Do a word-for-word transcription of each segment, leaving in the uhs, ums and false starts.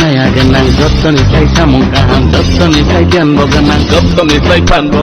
Maya gwnang jottoni sai samung kaham, jottoni sai giyan bo gwnang, jottoni sai phan bo.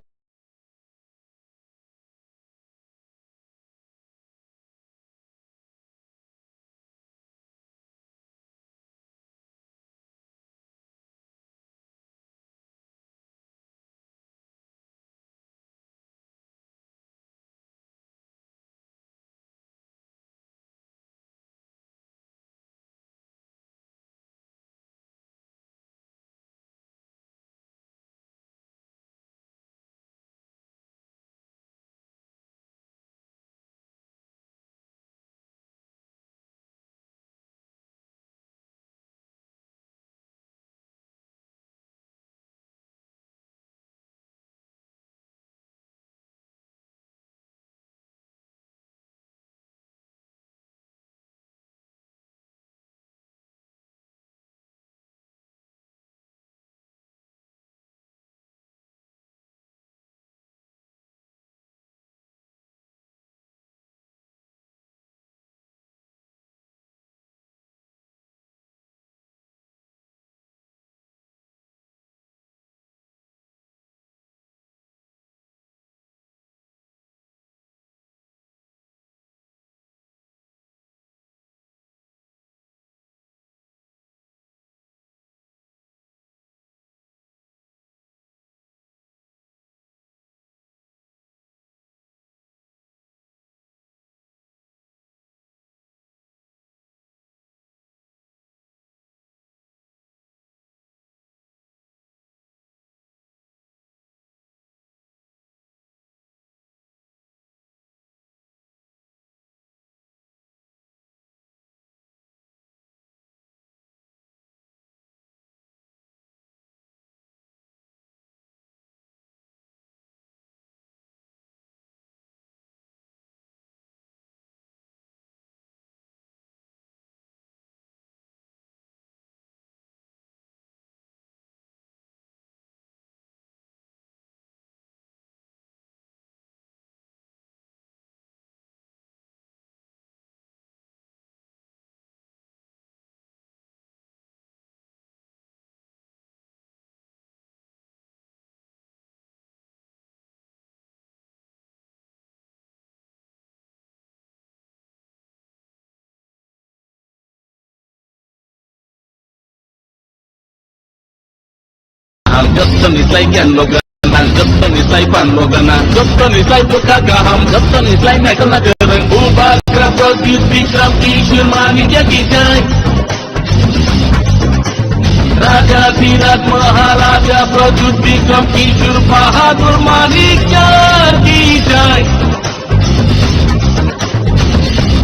Ang jottoni slai giyan bo gwnang, jottoni slai phan bo gwnang, jottoni slai bwkha kaham, jottoni slai naikol na kwrwng. Bubagra Pradyut Bikram Kishore Manikya ki jai. Raja Dhiraj Maharaja Pradyut Bikram Kishore Bahadur Manikya ki jai.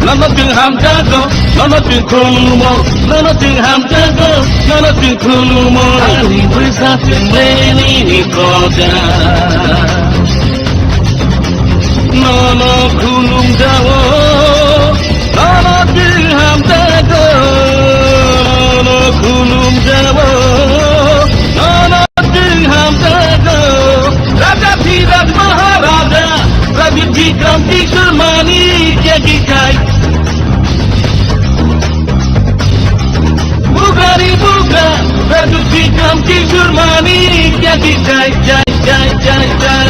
Nono chwng hamjago, nono chwng khulumo, nono chwng hamjago, nono chwng khulumo. Ani bwsa chwng bini ni koja. Nono khulumjago, nono chwng hamjago, nono khulumjago, nono Chwng hamjago, Raja Dhiraj Maharaja, Raja Bikram Kishore Manikya ki jai. Bugrani bugra, Raja Bikram Kishore Manikya ki jai, jai, jai, jai, jai.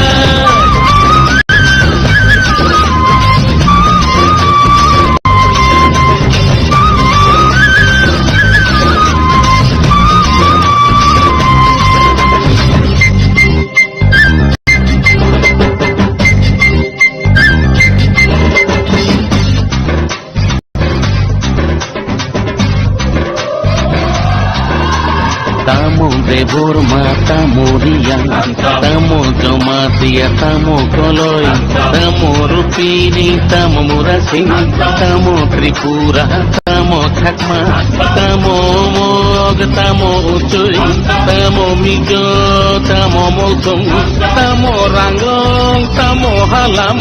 Tamo Debbarma, tamo Reang, tamo Jamatia, tamo Koloi, tamo Rupini, tamo Murasing, tamo Tripura, tamo Chakma, tamo Mog, tamo Uchoi, tamo Mizo, tamo Mouthung, tamo Ranglong, tamo Halam,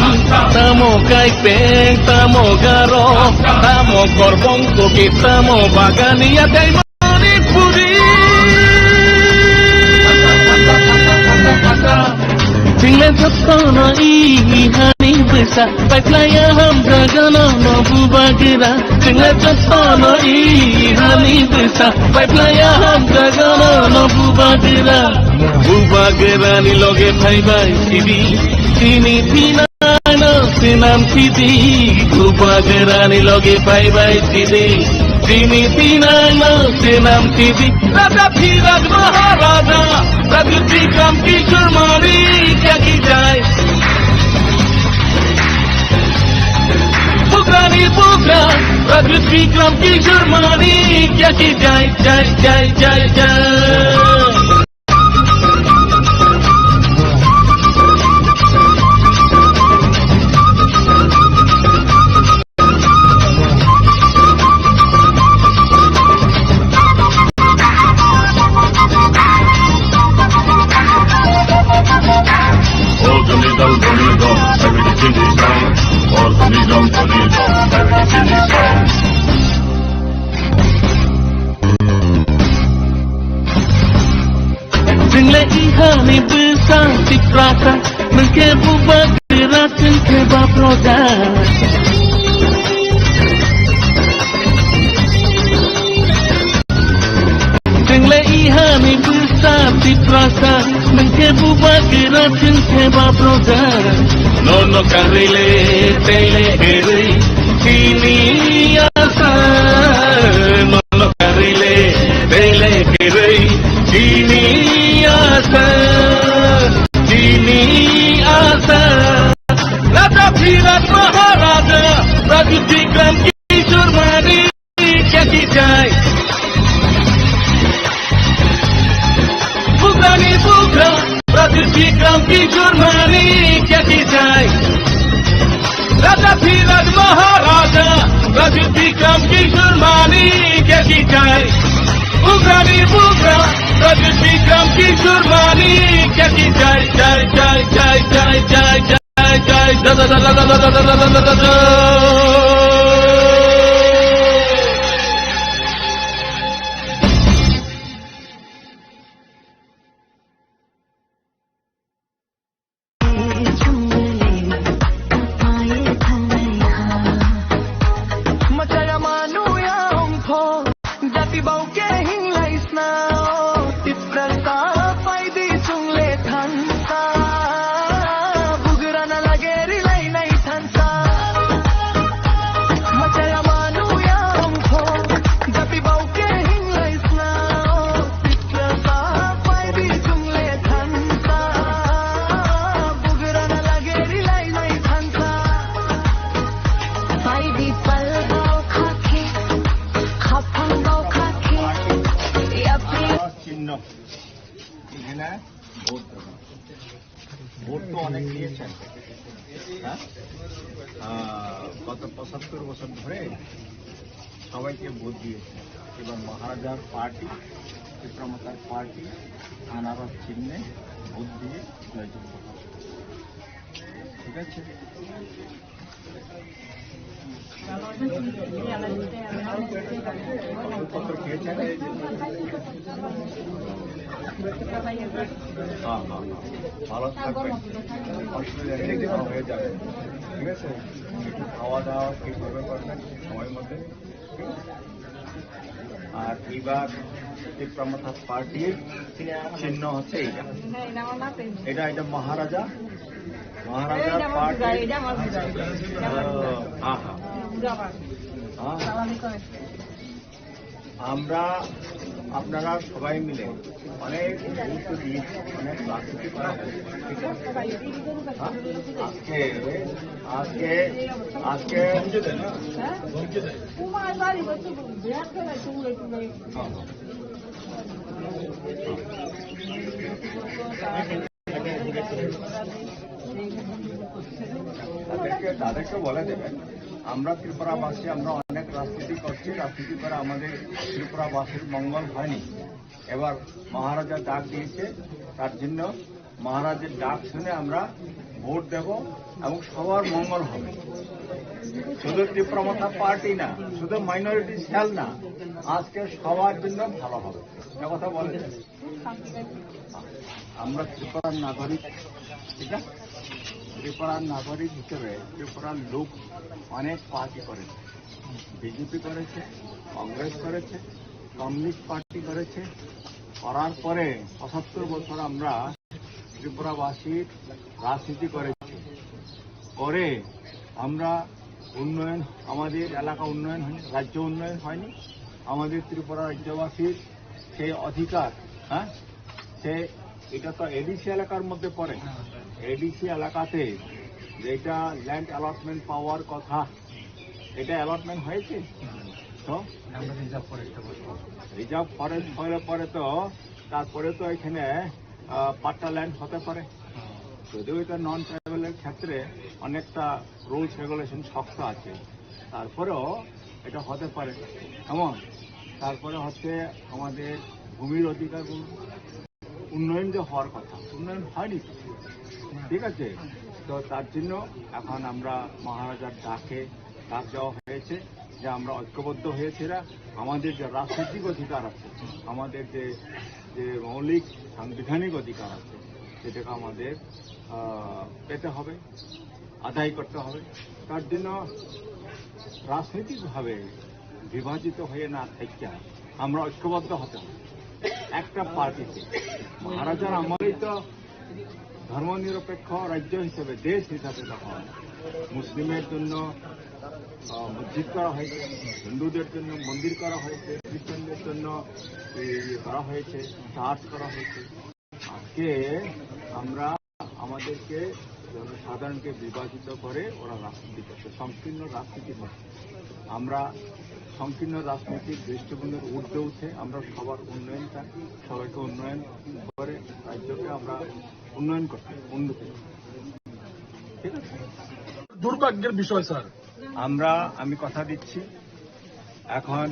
tamo Kaipeng, tamo Garo, tamo Korbong, Kuki, tamo Bagania, tei Manipuri. Chwngno jotono i hani bwsa, paikhlaiya hamjagano no bu Bubagra, chwngla chasano i hani bwsa, paiplaya hamjagano no bubagra. Bubagrani loge phaibai sidi, chini thinangno swnam sidi. Bubagrani loge phaibai sidi, chini thinangno swnam sidi. Raja Dhiraj Maharaja, Raja Bikram Kishore Manik ki jai. Bugrani bugra, Raja Bikram Kishore Manik ki jai, jai, jai, jai, jai. Chwngla ihani bwsa Tiprasa, nwngkhe bubagra, chwngkhe ba proja. Chwngla ihani bwsa Tiprasa, nwngkhe bubagra, chwngkhe ba proja. Nono karile tele herwi chini asa. Nono karile tele herwi chini asa, chini asa. Raja Dhiraj Maharaja, Raja Bikram Kishore Manik ki jai. Bugrani bugra, Raja Bikram Kishore Manik ki jai. Raja Dhiraj Maharaja, Raja Bikram Kishore Manik ki jai. Bugrani bugra, Raja Bikram Kishore Manik ki jai, jai, jai, jai, jai, jai, jai. Jai, jai, da, da, da. Jati bau ke hinglai sna, o Tiprasa, paidi chungle thansa. Bugrana lage rilai nai thansa. Machaya manu ya ongkho, jati bau ke hinglai sna, o Tiprasa, paidi chungle thansa. Bugrana lage rilai nai thansa. Paidi pal bau khakhe. চিহ্ন। এখানে ভোট দেবো। ভোট তো অনেক দিয়েছেন, হ্যাঁ? আহ, গত পঁচাত্তর বছর ধরে সবাইকে ভোট দিয়েছেন। এবার মহারাজার পার্টি, ত্রিপুরা মাতার পার্টি, আনারস চিহ্নে ভোট দিয়ে জয়যুক্ত হবে। ঠিক আছে? হ্যাঁ, হ্যাঁ, হ্যাঁ। ভালো থাকবেন। অসুবিধা নেই, হয়ে যাবে। ঠিক আছে? একটু খাওয়া দাওয়া ঠিকভাবে করবেন, সময় মতো। আর এবার ত্রিপুরা মথা পার্টির চিহ্ন হচ্ছে এইটা। এটা, এটা মহারাজা, মহারাজার পার্টি। ও, হ্যাঁ, হ্যাঁ। হ্যাঁ। আমরা, আপনারা সবাই মিলে অনেক গুরুত্ব দিয়েছি, অনেক রাজনীতি করা হয়েছে। ঠিক আছে? হ্যাঁ? আজকে, আজকে, আজকে তাদেরকে, তাদেরকে বলে দেবেন, আমরা ত্রিপুরাবাসী, আমরা অনেক রাজনীতি করছি, রাজনীতি করে আমাদের ত্রিপুরাবাসীর মঙ্গল হয়নি। এবার মহারাজা ডাক দিয়েছে, তার জন্য মহারাজের ডাক শুনে আমরা ভোট দেব এবং সবার মঙ্গল হবে। শুধু ত্রিপুরা মথা পার্টি না, শুধু মাইনরিটি সেল না, আজকে সবার জন্য ভালো হবে। এ কথা বলে। আমরা ত্রিপুরার নাগরিক, ঠিক আছে? ত্রিপুরার নাগরিক হিসেবে ত্রিপুরার লোক অনেক পার্টি করে। বিজেপি করেছে, কংগ্রেস করেছে, কমিউনিস্ট পার্টি করেছে। করার পরে পঁচাত্তর বছর আমরা ত্রিপুরাবাসীর রাজনীতি করেছি। করে আমরা উন্নয়ন, আমাদের এলাকা উন্নয়ন হয়নি, রাজ্য উন্নয়ন হয়নি। আমাদের ত্রিপুরা রাজ্যবাসীর সেই অধিকার, হ্যাঁ, সে, এটা তো এডিসি এলাকার মধ্যে পড়ে। এডিসি এলাকাতে যেটা ল্যান্ড অ্যালটমেন্ট পাওয়ার কথা, এটা অ্যালটমেন্ট হয়েছে। তো রিজার্ভ ফরেস্ট হলে পরে তো, তারপরে তো এখানে আহ, পাট্টা ল্যান্ড হতে পারে। যদিও এটা নন ট্রাইবালের ক্ষেত্রে অনেকটা রুলস রেগুলেশন শক্ত আছে, তারপরেও এটা হতে পারে। কেমন? তারপরে হচ্ছে আমাদের ভূমির অধিকার, উন্নয়ন যে হওয়ার কথা, উন্নয়ন হয়নি তো। ঠিক আছে? তো তার জন্য এখন আমরা মহারাজার ডাকে ডাক দেওয়া হয়েছে যে আমরা ঐক্যবদ্ধ হয়েছি না, আমাদের যে রাজনৈতিক অধিকার আছে, আমাদের যে, যে মৌলিক সাংবিধানিক অধিকার আছে, সেটাকে আমাদের, আহ, পেতে হবে, আদায় করতে হবে। তার জন্য রাজনৈতিকভাবে বিভাজিত হয়ে না থেকে আমরা ঐক্যবদ্ধ হতে হবে একটা পার্টিতে। মহারাজার আমলেই তো ধর্মনিরপেক্ষ রাজ্য হিসেবে, দেশ হিসাবে তখন মুসলিমের জন্য, আহ, মসজিদ করা হয়েছে, হিন্দুদের জন্য মন্দির করা হয়েছে, খ্রিস্টানদের জন্য এই ইয়ে করা হয়েছে, চার্চ করা হয়েছে। আজকে আমরা আমাদেরকে জনসাধারণকে বিভাজিত করে ওরা রাজনীতি করছে, সংকীর্ণ রাজনীতি করছে। আমরা সংকীর্ণ রাজনীতির দৃষ্টিভঙ্গির ঊর্ধ্বে উঠে আমরা সবার উন্নয়ন চাই, সবাইকে উন্নয়ন করে রাজ্যকে আমরা উন্নয়ন করতে, উন্নতি করতে। ঠিক আছে? দুর্ভাগ্যের বিষয়, স্যার। আমরা, আমি কথা দিচ্ছি, এখন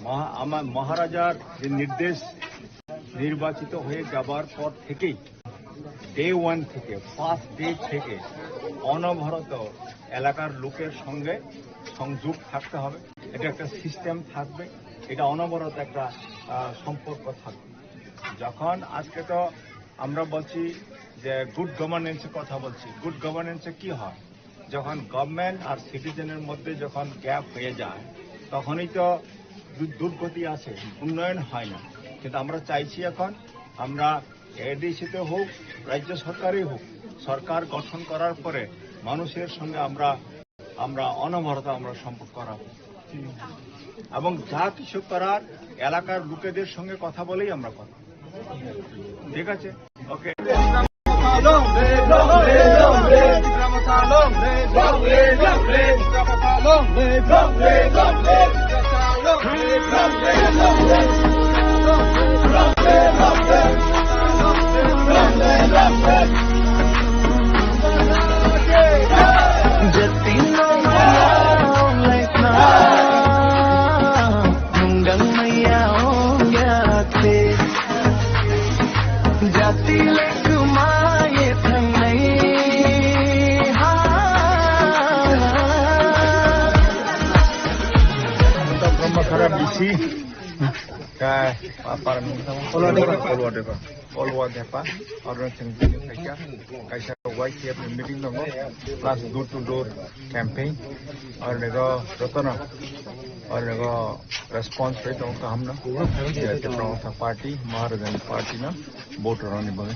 মহা-, আমার মহারাজার যে নির্দেশ, নির্বাচিত হয়ে যাবার পর থেকেই, ডে ওয়ান থেকে, ফার্স্ট ডে থেকে অনবরত এলাকার লোকের সঙ্গে সংযোগ থাকতে হবে। এটা একটা সিস্টেম থাকবে, এটা অনবরত একটা, আহ, সম্পর্ক থাকবে। যখন আজকে তো আমরা বলছি যে গুড গভর্নেন্সের কথা বলছি, গুড গভর্নেন্সে কি হয়? যখন গভর্নমেন্ট আর সিটিজেনের মধ্যে যখন গ্যাপ হয়ে যায়, তখনই তো দু-, দুর্গতি আসে, উন্নয়ন হয় না। কিন্তু আমরা চাইছি এখন, আমরা এডিসিতে হোক, রাজ্য সরকারই হোক, সরকার গঠন করার পরে মানুষের সঙ্গে আমরা, আমরা অনবরত আমরা সম্পর্ক রাখবো এবং যা কিছু করার এলাকার লোকেদের সঙ্গে কথা বলেই আমরা করব। ঠিক আছে? ওকে। Brahma Khara B C, ka, pa-, para ni, Polwa Depa. Polwa Depa. Polwa Depa. Oro chwng tini kaisa, kaisa Y C F ni meeting tongo, plus door to door campaign. Oro nego jotono, oro nego response bai tongo kaham no. Tipra Motha Party, Maharajani Party no vote rwna ni bagwi.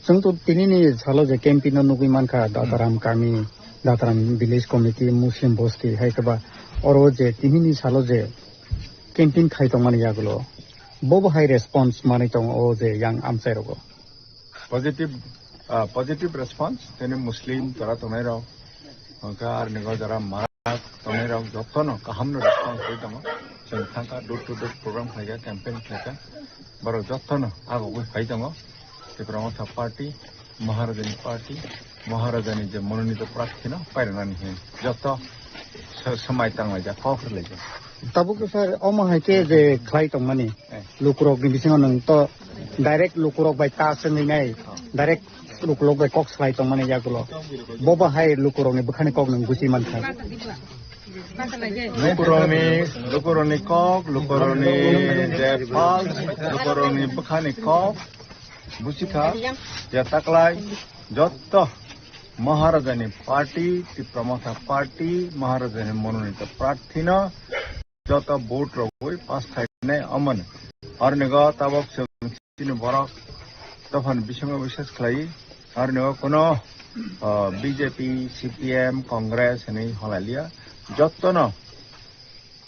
Chwng to tini ni salo je campaign no nugwi mankha, Dataram kami, Dataram village committee, Muslim bosti, hai khe ba oro je tini ni salo je campaign khai tongmani yagulo, bo bo hai response manwi tongo o je yang amchai rogo? Positive, ah, positive response, tini Muslim jora tongnai rok, hwnkhe aroni go jora Marak tongnai rok jotono kaham no response rwi tongo. Chwng thangkha door to door program khlaikha, campaign khlaikha, borok jotono agogwi phai tongo. Tipra Motha Party, Maharajani Party, Maharajani je mononito prarthi no pairwnani hwnwi joto sa-, swmai tanglaijak, kok rwlaijak. Tabuk sir, omo hai khe je khlai tongmani, eh, lukurok ni bisingo nwng to direct lukurok bai ta se nai nai, oh, direct lukurok bai kok slai tongmani yagulo. Bo bo hai lukurok ni bwkhani kok nwng buchi mankha. Lukurok ni, lukurok ni kok, lukurok ni je pulse, lukurok ni bwkhani kok buchikha, je taklai joto Maharajani party, Tipra Motha party, Maharajani mononito prarthino joto vote rogwi pass khainai omoni. Arnigo tabok chwng chini borok dophani bisingo biswas khlai. Arnigo kuno, ah, B J P, C P M, Congress hinwi halailia. Jotono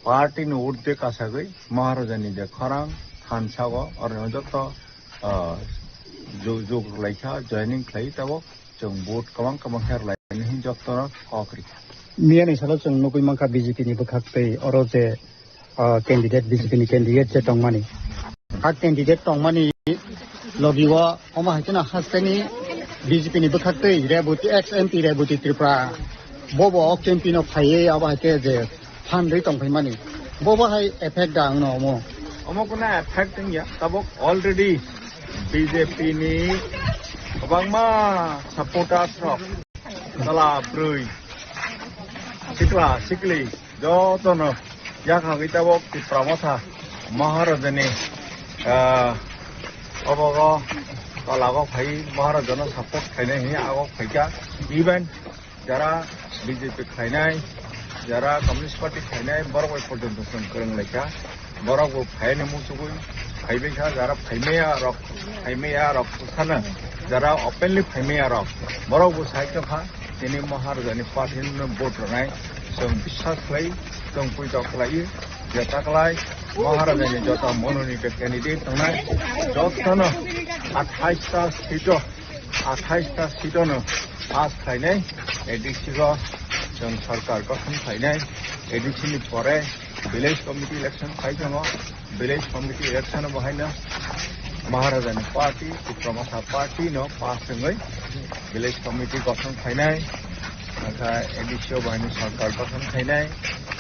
party ni urdhwe kasagwi Maharajani je khorang thansago, oro joto, ah, ju-, jug rwlaikha, joining khlai tabok chwng vote kwbang kwbang khe rwlaini hin jotono kok rikha. Miyani salo chwng nugwi mankha B J P ni bwkhak twi oro je, ah, candidate, B J P ni candidate je tongmani. A candidate tongmani logi o omo hai kheno hasteni B J P ni bwkhak twi Reboti, ex M P Reboti Tripura. Bobo o campaign o phaiwi abo hai khe je phan rwi tong phaimani. Bobo hai effect da wngno omo? Omo kuna effect wngya, tabok already B J P ni kwbangma supporters rok, chwla bwrwi, sikla sikli, jotono yakhagwi tabok Tipra Motha Maharajani, ah, obogo tolago phai Maharajano support khainai hinwi agok phaikha. Even jara B J P khainai, jara Communist Party khainai, borok bai porjonto chwng kwrwng laikha. Borok bo phaini muchugwi phaibai kha, jara phaimaya rok, phaimaya rok sana, jara openly phaimaya rok, borok bo sai tongkha, tini Maharajani party no vote rwnai, chwng biswas khlai, chwng puitok khlai, je taklai Maharajani joto mononito candidate tongnai, jotono athais ta seat o, athais ta seat o no pass khlainai, A D C o chwng sarkar gothon khlainai, A D C ni pore village committee election khai tongo, village committee election o bahaino Maharajani party, Tipra Motha party no pass wngwi village committee gothon khainai, aka A D C o bahaino sarkar gothon khainai,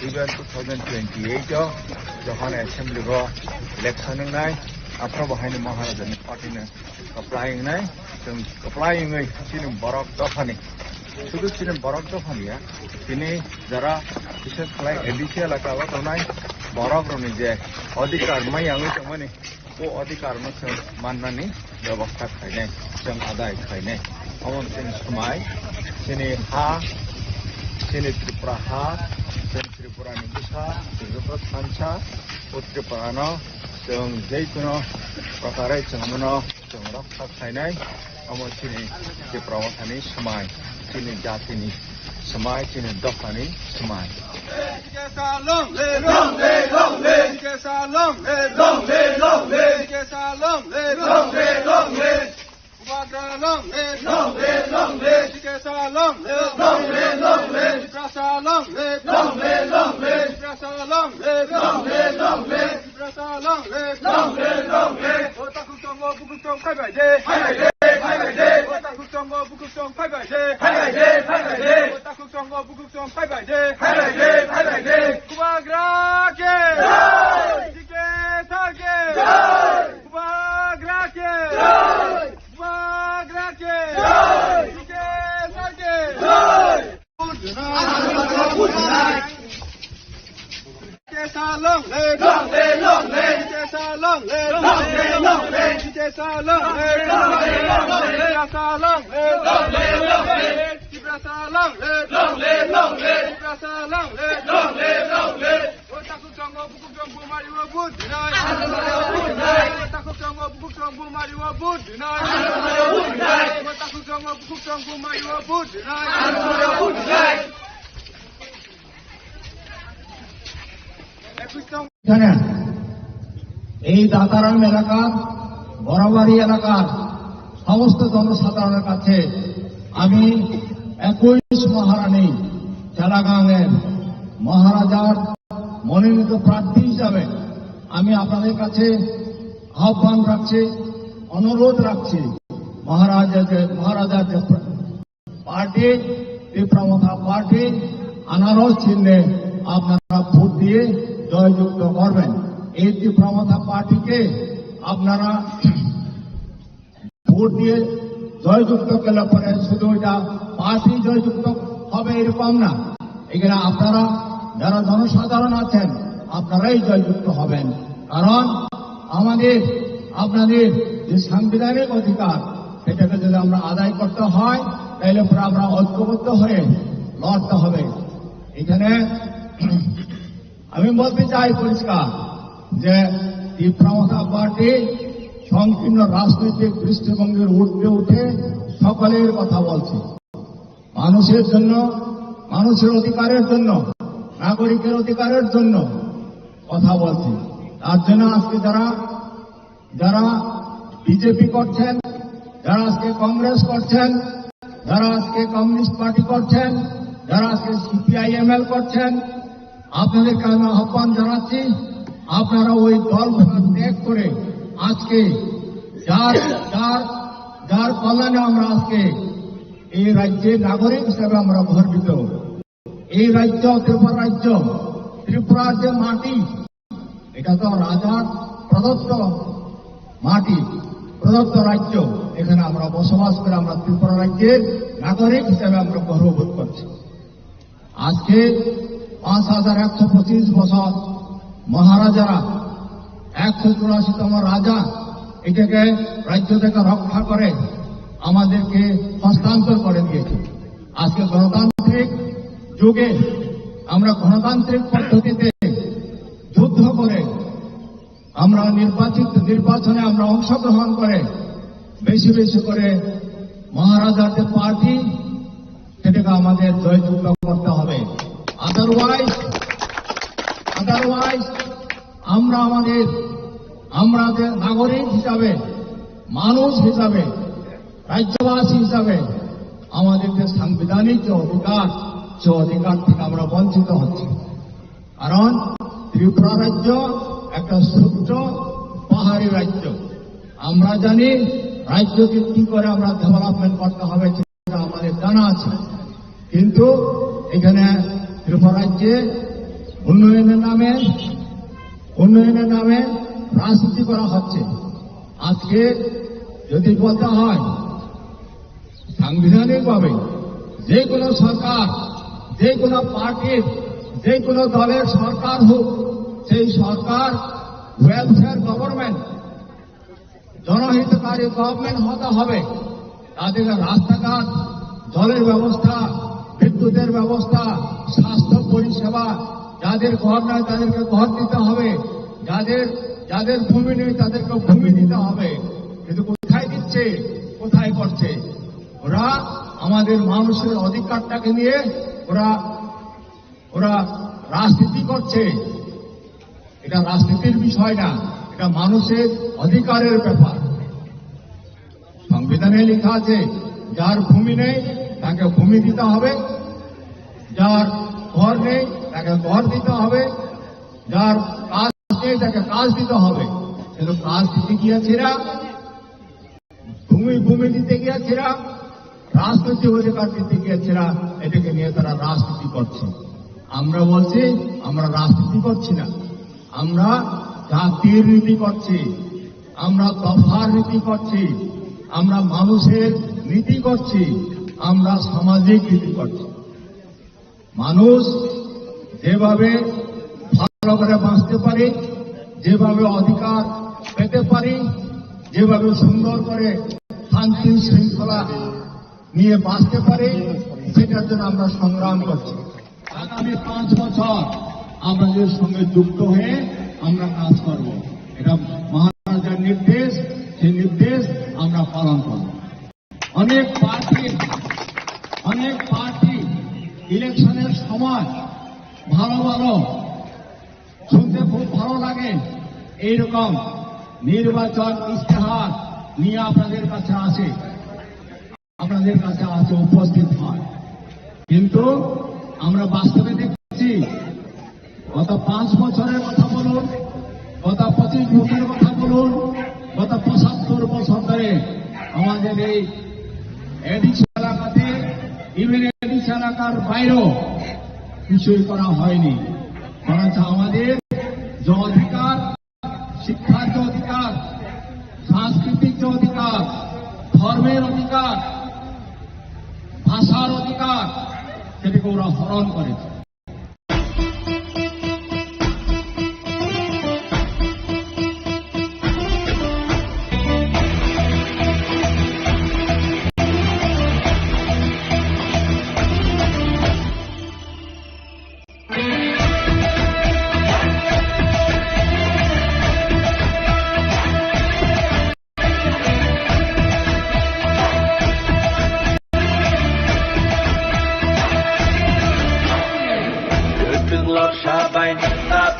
even two thousand twenty-eight o jokhon assembly o election wngnai, aphro bahaino Maharajani party no kwplai wngnai, chwng kwplai wngwi chini borok dophani, sudu chini borok dophani ya, tini jara bises khlai A D C elaka o tongnai borok rokni je adhikar maya wngwi tongmani, o adhikar no chwng mannani bebostha khlainai, chwng adai khlainai. Omo chini swmai, chini ha, chini Tripura ha, chini Tripura ni bwsa, Tripura thansa, o Tripura no chwng jai kuno prakarai chwng mano. Chwng rok kha khainai, omo chini Tipra Mothani swmai, chini jatini swmai, chini dophani swmai. Long live, long live, long live. Long live, long live. Long live, long live. Bubagra long live. Long live, long live. Tiprasa long live. Long live, long live. Tiprasa long live. Long live, long live. Tiprasa long live. Long live, long live. Tiprasa long live. Long live, long live. O takhuk tongo bukhuk tong phai bai de. Phai bai de, phai bai de. O takhuk tongo bukhuk tong phai bai de. Phai bai de, phai bai de. O takhuk tongo bukhuk tong phai bai de. Phai bai de, phai bai de. Bubagra ke. Jai. T K sir ke. Jai. Bubagra ke. Jai. Bubagra ke. Jai. T K sir ke. Jai. Tiprasa long live. Long live, long live. Tiprasa long live. Long live, long live. Tiprasa long live. Long live, long live. Tiprasa long live. Long live, long live. Long live, long live. Tiprasa long live. Long live, long live. O takhuk tongo bukhuk tong bumari o vote rinai. O takhuk tongo bukhuk tong bumari o vote rinai. O takhuk tongo bukhuk tong bumari o vote rinai. এখানে এই দাতারাম এলাকার, বরাবাড়ি এলাকার সমস্ত জনসাধারণের কাছে আমি একুশ মহারানী চেলাগাংয়ের মহারাজার মনোনীত প্রার্থী হিসাবে আমি আপনাদের কাছে আহ্বান রাখছি, অনুরোধ রাখছি, মহারাজা যে, মহারাজার যে পার্টি, ত্রিপুরা মথা পার্টি, আনারস চিহ্নে আপনারা ভোট দিয়ে জয়যুক্ত করবেন। এই ত্রিপুরা মথা পার্টিকে আপনারা ভোট দিয়ে জয়যুক্ত করলে পরে শুধু এটা পার্টি জয়যুক্ত হবে এরকম না, এখানে আপনারা যারা জনসাধারণ আছেন আপনারাই জয়যুক্ত হবেন। কারণ আমাদের, আপনাদের যে সাংবিধানিক অধিকার, সেটাকে যদি আমরা আদায় করতে হয়, তাইলে পরে আমরা ঐক্যবদ্ধ হয়ে লড়তে হবে। এখানে আমি বলতে চাই পরিষ্কার যে ত্রিপুরা মথা পার্টি সংকীর্ণ রাজনৈতিক দৃষ্টিভঙ্গির ঊর্ধ্বে উঠে সকলের কথা বলছে, মানুষের জন্য, মানুষের অধিকারের জন্য, নাগরিকের অধিকারের জন্য কথা বলছে। তার জন্য আজকে যারা, যারা বিজেপি করছেন, যারা আজকে কংগ্রেস করছেন, যারা আজকে কমিউনিস্ট পার্টি করছেন, যারা আজকে সিপিআইএমএল করছেন, আপনাদেরকে আমি আহ্বান জানাচ্ছি, আপনারা ওই দল ত্যাগ করে আজকে যার, যার, যার কল্যাণে আমরা আজকে এই রাজ্যের নাগরিক হিসেবে আমরা গর্বিত। এই রাজ্য, ত্রিপুরা রাজ্য, ত্রিপুরার যে মাটি, এটা তো রাজার প্রদত্ত মাটি, প্রদত্ত রাজ্য। এখানে আমরা বসবাস করে আমরা ত্রিপুরা রাজ্যের নাগরিক হিসেবে আমরা গর্ববোধ করছি। আজকে পাঁচ হাজার একশো পঁচিশ বছর মহারাজারা, একশো চুরাশিতম রাজা এটাকে রাজ্য থেকে রক্ষা করে আমাদেরকে হস্তান্তর করে দিয়েছে। আজকে গণতান্ত্রিক যুগে আমরা গণতান্ত্রিক পদ্ধতিতে যুদ্ধ করে আমরা নির্বাচিত, নির্বাচনে আমরা অংশগ্রহণ করে বেশি বেশি করে মহারাজার যে পার্টি, সেটাকে আমাদের জয়যুক্ত করতে হবে। আদারওয়াইজ, আদারওয়াইজ আমরা আমাদের, আমরা যে নাগরিক হিসাবে, মানুষ হিসাবে, রাজ্যবাসী হিসাবে আমাদের যে সাংবিধানিক যে অধিকার, সে অধিকার থেকে আমরা বঞ্চিত হচ্ছি। কারণ ত্রিপুরা রাজ্য একটা ছোট্ট পাহাড়ি রাজ্য। আমরা জানি রাজ্যকে কি করে আমরা ডেভেলপমেন্ট করতে হবে, সেটা আমাদের জানা আছে। কিন্তু এখানে ত্রিপুরা রাজ্যে উন্নয়নের নামে, উন্নয়নের নামে রাজনীতি করা হচ্ছে। আজকে যদি বলতে হয়, সাংবিধানিকভাবে যে কোনো সরকার, যে কোনো পার্টির, যে কোনো দলের সরকার হোক, সেই সরকার ওয়েলফেয়ার গভর্নমেন্ট, জনহিতকারী গভর্নমেন্ট হতে হবে। তাদের রাস্তাঘাট, জলের ব্যবস্থা, বিদ্যুতের ব্যবস্থা, স্বাস্থ্য পরিষেবা, যাদের ঘর নাই তাদেরকে ঘর দিতে হবে, যাদের, যাদের ভূমি নেই তাদেরকে ভূমি দিতে হবে। কিন্তু কোথায় দিচ্ছে, কোথায় করছে? ওরা আমাদের মানুষের অধিকারটাকে নিয়ে ওরা, ওরা রাজনীতি করছে। এটা রাজনীতির বিষয় না, এটা মানুষের অধিকারের ব্যাপার। সংবিধানে লেখা আছে, যার ভূমি নেই তাকে ভূমি দিতে হবে, যার ঘর নেই তাকে ঘর দিতে হবে, যার কাজ নেই তাকে কাজ দিতে হবে। কিন্তু কাজ দিতে গিয়েছে এরা, ভূমি, ভূমি দিতে গিয়েছে এরা, রাজনৈতিক অধিকার দিতে গিয়েছে এরা, এটাকে নিয়ে তারা রাজনীতি করছে। আমরা বলছি, আমরা রাজনীতি করছি না, আমরা জাতির নীতি করছি, আমরা দফার নীতি করছি, আমরা মানুষের নীতি করছি, আমরা সামাজিক নীতি করছি। মানুষ যেভাবে ভালো করে বাঁচতে পারি, যেভাবে অধিকার পেতে পারি, যেভাবে সুন্দর করে শান্তি শৃঙ্খলা নিয়ে বাঁচতে পারি, সেটার জন্য আমরা সংগ্রাম করছি। আগামী পাঁচ বছর আমরা এর সঙ্গে যুক্ত হয়ে আমরা কাজ করব। এটা মহারাজার নির্দেশ, সেই নির্দেশ আমরা পালন করব। অনেক পার্টি, অনেক পার্টি ইলেকশনের সময় ভালো ভালো, শুনতে খুব ভালো লাগে, এইরকম নির্বাচন ইশতেহার নিয়ে আপনাদের কাছে আসে, আপনাদের কাছে আসে, উপস্থিত হয়। কিন্তু আমরা বাস্তবে দেখছি, গত পাঁচ বছরের কথা বলুন, গত পঁচিশ বছরের কথা বলুন, গত পঁচাত্তর বছর ধরে আমাদের এই এডিসি এলাকাতে, ইভেন এডিসি এলাকার বাইরেও কিছুই করা হয়নি। বরঞ্চ আমাদের যে অধিকার, শিক্ষার যে অধিকার, সাংস্কৃতিক যে অধিকার, ধর্মের অধিকার, ভাষার অধিকার, সেটাকে ওরা হরণ করেছে।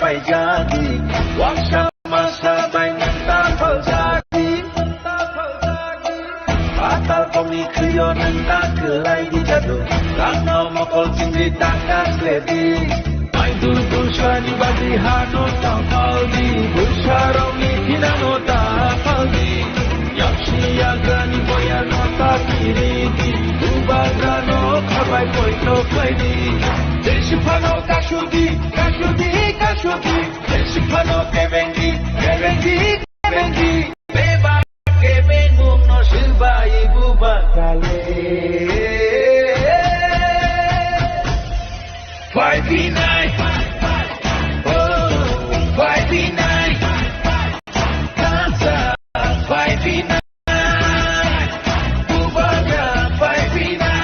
Paijadi, waksa masa bai nang ta phaljadi. Patal kongni khwio nang ta kwlai di jadu. Rangno mokol chingri ta kasledi. Mai dur bursani bagwi hano ta paldi. Bursarokni thinano ta paldi. Yaksi yagrani boyano ta kiridi. Bubagrano khabai poito khlaidi. Jesiphano kasudi, kasudi, kasudi. Jesiphano kebengi, kebengi, kebengi. Beba kebengmungno swbai bubagrale. Phai phinai. Oh, phai phinai. Kansa phai phinai. Bubagra phai phinai.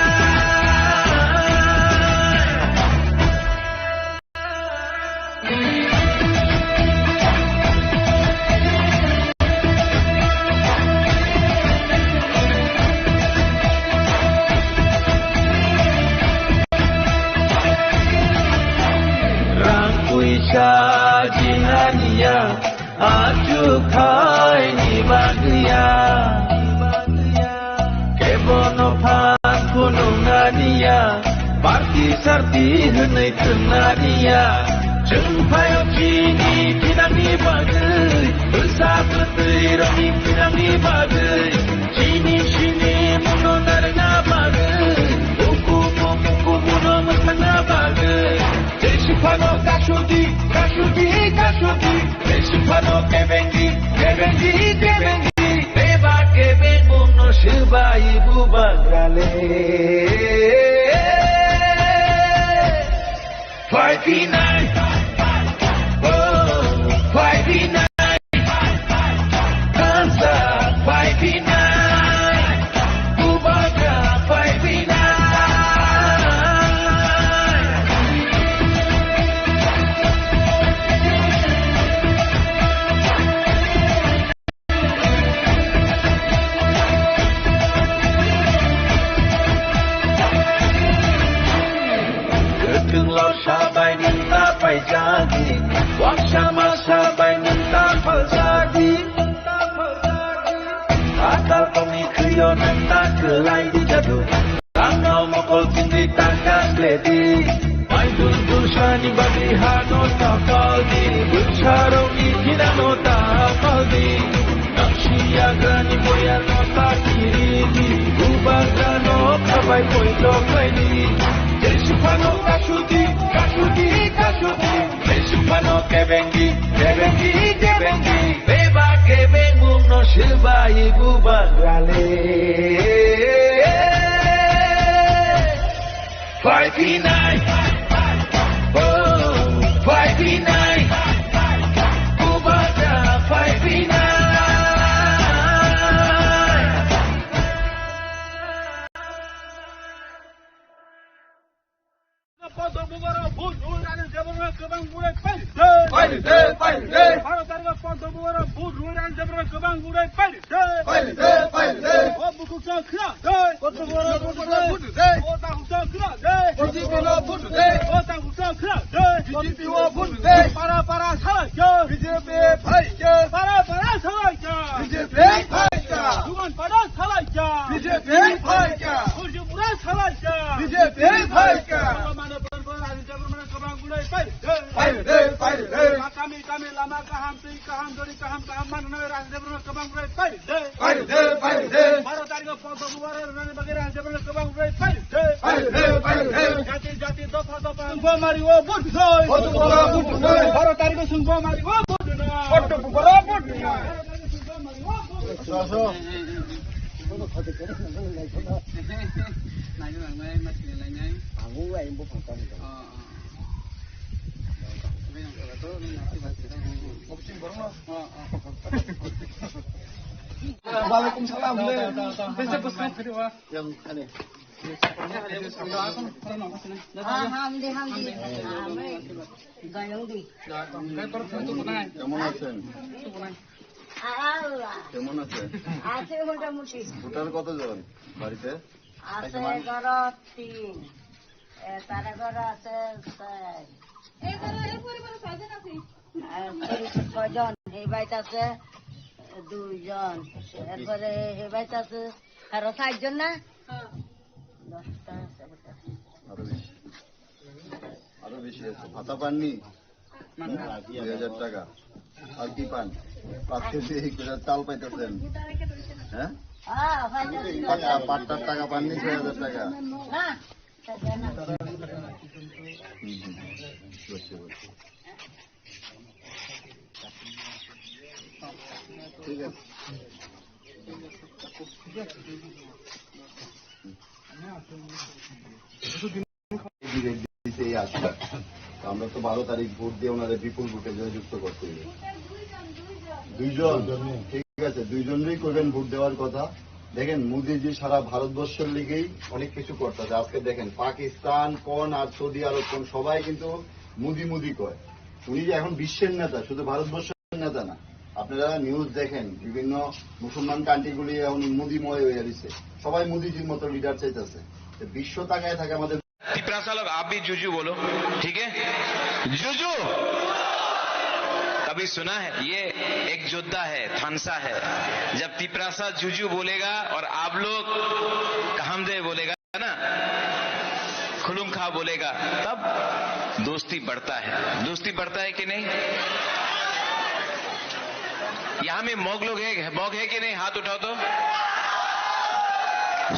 Rang puisa jinganiya. Achukhaini bagwiya, kebono phan khununganiya, party sarti hwnwi thwngnaniya. Chwng phaio chini thinangni bagwi, bwsa bwtwi rokni thinangni bagwi, chini sini muno narwkna bagwi, ukumu mukumu no mwthangna bagwi. Jesiphano kasudi, kasudi, kasudi. Jesiphano kebengi, kebengi, kebengi. Beba kebengmungno swbai bubagrale. Phai phinai. Oh, phai phinai. Kansa phai phinai. Bubagra phai phinai. Kwthwng lorsa bai nwng ta paijadi, waksa masa bai nwng ta phaljadi. Atal kongni khwio nwng ta kwlai di jadu. Rangno mokol chingri ta kasledi. Mai dur bursani bagwi hano ta paldi. Bursarokni thinano ta paldi. Naksi yagrani boyano ta kiridi. Bubagrano khabai poito khlaidi. Jesiphano kasudi, kasudi, kasudi. Jesiphano kebengi, kebengi, kebengi. Beba kebengmungno swbai bubagrale. Phai phinai. Oh, phai phinai. Bubagra phai phinai. Poddo bubagra vote rwinani jebonga kwbang burai phaidi. Phaidi, phaidi. Baro tarikh poddo bubagra vote rwinani jebonga kwbang burai phaidi. Phaidi, phaidi. O bukhuk chwng khna de. Poddo bubagra vote de. O takhuk chwng khna de. B J P no vote de. O takhuk chwng khna de. B J P o vote de. Para para salai khe. B J P phaikhe. Para para salai khe. B J P phaikhe. Dugan pada salai khe. B J P phaikhe. Khurju pura salai khe. B J P phaikhe. Mane pura pura rajin jabr mane kwbang burai phaidi. Phaidi, phaidi. Kami kami lama kaham twi kaham jori kaham kaham man nai rang jebro kwbang rai phaidi. Phaidi, phaidi. Baro tarikh o poddo bubagra rwnani bagwi rang jebro kwbang rai phaidi. Phaidi, phaidi. Jati jati dopha dopha sungbo mari o vote nai. Poddo bubagra vote nai. Baro tarikh o sungbo mari o vote nai. Poddo bubagra vote nai. Nai nang nai mas nai nai. Ang u ai bo phang tang. Walaikum salam. Yang aneh. Ah, hamdi, hamdi. Ah, mai. Gayung di. কেমন আছেন? আল্লাহ। কেমন আছেন? আছে মোটামুটি। ভোটার কতজন বাড়িতে? আছে এগারো তিন। এ, তারা ঘর আছে ছয়। এই ঘরে, এই পরিবারে ছয়জন আছে। আর ছয়জন, এই বাড়িতে আছে দুইজন। এরপরে এই বাড়িতে আছে আরো চারজন না? হ্যাঁ। দশটা আছে। আরো বেশি। আরো বেশি আছে। ভাতা পাননি? দুই হাজার টাকা। আর কি পান? পাঁচ কেজি, এক কেজি চাল পাইতেছেন। হ্যাঁ? হ্যাঁ, পাঁচটা, পাঁচটার টাকা পাননি, ছয় হাজার টাকা। না। হুম, হুম, হুম। বুঝছি, বুঝছি। ঠিক আছে। এই আসবে। তো আমরা তো বারো তারিখ ভোট দিয়ে ওনারা বিপুল ভোটে জয়যুক্ত করতে হবে। দুইজন, ঠিক আছে, দুইজনেরই করবেন ভোট দেওয়ার কথা। দেখেন, মোদিজি সারা ভারতবর্ষের লিগেই অনেক কিছু করতেছে। আজকে দেখেন, পাকিস্তান কোন আর সৌদি আরব কোন, সবাই কিন্তু মোদি মোদি কয়। উনি যে এখন বিশ্বের নেতা, শুধু ভারতবর্ষের নেতা না। আপনারা নিউজ দেখেন, বিভিন্ন মুসলমান কান্ট্রিগুলি এখন মোদিময় হয়ে রয়েছে, সবাই মোদিজির মতো লিডার চাইতেছে। তো বিশ্ব তাকায় থাকে আমাদের। तिपरासा लोग, आप भी जुजू बोलो, ठीक है? जुजू। कभी सुना है? ये एक योद्धा है, थानसा है। जब तिपरासा जुजू बोलेगा और आप लोग कहामदे बोलेगा ना, खुलुमखा बोलेगा, तब दोस्ती बढ़ता है। दोस्ती बढ़ता है कि नहीं? यहाँ में मग लोग है, मग है कि नहीं? हाथ उठाओ तो।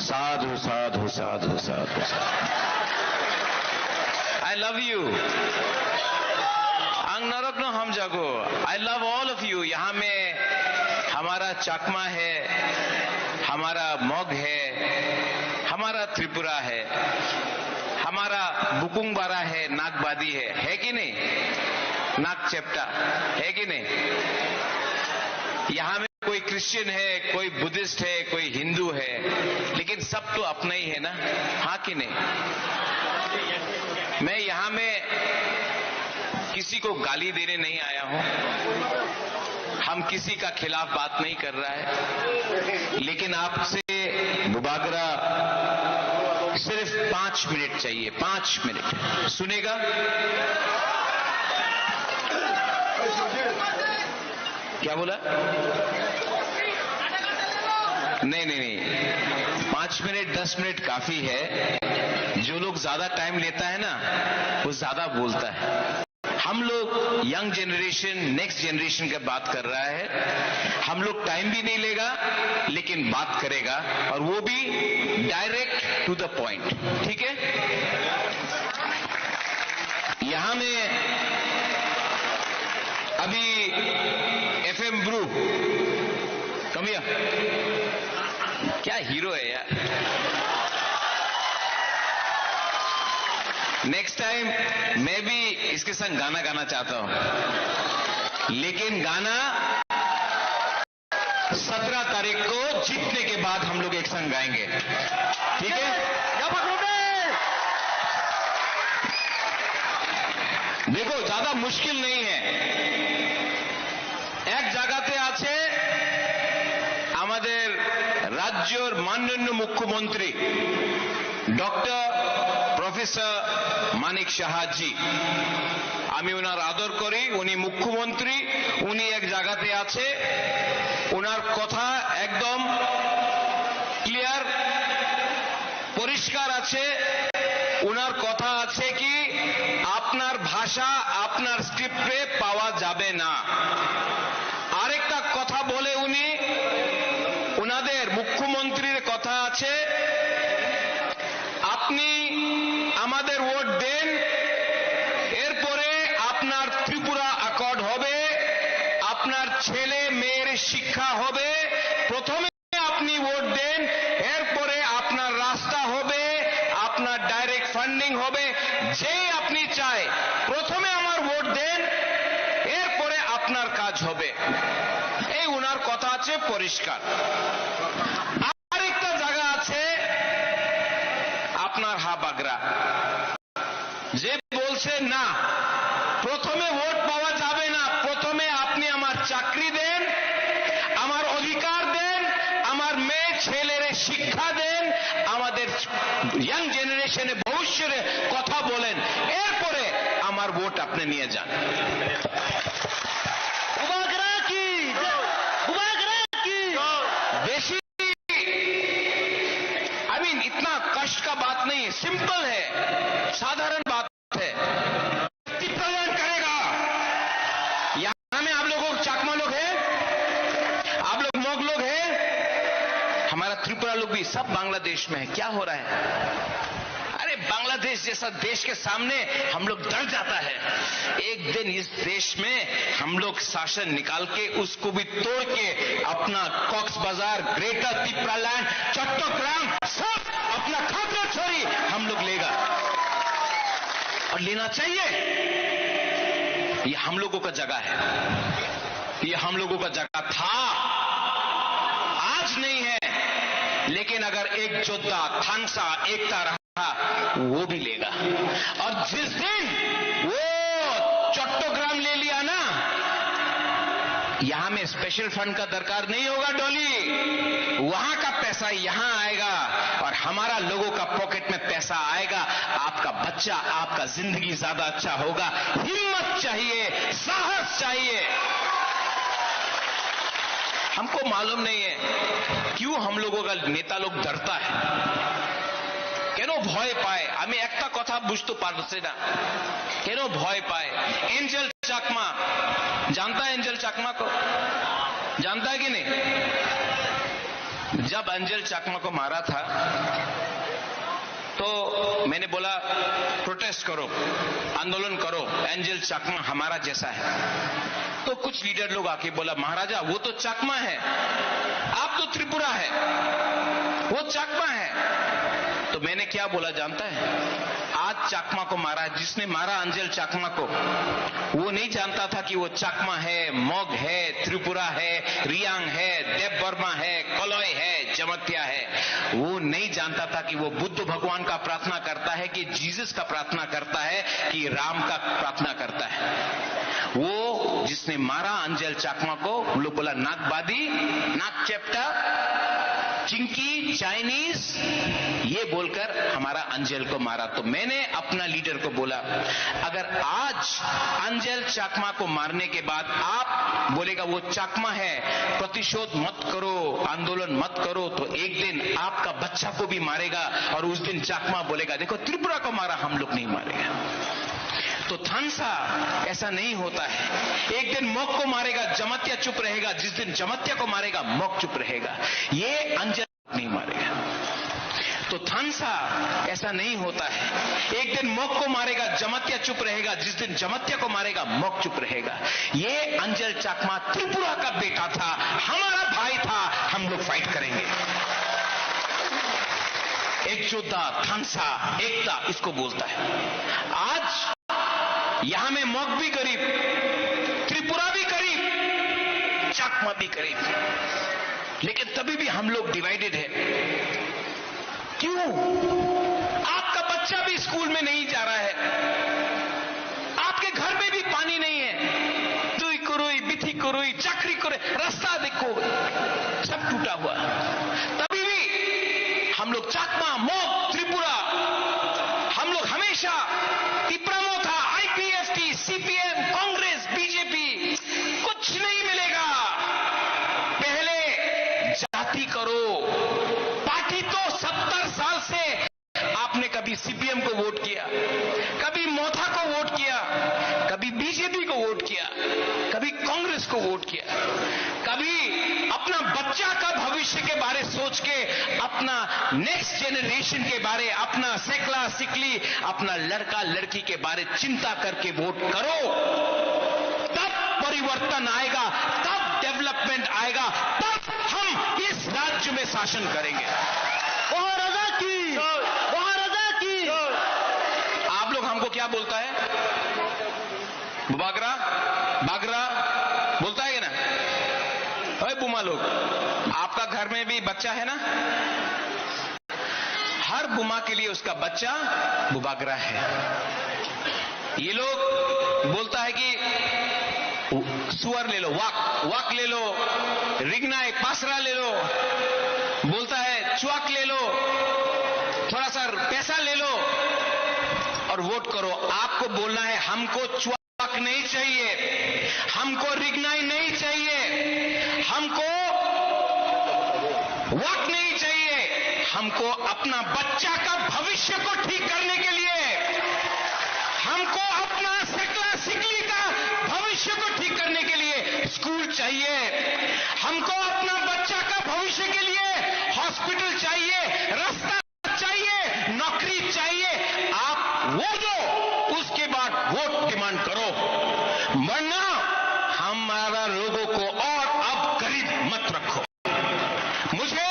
साधु, साधु, साधु, साधु, साधु। I love you। Ang norok no hamjago। I love all of you। यहाँ में हमारा चकमा है, हमारा मग है, हमारा त्रिपुरा है, हमारा बुकुंगबारा है, नागबादी है, है कि नहीं? नाग चेप्टा, है कि नहीं? यहाँ में कोई क्रिश्चियन है, कोई बुद्धिस्ट है, कोई हिंदू है, लेकिन सब तो अपना ही है ना, हाँ कि नहीं? मैं यहाँ में किसी को गाली देने नहीं आया हूँ, हम किसी का खिलाफ बात नहीं कर रहा है, लेकिन आपसे मुबागरा सिर्फ पाँच मिनट चाहिए, पाँच मिनट सुनेगा? क्या बोला? नहीं, नहीं, नहीं, पाँच मिनट, दस मिनट काफी है। जो लोग ज्यादा टाइम लेता है ना, वो ज्यादा बोलता है। हम लोग यंग जनरेशन, नेक्स्ट जनरेशन की बात कर रहा है। हम लोग टाइम भी नहीं लेगा, लेकिन बात करेगा, और वो भी डायरेक्ट टू द पॉइंट। ठीक है? यहाँ में अभी एफएम ब्रू, come here। क्या हीरो है यार। नेक्स्ट टाइम मैं भी इसके संग गाना गाना चाहता हूँ, लेकिन गाना सत्रह तारीख को जीतने के बाद हम लोग एक संग गाएंगे, ठीक है? देखो, ज्यादा मुश्किल नहीं है। এক জায়গাতে আছে আমাদের রাজ্যর মাননীয় মুখ্যমন্ত্রী ডক্টর প্রফেসর মানিক সাহাজি। আমি ওনার আদর করি, উনি মুখ্যমন্ত্রী, উনি এক জায়গাতে আছে, ওনার কথা একদম ক্লিয়ার, পরিষ্কার আছে। ওনার কথা আছে কি, আপনার ভাষা আপনার স্ক্রিপ্টে পাওয়া যাবে না। আরেকটা কথা বলে উনি, ওনাদের মুখ্যমন্ত্রীর কথা আছে, আপনি আমাদের ভোট দেন, এরপরে আপনার ত্রিপুরা অ্যাকর্ড হবে, আপনার ছেলে মেয়ের শিক্ষা হবে। প্রথমে আপনি ভোট দেন, এরপরে আপনার রাস্তা হবে, আপনার ডাইরেক্ট ফান্ডিং হবে। যেই আপনি চায়, প্রথমে আমার ভোট দেন, এরপরে আপনার কাজ হবে। এই ওনার কথা আছে পরিষ্কার। আরেকটা জায়গা আছে আপনার হাবাগরা, যে বলছে না, প্রথমে ভোট পাওয়া যাবে না, প্রথমে আপনি আমার চাকরি দেন, আমার অধিকার দেন, আমার মেয়ে ছেলেরে শিক্ষা দেন, আমাদের ইয়াং জেনারেশনে ভবিষ্যতে वोट अपने लिए जान। बुबागरा की जय। बुबागरा की। बेसी, I mean, इतना कष्ट का बात नहीं है, सिंपल है, साधारण बात है। तिप्रालैंड करेगा। यहाँ में आप लोगों को चकमा लोग हैं, आप लोग मोग लोग हैं, हमारा त्रिपुरा लोग भी, सब बांग्लादेश में है। क्या हो रहा है? अरे, बांग्लादेश जैसा देश के सामने हम लोग डर जाता है। एक दिन इस देश में हम लोग शासन निकाल के, उसको भी तोड़ के, अपना कॉक्स बाजार, ग्रेटर तिप्रालैंड, चट्टग्राम, सब अपना खातरा छोरी हम लोग लेगा। और लेना चाहिए। ये हम लोगों का जगह है, ये हम लोगों का जगह था, आज नहीं है। लेकिन अगर एक योद्धा, थानसा, एकता रहा, वो भी लेगा। और जिस दिन वो चट्टग्राम ले लिया ना, यहाँ में स्पेशल फंड का दरकार नहीं होगा डॉली, वहां का पैसा यहाँ आएगा और हमारा लोगों का पॉकेट में पैसा आएगा। आपका बच्चा, आपका जिंदगी ज्यादा अच्छा होगा। हिम्मत चाहिए, साहस चाहिए। हमको मालूम नहीं है क्यों हम लोगों का नेता लोग डरता है। কেন ভয় পায়? আমি একটা কথা বুঝতে পারছি না, কেন ভয় পায়? एंजल चाकमा, जानता है एंजल चाकमा को? जानता है कि नहीं? जब एंजल चाकमा को मारा था, तो मैंने बोला, प्रोटेस्ट करो, आंदोलन करो, एंजल चाकमा हमारा जैसा है। तो कुछ लीडर लोग आके बोला, महाराजा, वो तो चाकमा है, आप तो त्रिपुरा है, वो चाकमा है। तो मैंने क्या बोला जानता है? आज चाकमा को मारा, जिसने मारा अंजल चाकमा को, वो नहीं जानता था कि वो चाकमा है, मग है, त्रिपुरा है, रियांग है, देव वर्मा है, कलय है, जमातिया है। वो नहीं जानता था कि वो बुद्ध भगवान का प्रार्थना करता है, कि जीसस का प्रार्थना करता है, कि राम का प्रार्थना करता है। वो जिसने मारा अंजल चाकमा को, वो लोग बोला, नागबादी, नाग चेप्टा, चिंकी, चाइनीज, ये बोलकर हमारा अंजल को मारा। तो मैंने अपना लीडर को बोला, अगर आज अंजल चाकमा को मारने के बाद आप बोलेगा वो चाकमा है, प्रतिशोध मत करो, आंदोलन मत करो, तो एक दिन आपका बच्चा को भी मारेगा और उस दिन चाकमा बोलेगा, देखो, त्रिपुरा को मारा, हम लोग नहीं मारेगा। तो थानसा, ऐसा नहीं होता है। एक दिन मग को मारेगा, जमातिया चुप रहेगा, जिस दिन जमातिया को मारेगा, मग चुप रहेगा। ये अंजल नहीं मारेगा। तो थानसा, ऐसा नहीं होता है। एक दिन मग को मारेगा, जमातिया चुप रहेगा, जिस दिन जमातिया को मारेगा, मग चुप रहेगा। ये अंजल चाकमा त्रिपुरा का बेटा था, हमारा भाई था, हम लोग फाइट करेंगे। एक योद्धा, थानसा, एकता, इसको बोलता है। आज यहाँ में मग भी गरीब, त्रिपुरा भी गरीब, चाकमा भी गरीब, लेकिन तभी भी हम लोग डिवाइडेड है। क्यों? आपका बच्चा भी स्कूल में नहीं जा रहा है, आपके घर में भी पानी नहीं है। दुई कुरुई, बिथी कुरुई, चाकरी करे, रास्ता देखो, सब टूटा हुआ। तभी भी हम लोग चाकमा, मोग, त्रिपुरा, हम लोग हमेशा तिप्रामोथा, आईपीएफटी, सीपीएम, कांग्रेस, बीजेपी, कुछ नहीं मिलेगा। पहले जाति करो। पार्टी तो सत्तर साल से आपने कभी सीपीएम को वोट किया, कभी मोथा को वोट किया, कभी बीजेपी को वोट किया, कभी कांग्रेस को वोट किया, कभी अपना बच्चा का भविष्य के बारे सोच के, अपना नेक्स्ट जनरेशन के बारे, अपना सेकला सिकली, अपना लड़का लड़की के बारे चिंता करके वोट करो, तब परिवर्तन आएगा, तब डेवलपमेंट आएगा, तब हम इस राज्य में शासन करेंगे। महाराजा की, महाराजा की। आप लोग हमको क्या बोलता है? बागरा, बागरा बोलता है कि ना? ओए बुमा लोग, आपका घर में भी बच्चा है ना? हर बुमा के लिए उसका बच्चा बुबागरा है। ये लोग बोलता है कि सुअर ले लो, वाक, वाक ले लो, रिगना एक पासरा ले लो, बोलता है चुआक ले लो, थोड़ा सा पैसा ले लो और वोट करो। आपको बोलना है, हमको च्वाक नहीं चाहिए, हमको रिगनाई नहीं चाहिए, हमको वोट नहीं चाहिए, हमको अपना बच्चा का भविष्य को ठीक करने के लिए, हमको अपना सकला सिकली का भविष्य को ठीक करने के लिए स्कूल चाहिए, हमको अपना बच्चा का भविष्य के लिए हॉस्पिटल चाहिए, रास्ता चाहिए, नौकरी चाहिए। आप वो दो, उसके बाद वोट डिमांड करो, वरना हमारा लोगों को और अब गरीब मत रखो। मुझे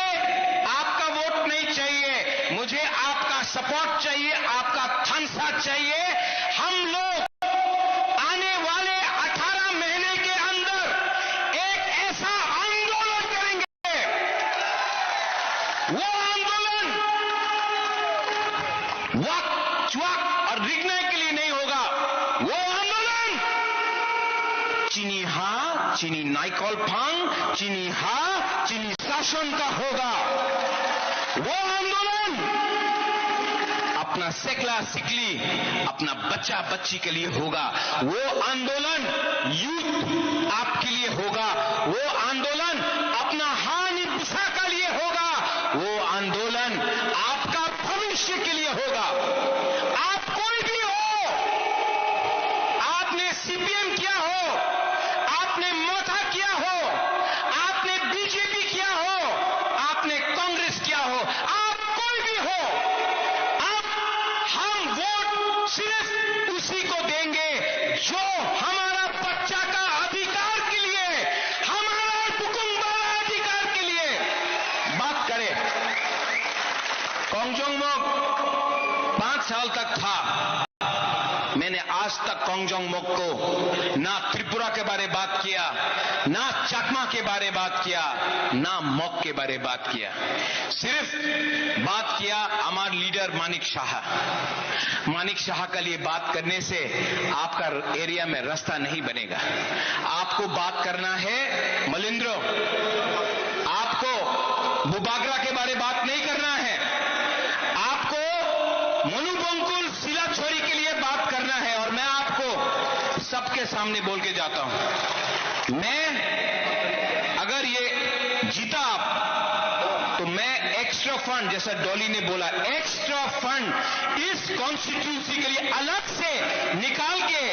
आपका वोट नहीं चाहिए, मुझे आपका सपोर्ट चाहिए, आपका थम्स अप चाहिए। हम लोग आने वाले अठारह महीने के अंदर एक ऐसा आंदोलन करेंगे। वो आंदोलन वक, च्वाक और रिगनाई के लिए नहीं होगा। वो आंदोलन chini ha, chini naikol phang, chini ha, chini शासन का होगा। वो आंदोलन अपना सेकला सिकली, अपना बच्चा बच्ची के लिए होगा। वो आंदोलन यूथ आपके लिए होगा। वो आंदोलन अपना हानि बुसा का लिए होगा। वो आंदोलन आपका भविष्य के लिए होगा। आप कोई भी हो, आपने सीपीएम किया हो, आपने मथा किया हो, आपने बीजेपी किया हो, आपने कांग्रेस किया हो, आप कोई भी हो, आप, हम वोट सिर्फ उसी को देंगे जो हमारा बच्चा का अधिकार के लिए, हमारा हुकुम वाला अधिकार के लिए बात करे। Kongjong Mok पाँच साल तक था, मैंने आज तक Kongjong Mok को ना त्रिपुरा के बारे बात किया, ना चकमा के बारे बात किया, ना Mok के बारे बात किया। सिर्फ बात किया हमारे लीडर मानिक शाह। मानिक शाह के लिए बात करने से आपका एरिया में रास्ता नहीं बनेगा। आपको बात करना है मलिंद्रो, आपको बुबागरा के बारे बात नहीं करना है। आपको मनु बंकुल सिला छोरी के लिए बात करना है। और मैं आपको सबके सामने बोल के जाता हूं, मैं अगर ये जीता आप, तो मैं एक्स्ट्रा फंड, जैसा डॉली ने बोला, एक्स्ट्रा फंड इस कॉन्स्टिट्यूंसी के लिए अलग से निकाल के,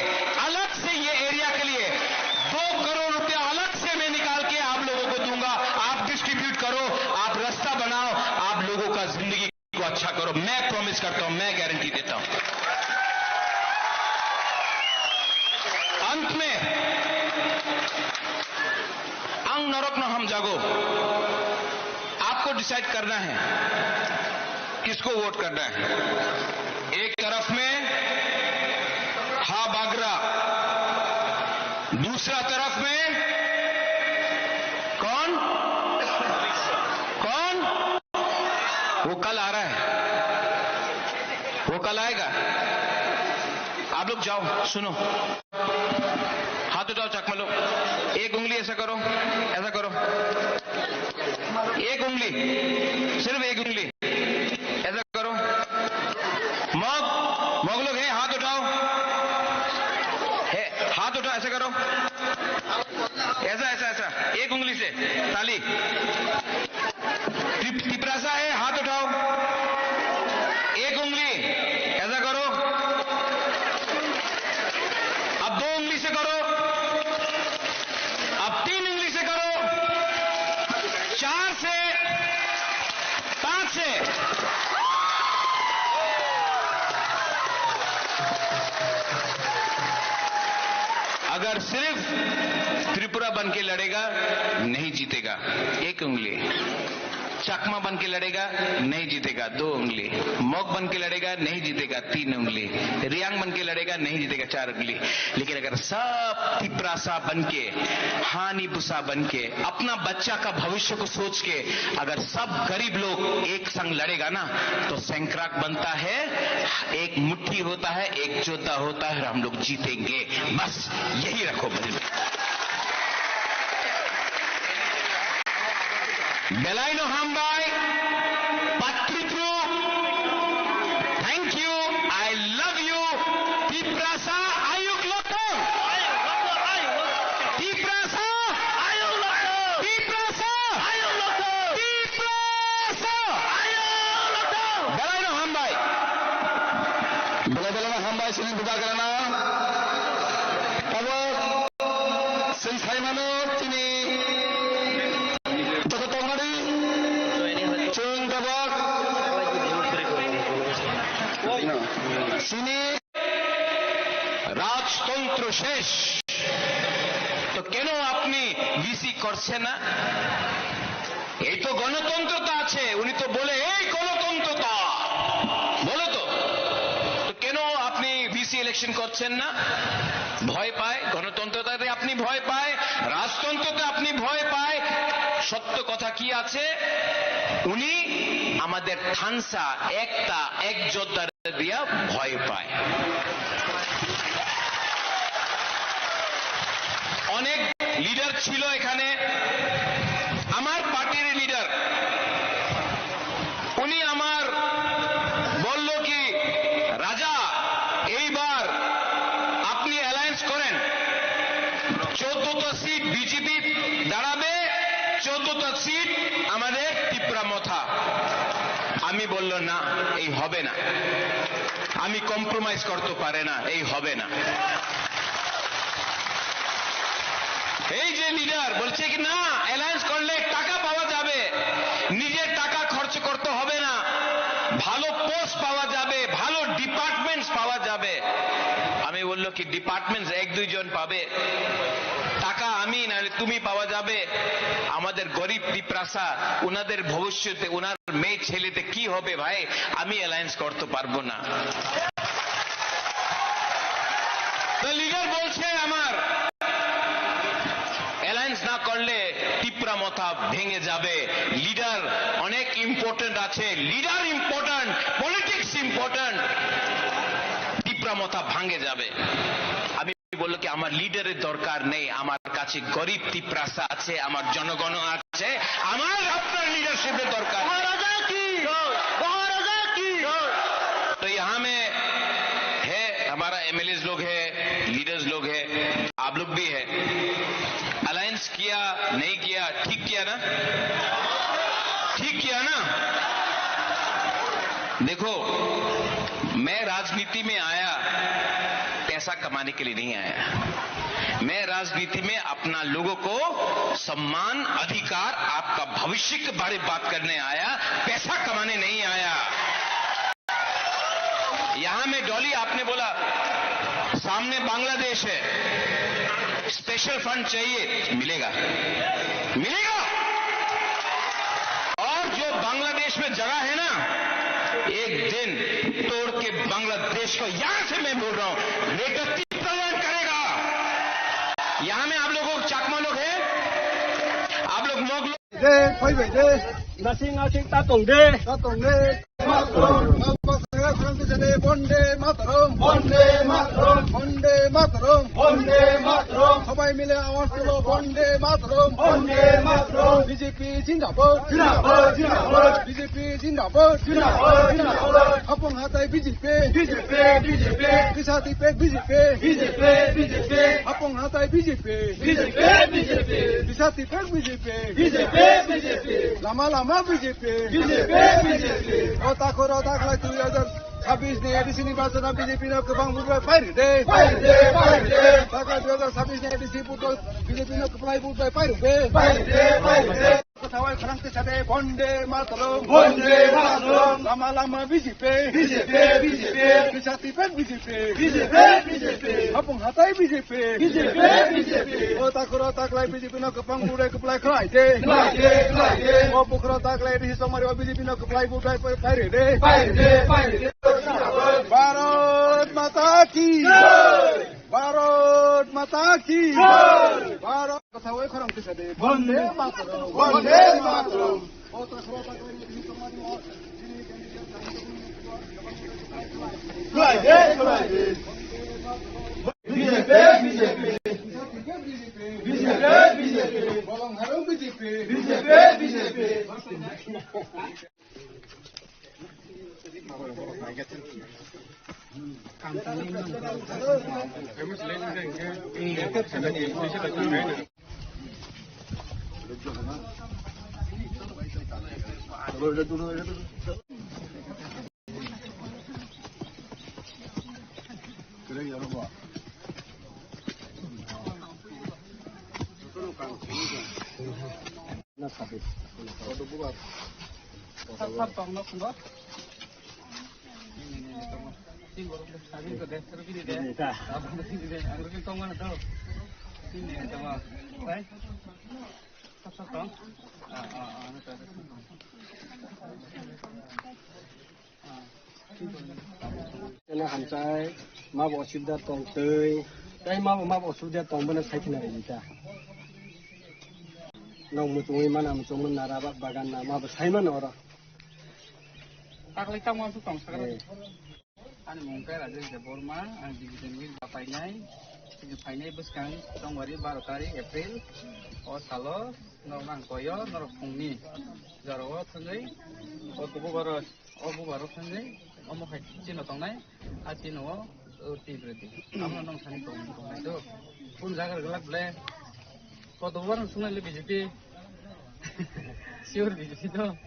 अलग से ये एरिया के लिए दो करोड़ रुपया अलग से मैं निकाल के आप लोगों को दूंगा। आप डिस्ट्रीब्यूट करो, आप रास्ता बनाओ, आप लोगों का जिंदगी को अच्छा करो। मैं प्रॉमिस करता हूं, मैं गारंटी देता हूं। अंत में, ang norokno hamjago, आपको डिसाइड करना है किसको वोट करना है। एक तरफ में हा बागरा, दूसरा तरफ में कौन? कौन? वो कल आ रहा है, वो कल आएगा। आप लोग जाओ, सुनो, हाथ उठाओ चकमा लोग, एक उंगली ऐसा करो, ऐसा करो, एक उंगली, सिर्फ एक उंगली, ऐसा करो। मग, मग लोग है, हाथ उठाओ, है, हाथ उठाओ, ऐसा करो, ऐसा, ऐसा, ऐसा, एक उंगली से ताली। तिप-, तिपरासा है, हाथ उठाओ। एक उंगली ऐसा करो, अब दो उंगली से करो, अब तीन उंगली से करो, चार से, पांच से। अगर सिर्फ त्रिपुरा बन के लड़ेगा, नहीं जीतेगा, एक उंगली। चकमा बन के लड़ेगा, नहीं जीतेगा, दो उंगली। मग बन के लड़ेगा, नहीं जीतेगा, तीन उंगली। रियांग बन के लड़ेगा, नहीं जीतेगा, चार उंगली। लेकिन अगर सब तिपरासा बन के, हानि बुसा बन के, अपना बच्चा का भविष्य को सोच के अगर सब गरीब लोग एक संग लड़ेगा ना, तो सैंक्राक बनता है, एक मुट्ठी होता है, एक जोधा होता है और हम लोग जीतेंगे। बस यही रखो मन में। Belaino hambai, Patripru, thank you, I love you, Tipra Ayuk lokthong. Tiprasa. Tiprasa. Tiprasa. Belai no hambai. Belai belai no hambai, sini buka karana. Tabuk Chwng saimano chini joto tongmani chwng tabuk chini রাজতন্ত্র শেষ। তো কেন আপনি ভিসি করছেন না? এই তো গণতন্ত্রতা আছে, উনি তো বলে, "এই গণতন্ত্রতা, বলো তো, তো কেন আপনি ভিসি ইলেকশন করছেন না?" ভয় পায়, গণতন্ত্রতাতে আপনি ভয় পায়, রাজতন্ত্রতে আপনি ভয় পায়। সত্য কথা কি আছে? উনি আমাদের থানসা, একটা, এক যোদ্ধার দিয়া ভয় পায়। অনেক লিডার ছিল এখানে, আমার পার্টির লিডার, উনি আমার বলল কি, "রাজা, এইবার আপনি অ্যালায়েন্স করেন, চোদ্দটা সিট বিজেপি দাঁড়াবে, চোদ্দটা সিট আমাদের তিপ্রা মথা।" আমি বলল, "না, এই হবে না।" আমি কম্প্রোমাইজ করতে পারে না, এই হবে না। এই যে লিডার বলছে কি না, অ্যালায়েন্স করলে টাকা পাওয়া যাবে, নিজের টাকা খরচ করতে হবে না, ভালো পোস্ট পাওয়া যাবে, ভালো ডিপার্টমেন্টস পাওয়া যাবে। আমি বলল কি, "ডিপার্টমেন্টস এক দুইজন পাবে, টাকা আমি নাহলে তুমি পাওয়া যাবে।" আমাদের গরিব তিপ্রাসা, ওনাদের ভবিষ্যতে, ওনার মেয়ে ছেলেতে কি হবে ভাই? আমি অ্যালায়েন্স করতে পারবো না। তো লিডার বলছে আমার, অ্যালায়েন্স না করলে তিপ্রা মথা ভেঙে যাবে। লিডার অনেক ইম্পর্টেন্ট আছে, leader important, politics important. Tipra মথা ভাঙে যাবে। আমি বলল কি, "আমার লিডারের দরকার নেই, আমার কাছে গরিব তিপ্রাসা আছে, আমার জনগণ আছে, আমার আপনার লিডারশিপের দরকার।" মহারাজা কি? মহারাজা কি? तो यहाँ में है, हमारा एमएलएस लोग है, लीडर्स लोग है, आप लोग भी है। अलायंस किया, नहीं किया, ठीक किया ना? ठीक किया ना? देखो, मैं राजनीति में आया पैसा कमाने के लिए नहीं आया। मैं राजनीति में अपना लोगों को सम्मान, अधिकार, आपका भविष्य के बारे में बात करने आया, पैसा कमाने नहीं आया। यहाँ में डॉली आपने बोला, सामने बांग्लादेश है, स्पेशल फंड चाहिए, मिलेगा, मिलेगा। और जो बांग्लादेश में जगह है ना, एक दिन तोड़ के बांग्लादेश को, यहाँ से मैं बोल रहा हूँ, ग्रेटर तिप्रालैंड करेगा। यहाँ में आप लोगों को, चाकमा लोग हैं, आप लोग मग लोग, de, phaibai de. Nasing nasing ta tong de. Ta tong de. Bondhe Mataram. Bondhe Mataram. Bondhe Mataram. Bondhe Mataram. Sabai mile awaz tulo, Bondhe Mataram. Bondhe Mataram. B J P zindabad. Zindabad, zindabad. B J P zindabad. Zindabad, zindabad. Hapung hatai B J P. B J P, B J P. Bisati pek B J P. B J P, B J P. Hapung hatai B J P. B J P, B J P. Bisati pek B J P. B J P, B J P. Lama lama B J P. B J P, B J P. O takhoro taklai dui hajar chabbish ni A D C nirbachon o B J P no kwbang vote bai pairi de. Pairi de, pairi de. Taklai dui hajar chabbish ni A D C vote o B J P no kwplai vote bai pairi de. Pairi de, pairi de. Kwthawai khorang tisa de, Bondhe Mataram. Bondhe Mataram. Lama lama B J P. B J P, B J P. Bisati pek B J P. B J P, B J P. Hapung hatai B J P. B J P, B J P. O takhoro taklai B J P no kwbang vote bai kwplai khlai de. Khlai de, khlai de. O bukhoro taklai risi tongmari o B J P no kwplai vote bai pairi de. Pairi de, pairi de. Bharat Mata ki. Jai. Bharat Mata ki. Jai. Bharat Kwthawai khorang tisa de. Bondhe Mataram. Bondhe Mataram. Khwlai de, khwlai de. B J P, B J P. B J P, B J P. Bolong harung B J P. B J P, B J P. Chwla hamchai, mabo osubida tong twi, tei mabo mabo osubida tong bono sai khna rwdi ta. Nong muchungwi mana muchungmani nara ba bagan na mabo sai mano oro. Takle tamo su tong sakra. Eh. Ani mung khe Rajesh Debbarma, ang division wheel ba painai, tini phainai bwskang Tongwari baro tarik April, o salo norok nang koyo, norok phungni jorao thangwi, o kubu baro, o bubaro thangwi, omo hai chino tongnai, a chino o, o twi bredi. Amo nong sani tong, tongnai do. Kun jagar glak ble, koto bubaro sungai le B J P, sure B J P do.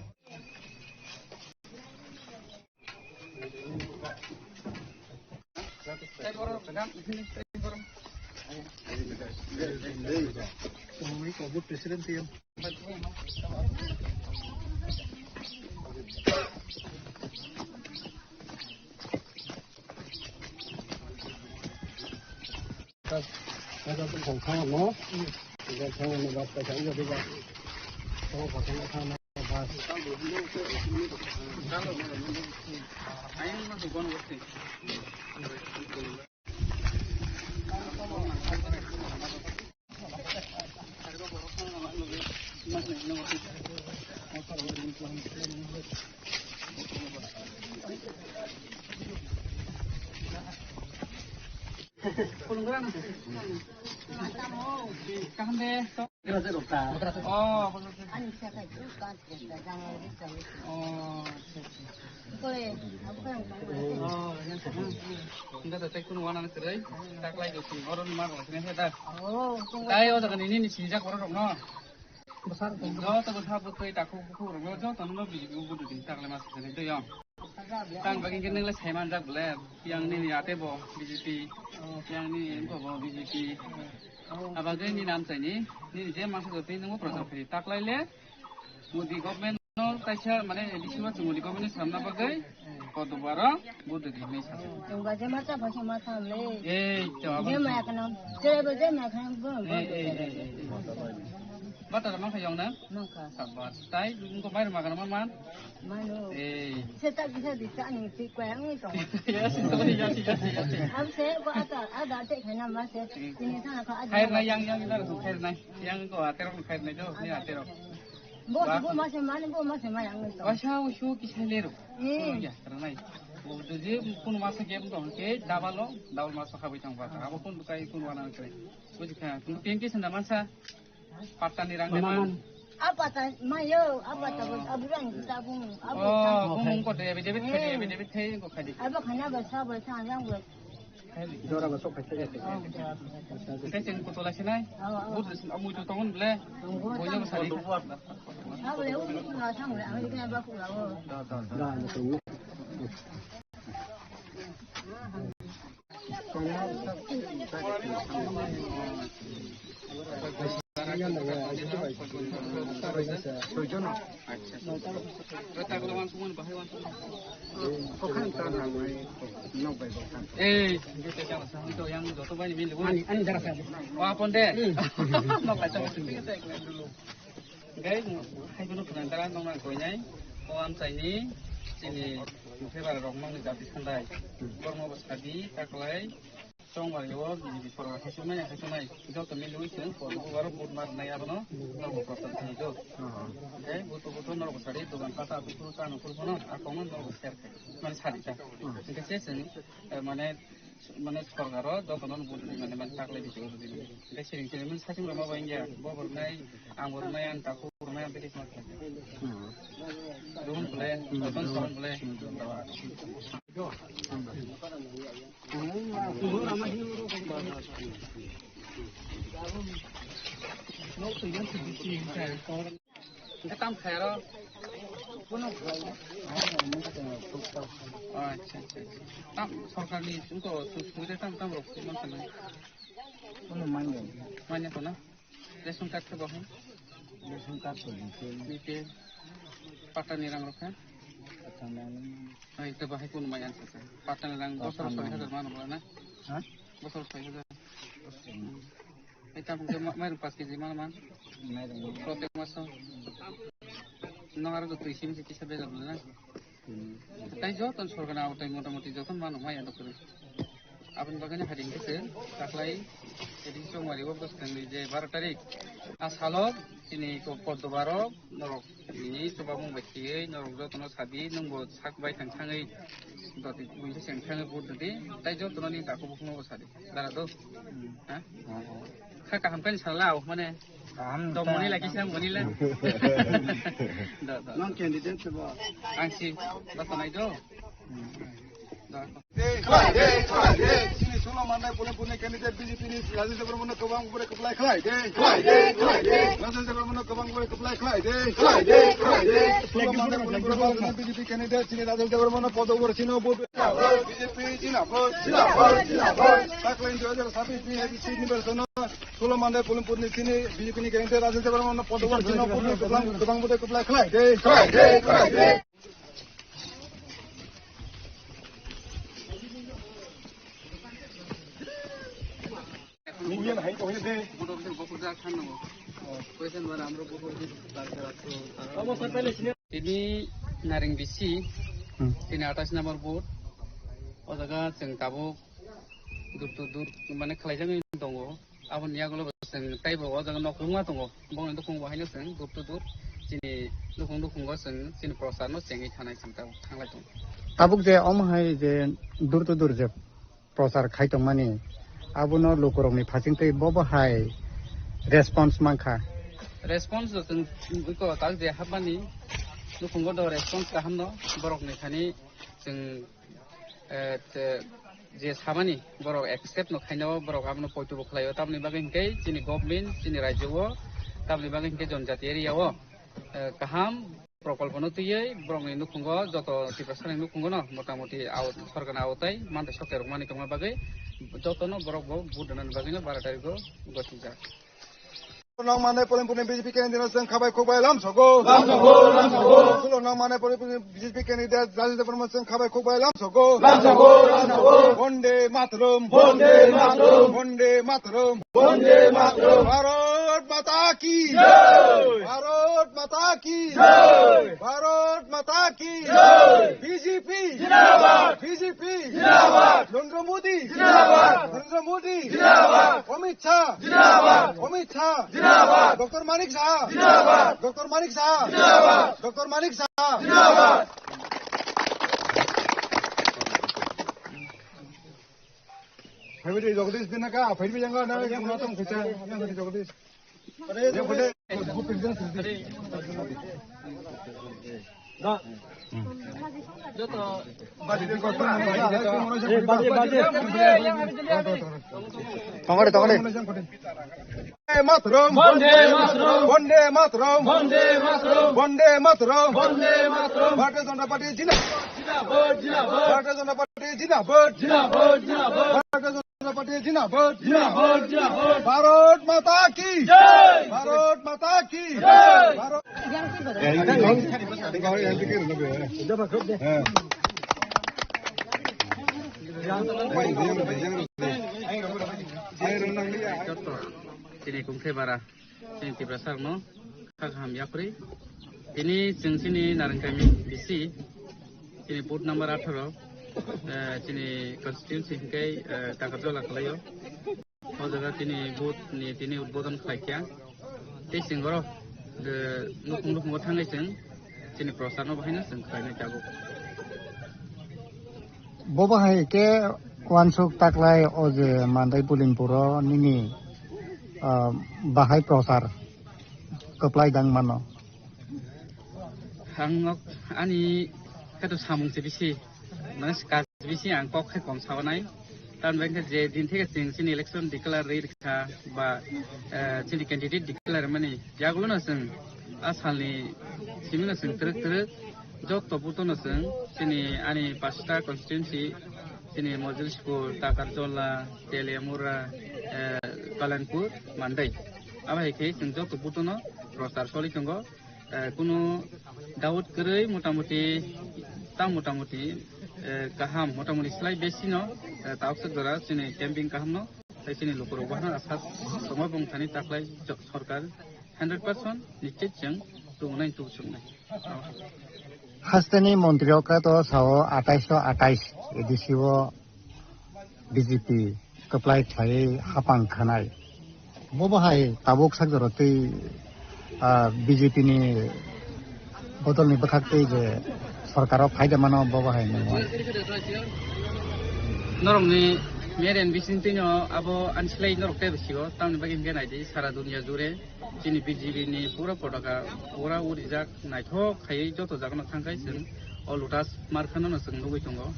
Tei o jaga nini ni sinijak borok rok no. Joto bwsa bwtwi takhuk bukhuk rok no joto no B J P o vote rwdi, takle ma swkang twi o. Tang bagwi khe nwng le sai manjak bole, yang nini ate bo B J P, yang nini wngkha bo B J P. Abagwi nini amchaini, nini je masa jotwi nwngbo prochar khaidi. Taklaile Modi government no kaisa mane A D C o chwng Modi government ni samna bagwi koto baro vote rwdi hinwi sa. Chwng ba je ma cha phaisa ma tham le. Ei, to abo je ma kanam, je ba je ma kanam bo. Ei, ei, ei, ei. Bata ma kha yong na? Nokha. Sabas. Tai ko bai ma kanam man. Mano. Eh. Se ta bisa di ta ni ti kwa yang ni tong. Ya, si to ya, si ya, si ya. Am se ko ata ada te khana ma se. Ini sana ko ada. Khair na yang yang dar su khair na. Yang ko aterok khair na jo, ni aterok. Bo bo ma se ma ni bo ma se ma yang ni tong. Wasa usu kisai lero. Eh. Ya, karena. Bo je kun ma se game tong ke double lo, double ma se khabai tong ba. Abo kun kai kun wana kai. Buji kha. Kun tin ki sanda ma sa. Pattani rang de man. Apa ta mayo, apa ta bos aburan kita bung, abu ta. Oh, bung ko de, bide bide, bide bide ko khadi. Abo khana ba sa ba sa yang ba. Jora ba sok khadi. Kai cheng ko tola sinai. Bud amu tu tongon ble. Boyo sari. Abo le u ku na sang le, ang ke ba ku la o. Da da da. Ei, ang joto bai ni mili. Ani, ani jara sa. Wa pon de. Nok ai ta. Hingke hai bono khwnang dara nokna koinai, o amchaini chini mukhe bara rok nokni jati sandai. Borokno bo sadi taklai, chongmari o B J P sorkar haichuknai, haichuknai, joto miliwi chwng Bubar o vote ma rwnai abono norok bo prochar khlai do. Hingke buto buto norok bo sadi dogan kata aphuru ta nukhuru phano a kongma norok bo share khai, mane sadi ta. Hingke se chwng, eh, mane mane sorkaro jotono bo mane, mane taklai di, hingke siring siring mane sachung rwma bo wngya, bo bo rwnai, ang bo rwnai, ani takhuk Tam khairo. Kuno. Acha, acha, acha. Tam sorkarni sumto sumsuide tam tam rok sumang sana. Kuno manya. Manya kono. Ration card khe bo hai? Ration card to B P L. B P L. Patta ni rang rok kha? Patta ni rang. Ai, to bahai kuno manya sa. Patta ni rang bosor soi hajar mano na? Ha? Bosor soi hajar. Bosor. Eta bungke ma-, mairung paanch kg mana man? Mairung. Protek maso. Nong aro twi sim se kisa bejak na? Hmm. Tai joto sorkar na tai motamoti joto mano mai adok kori. Aboni bagwi no hari hingke se taklai edi chongmari o bwskang ni je baro tarik a salo chini ko poddo baro norok ni chuba mung bai khiyei norok joto no sadi nwng bo sak bai thang thangwi doti buisa seng thangwi vote dodi tai joto no ni takhuk bukhuk no bo sadi. Dara do. Hmm. Ha? Oh, oh. Kha kaham kani sala o mane. Kaham do ta, moni lagi kaham. Sa moni la. Do, do. Nong candidate se bo. Ang si ba tanai do. Hmm. Do. Khlai de, khlai de. Chini Solo Mandai Polinpur ni candidate B J P ni Rajesh Debbarma no kwbang bore kwplai khlai de. Khlai de, khlai de. Rajesh Debbarma no kwbang bore kwplai khlai de. Khlai de, khlai de. Solo Mandai Polinpur ni B J P candidate chini Rajesh Debbarma no podo bore chino vote. B J P zindabad, zindabad, zindabad. Taklai dui hajar sabis ni A D C nirbachono Solo Mandai Polinpur ni chini B J P ni candidate Rajesh Debbarma no podo bore chino vote kwbang, kwbang bode kwplai khlai de. Khlai de, khlai de. Tini Nareng bisi, hmm, tini atais number booth. O jaga chwng tabuk dur to dur mane khlaijagwi tongo. Aboni yagulo bo chwng teibo o jaga nok kwbangma tongo. Bongni nukhung bo haino chwng dur to dur chini nukhung nukhungo chwng chini prochar no chengwi thanai chwng tabuk thanglai tongo. Tabuk je omo hai je dur to dur je prochar khai tongmani, abono lukurokni phasingtwi bobo hai response mankha? Response rok chwng iko tak je hapmani nukhungo do response kahamno borokni thani chwng, eh, te, je samani borok accept no khaino borok abono poito bo khlaio, tamni bagwi hinkhe chini government chini rajyo o tamni bagwi hinkhe jonjati area o, eh, kaham prokolpo no twiwi borokni nukhungo joto Tiprasani nukhungo no motamoti aw-, sorkarni aotai mantai sokya rwmani tongma bagwi jotono borok bo vote rwnani bagwi no bara tarigo gosijak. Nong manai Polinpur ni B J P candidate chwng khabai khukbai lamsogo. Lamsogo, lamsogo. Sulo nong manai Polinpur ni B J P candidate Rajesh Debbarma chwng khabai khukbai lamsogo. Lamsogo, lamsogo. Bonde Mataram. Bonde Mataram. Bonde Mataram. Bonde Mataram. Bharat Mata ki. Jai. Bharat Mata ki. Jai. Bharat Mata ki. Jai. B J P. Zindabad. B J P. Zindabad. Narendra Modi. Zindabad. Narendra Modi. Zindabad. Amit Shah. Zindabad. Amit Shah. Zindabad. Doctor Manik Saha. Zindabad. Doctor Manik Saha. Zindabad. Doctor Manik Saha. Zindabad. Phaibidi Jagdish dinaka, phaibidi yanga na, kuna tong kisa, yanga di Jagdish. Tongore, tongore. Vande Mataram. Vande Mataram. Vande Mataram. Vande Mataram. Bharatiya Janata Party zindabad. Zindabad, zindabad. Bharatiya Janata Party zindabad. Zindabad, zindabad. Bharatiya Janata Party zindabad. Zindabad, zindabad. Bharat Mata ki. Jai. Bharat Mata ki. Jai. Bharat Chini kungthai bara, chini Tiprasa rokno kha kaham yaphri. Tini chwng chini Narengkami bisi, chini booth number atharo, eh, chini constituency hwnkhe, eh, Takarjola kalaio. O jaga tini booth ni tini udbodon khlaikha. Tei chwng oro, eh, nukhung nukhungo thangwi chwng chini prochar no bahaino chwng khlainai tabuk. Bo bahai khe uansuk taklai o je Mandai Bulimpuro nini, ah, bahai prochar kwplai dang mano. Ang nok ani khe to samung se bisi, mane kaj bisi ang kok khe kom sabanai. Tamni bagwi khe je din theke chwng chini election declare rwi rwkha ba, eh, chini candidate declare mani yagulo no chwng a salni simi no chwng twrwk twrwk joto buto no chwng chini ani pasta constituency, chini Mojilspur, Takarjola, Teliamura, eh, Kalanpur, Mandai. Abo hai khe chwng joto buto no prochar soli tongo. Eh, kunu doubt kwrwi motamuti, ta motamuti, eh, kaham, motamuti slai besi no, eh, tauksa jora chini camping kaham no, tei chini lukurok bahna asa tongma bong thani taklai jo-, sorkar hundred percent nischit chwng tubunai tubusuknai. Hasteni montri o khe to sao atais o atais A D C o B J P kwplai khlaiwi hapang khanai. Bo bahai tabuk sak jora twi, ah, B J P ni bodol ni bwkhak twi je sorkar o phaida mano bo bahai nangmani. Norok ni meren bising twi no abo anslai norok tei bwsio tamni bagwi hwnkhe naidi sara dunia jure. Chini B J P ni pura potaka pura urijak naithok khaiwi joto jagano thangkhai chwng o Lotus markhano no chwng nugwi tongo.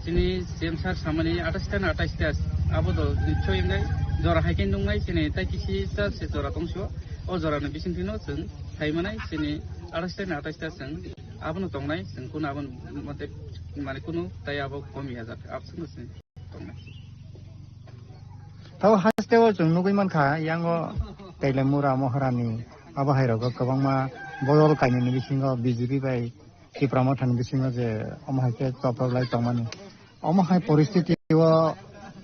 Chini C M sir samani atais ta na atais ta abo do nichoi wngnai jora hai khe nungnai chini tai kisi ta se jora tongso o jora ni bising thwino chwng sai manai chini atais ta na atais ta chwng abono tongnai chwng kuno abo mate mane kuno tai abo komi ajak abswkno chwng. Tabo haste o chwng nugwi mankha, yango Teliamura, Maharani, abo hai rogo kwbangma bodol kainwini bisingo B J P bai Tipra Mothani bisingo je omo hai khe chopor lai tongmani. Omo hai poristiti o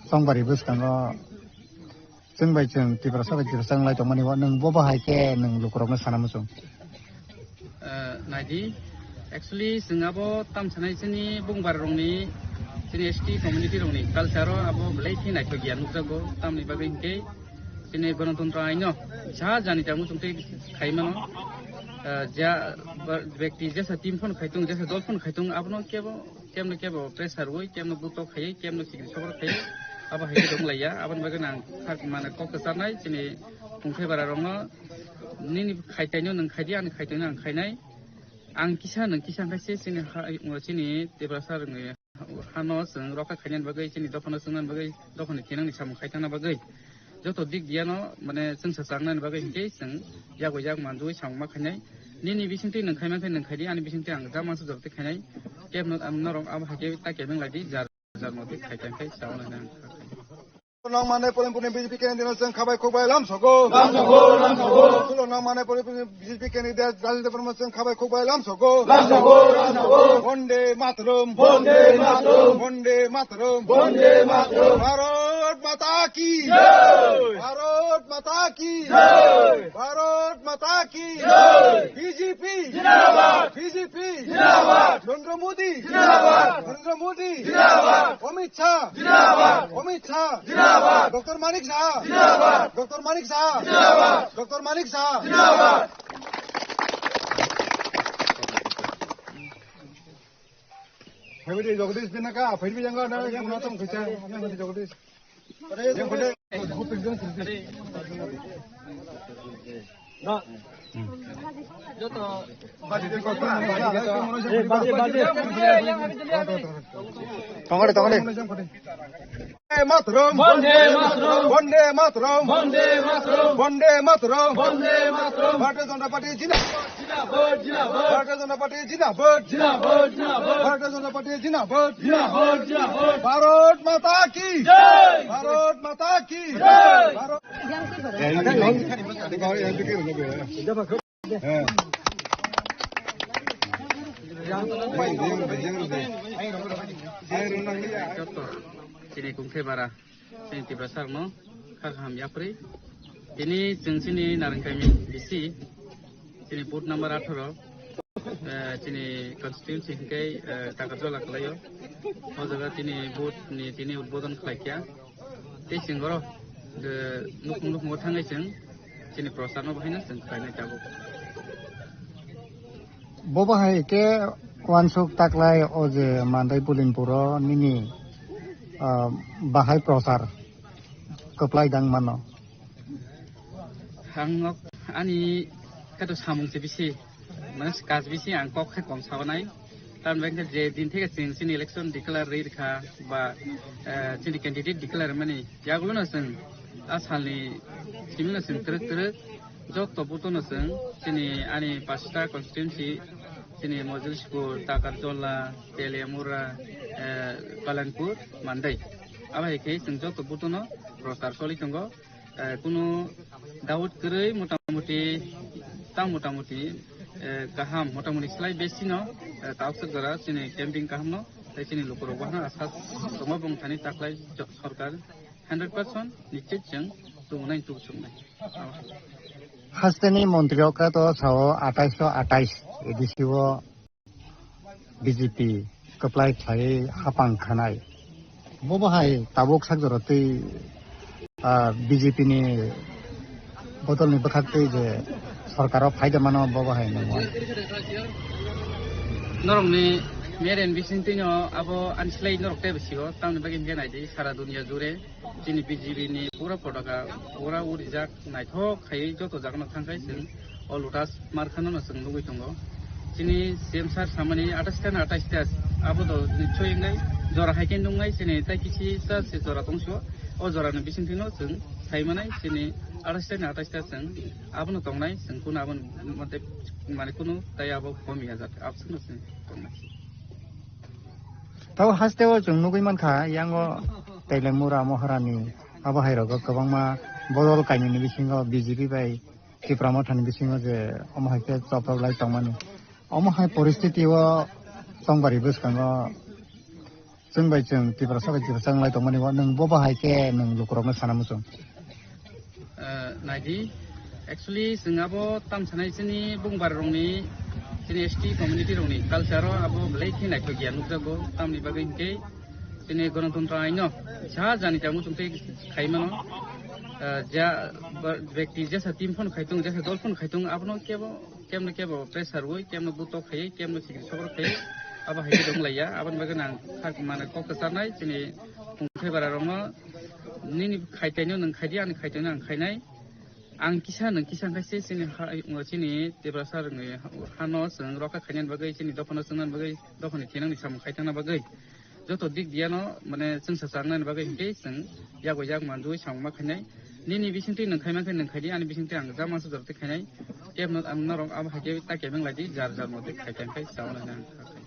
chongbari bwskango chwng bai chwng Tiprasa bai Tiprasa wnglai tongmani o nwng bo bahai khe nwng lukurokno sana muchung? Eh, naidi, actually, chwng abo tam sanai chini bungbar rokni, chini S T community rokni culture o abo belai khe naithok ya nukjago, tamni bagwi hinkhe chini Ganatantro aino ja jani tamo chwng tei khai mano. Eh, ja ba-, bekti jesa team phano khai tongo, jesa dol phano khai tongo, abono kebo, kemno kebo pressure rwui, kemno butok khaiwi, kemno sikri sokro khaiwi, abo hai khe tong laiya. Aboni bagwi ang sak mane kok kwcharnai chini Khumkhe bara rokno, nini khaitaino nwng khaidi, ani khaitaino ang khainai. Ang kisa nwng kisa wngkha se chini ha, chini Tiprasa rokni hano chwng rokha khainani bagwi, chini dophano chwngnani bagwi, dophani thinangni samung khai thangna bagwi joto dik diano mane chwngsa changnani bagwi hinkhe chwng yago yak manjui samung ma khainai. Nini bisingtwi nwng khai mankhe nwng khaidi, ani bisingtwi ang ja mansa jora twi khainai. Kebno ang norok abo hai khe ta kebeng laidi, jar jar motwi khai tang khai chauna hinwi ang kha khai. Nang mane polim polim B J P candidate chwng khabai khukbai lam sogo. Lam sogo, lam sogo. Sulo nang mane polim polim B J P candidate Jalil Debbarma chwng khabai khukbai lam sogo. Lam sogo, lam sogo. Bonde Mataram. Bonde Mataram. Bonde Mataram. Bonde Mataram. Bharat Mata ki. Jai. Bharat Mata ki. Jai. Bharat Mata ki. Jai. B J P. Jindabad. B J P. Jindabad. Narendra Modi. Jindabad. Narendra Modi. Jindabad. Amit Shah. Jindabad. Amit Shah. Jindabad. Doctor Manik Saha. Jindabad. Doctor Manik Saha. Jindabad. Doctor Manik Saha. Jindabad. Phaibidi Jagadish Pinaka, phaibidi janga na, yang na tong kisa, yang phaibidi Jagadish. Yang phaibidi. Tongole, tongole. Mataram. Bonde Mataram. Bonde Mataram. Bonde Mataram. Bonde Mataram. Bharatiya Janata Party jindabad. Jindabad, jindabad. Bharatiya Janata Party jindabad. Jindabad, jindabad. Bharatiya Janata Party jindabad. Jindabad, jindabad. Bharat Mata ki. Jai. Bharat Mata ki. Jai. Bharat Joto chini Khumkhe bara, chini Tiprasa rokno kha kaham yapri. Tini chwng chini Narengkaimi B C, chini booth number atharo, eh, chini constituency hwnkhe, eh, Takarjola kwlaio. O jaga chini booth ni tini udbodon khlaikha. Tei chwng oro, eh, nukhung nukhungo thangwi chwng chini procharno bahaino chwng khlainai tabuk. Bo bahai khe uansuk taklai o je Mandai Bulimpuro nini, ah, bahai prochar kwplai dang mano. Ang nok ani khe to samung se bisi. Mane, kash bisi ang kok khe kom sabanai. Tamni bagwi khe je din theke chwng chini election declare rwi rwkha ba, eh, chini candidate declare mani, yagulono chwng a salni simino chwng twrwk twrwk joto butono chwng chini ani pasta constituency, chini Mozilsipur, Takarjola, Teliamura, eh, Kalanpur, Mandai. Abo hai khe chwng joto butono prochar choli tongo. Eh, kunu doubt kwrwi motamuti, tang motamuti, eh, kaham, motamuti slai besino, eh, tauksa jora chini camping kahamno, tei chini lukurok wahano asa tongma bongthani taklai jo-, sorkar hundred percent nischit chwng tubunai tubusuknai. Hasteni montri okra to sao atais o atais A D C o B J P kwplai khlaiwi hapang khanai. Bobo hai tabuk sak jora twi, ah, B J P ni bodol ni bwkhak twi je sorkar o phaida mano bobo hai nangma. Norok ni mere ni bising twi no abo ani slai norok tei bisi o tamni bagwi hwnkhe nai di sara dunia jure. Chini B J P ni pura potaka pura urijak, naithok khaiwi joto jagano thangkhai chwng o Lotus markhano no chwng nugwi tongo. Chini C M sir samani atais ta na atais ta abo do nichoi wngnai jora hai khe nungnai chini tai kisi sa se jora tongso o jora ni bisingtwi no chwng sai manai chini atais ta na atais ta chwng abono tongnai chwng kunu abono mate mane kunu tai abo komi ya jat absano chwng tongnai. Tabo haste o chwng nugwi mankha, yango Teliamura, Maharani, abo hai rogo kwbangma bodol kainwini bisingo B J P bai Tipra Mothani bisingo je omo hai khe choprok lai tongmani. Omo hai poristiti o chongbari bwskango chwng bai chwng Tiprasa bai Tiprasa wng lai tongmani o nwng bobo hai khe nwng lukurokno sana muchung. Eh, naidi, actually, chwng abo tam sanai chini bungbar rokni, chini S T community rokni culture o abo belai khe naithok ya nukjago, tamni bagwi hinkhe chini Ganatantro aino ja jani ja muchung tei khai mano, eh, ja ba-, bekti jesa team phano khai tongo, jesa dol phano khai tongo, abono kebo, kemno kebo pressure rwui, kemno butok khaiwi, kemno chikri sokro khaiwi, abo hai khe dong laiya, aboni bagwi ang thak mane kok kwcharnai chini Phunthai bara rokno nini khaitaino nwng khaidi, ani khaitaino ang khainai. Ang kisa nwng kisa wngkha se chini ha, chini Tiprasa rokni hano chwng rokha khainani bagwi, chini dophano chwngnani bagwi, dophani thinangni samung khaitangna bagwi. Joto dik diyano, mane, chwngsa changnani bagwi hinkhe chwng yago yak manjui samung ma khainai. Nini bisingtwi nwng khaima khe nwng khaidi, ani bisingtwi ang ja mansa jortwi khainai. Kebno ang norok abo hai khe ta kebeng laidi, jar jar motwi khai khai khe chaui lainai ang kha khai.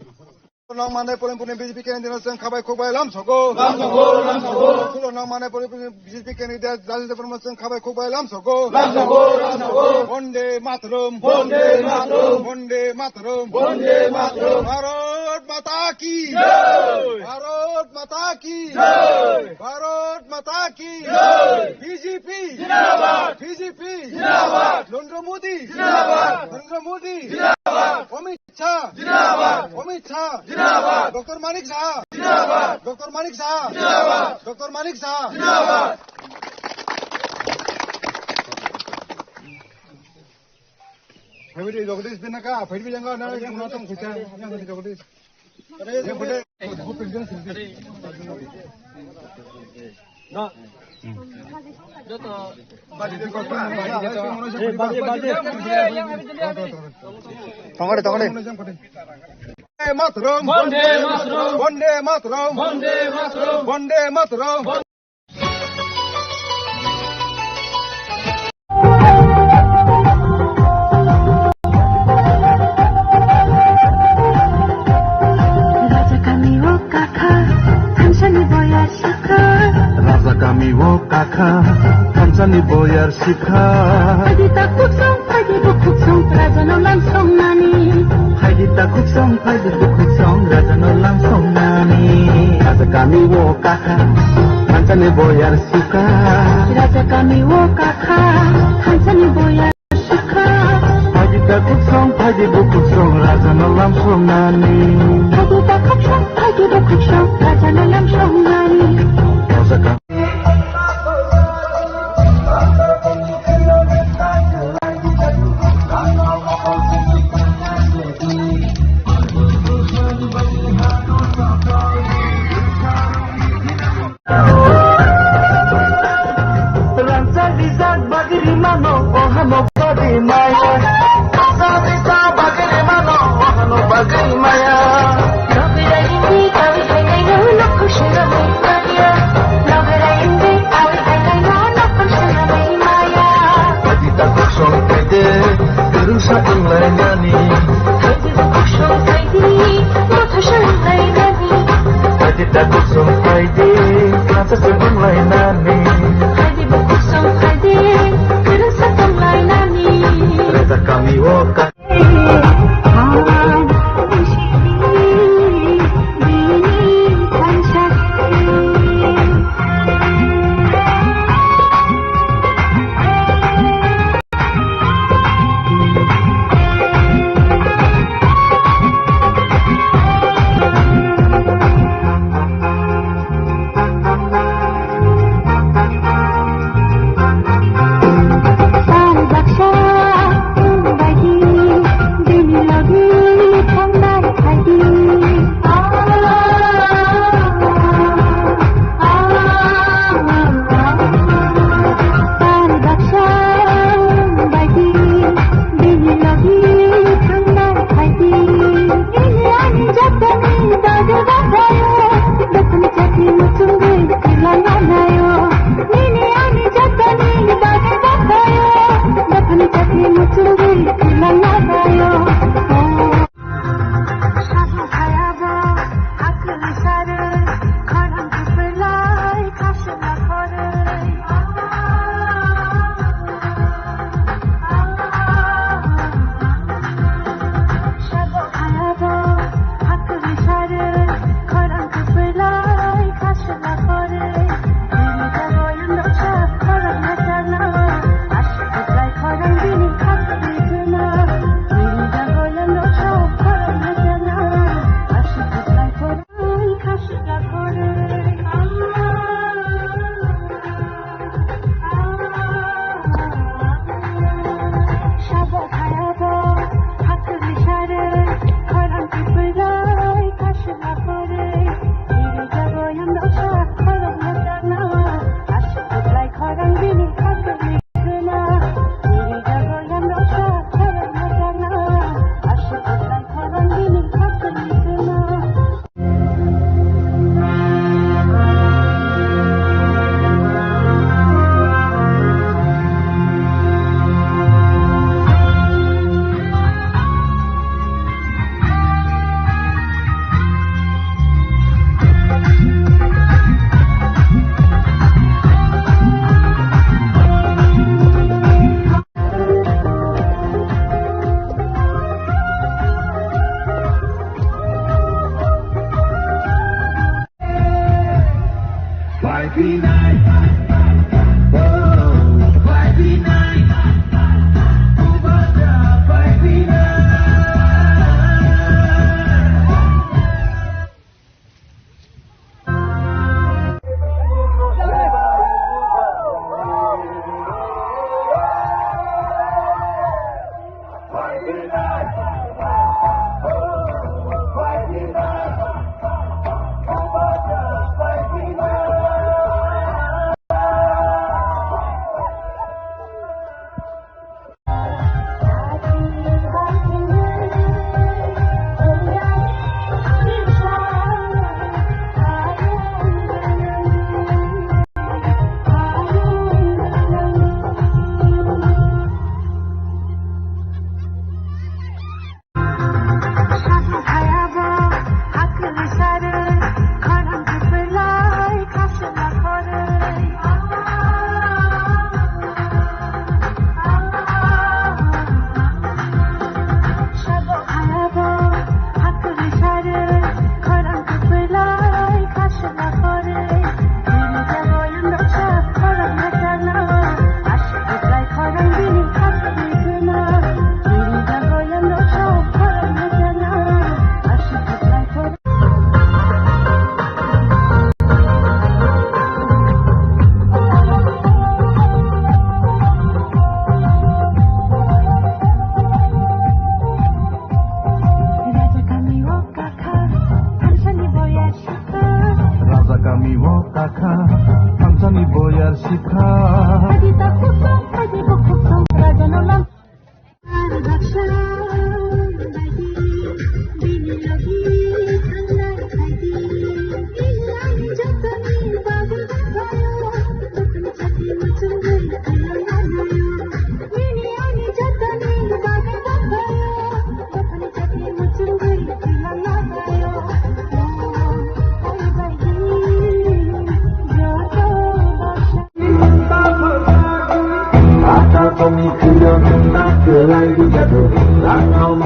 Nong manai Polim Puni B J P candidate chwng khabai khukbai lam sogo. Lam sogo, lam sogo. Sulo nong manai Polim Puni B J P candidate Jajil Debbarma chwng khabai khukbai lam sogo. Lam sogo, lam sogo. Bonde Mataram. Bonde Mataram. Bonde Mataram. Bonde Mataram. Bharat Mata ki. Jai. Bharat Mata ki. Jai. Bharat Mata ki. Jai. B J P. Jindabad. B J P. Jindabad. Narendra Modi. Jindabad. Narendra Modi. Jindabad. Amit Shah. Jindabad. Amit Shah. Jindabad. Doctor Manik Saha. Jindabad. Doctor Manik Saha. Jindabad. Doctor Manik Saha. Jindabad. Phaidi Jagadish Binaka, phaidi janga na, yang na tong kita, yang Jagadish. Tongkore, tongkore. Vande Mataram. Vande Mataram. Vande Mataram. Vande Mataram. Vande Mataram. Raja kami o kakha, thansani boyar sikha. Raja kami o kakha, thansani boyar sikha. Phaidi ta khuksong, phaidi bukhuksong, rajano lamsong nani. Phaidi ta khuksong, phaidi bukhuksong, rajano lamsong nani. Raja kami o kakha, thansani boyar sikha. Raja kami o kakha, thansani boyar sikha. Phaidi ta khuksong, phaidi bukhuksong, rajano lamsong nani. Phaidi ta khuksong, phaidi bukhuksong, rajano lamsong nani. Raja kami Rangchak rijak bagwi rimano, o hano bagwi maya. Rangchak rijak bagwi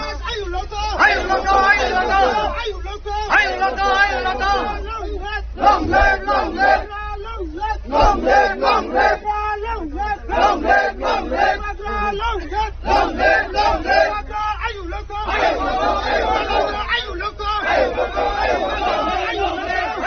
Ayuk Lotha! Ayuk Lotha! Ayuk Lotha! Ayuk Lotha! Long live! Long live! Long live! Long live! Long live! Long live! Long live! Long live! Long live! Long live! Ayuk Lotha! Ayuk Lotha! Ayuk Lotha! Ayuk Lotha! Ayuk Lotha! Ayuk Lotha!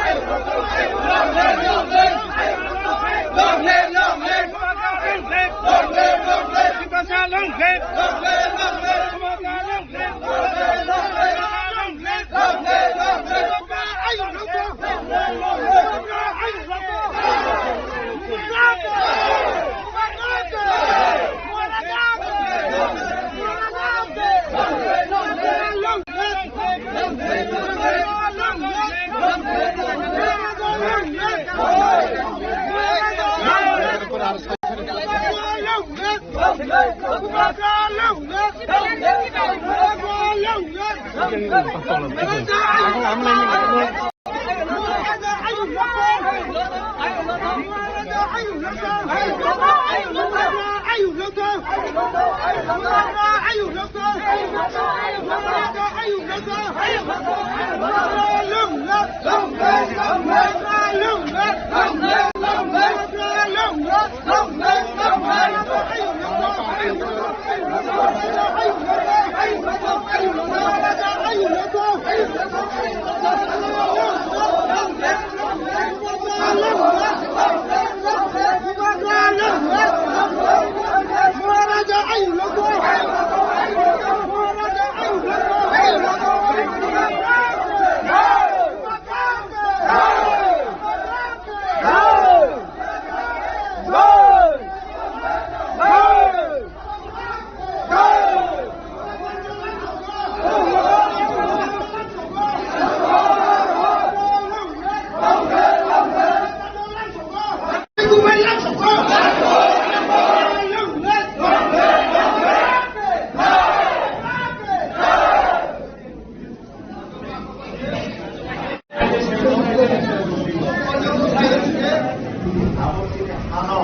Abo chini hano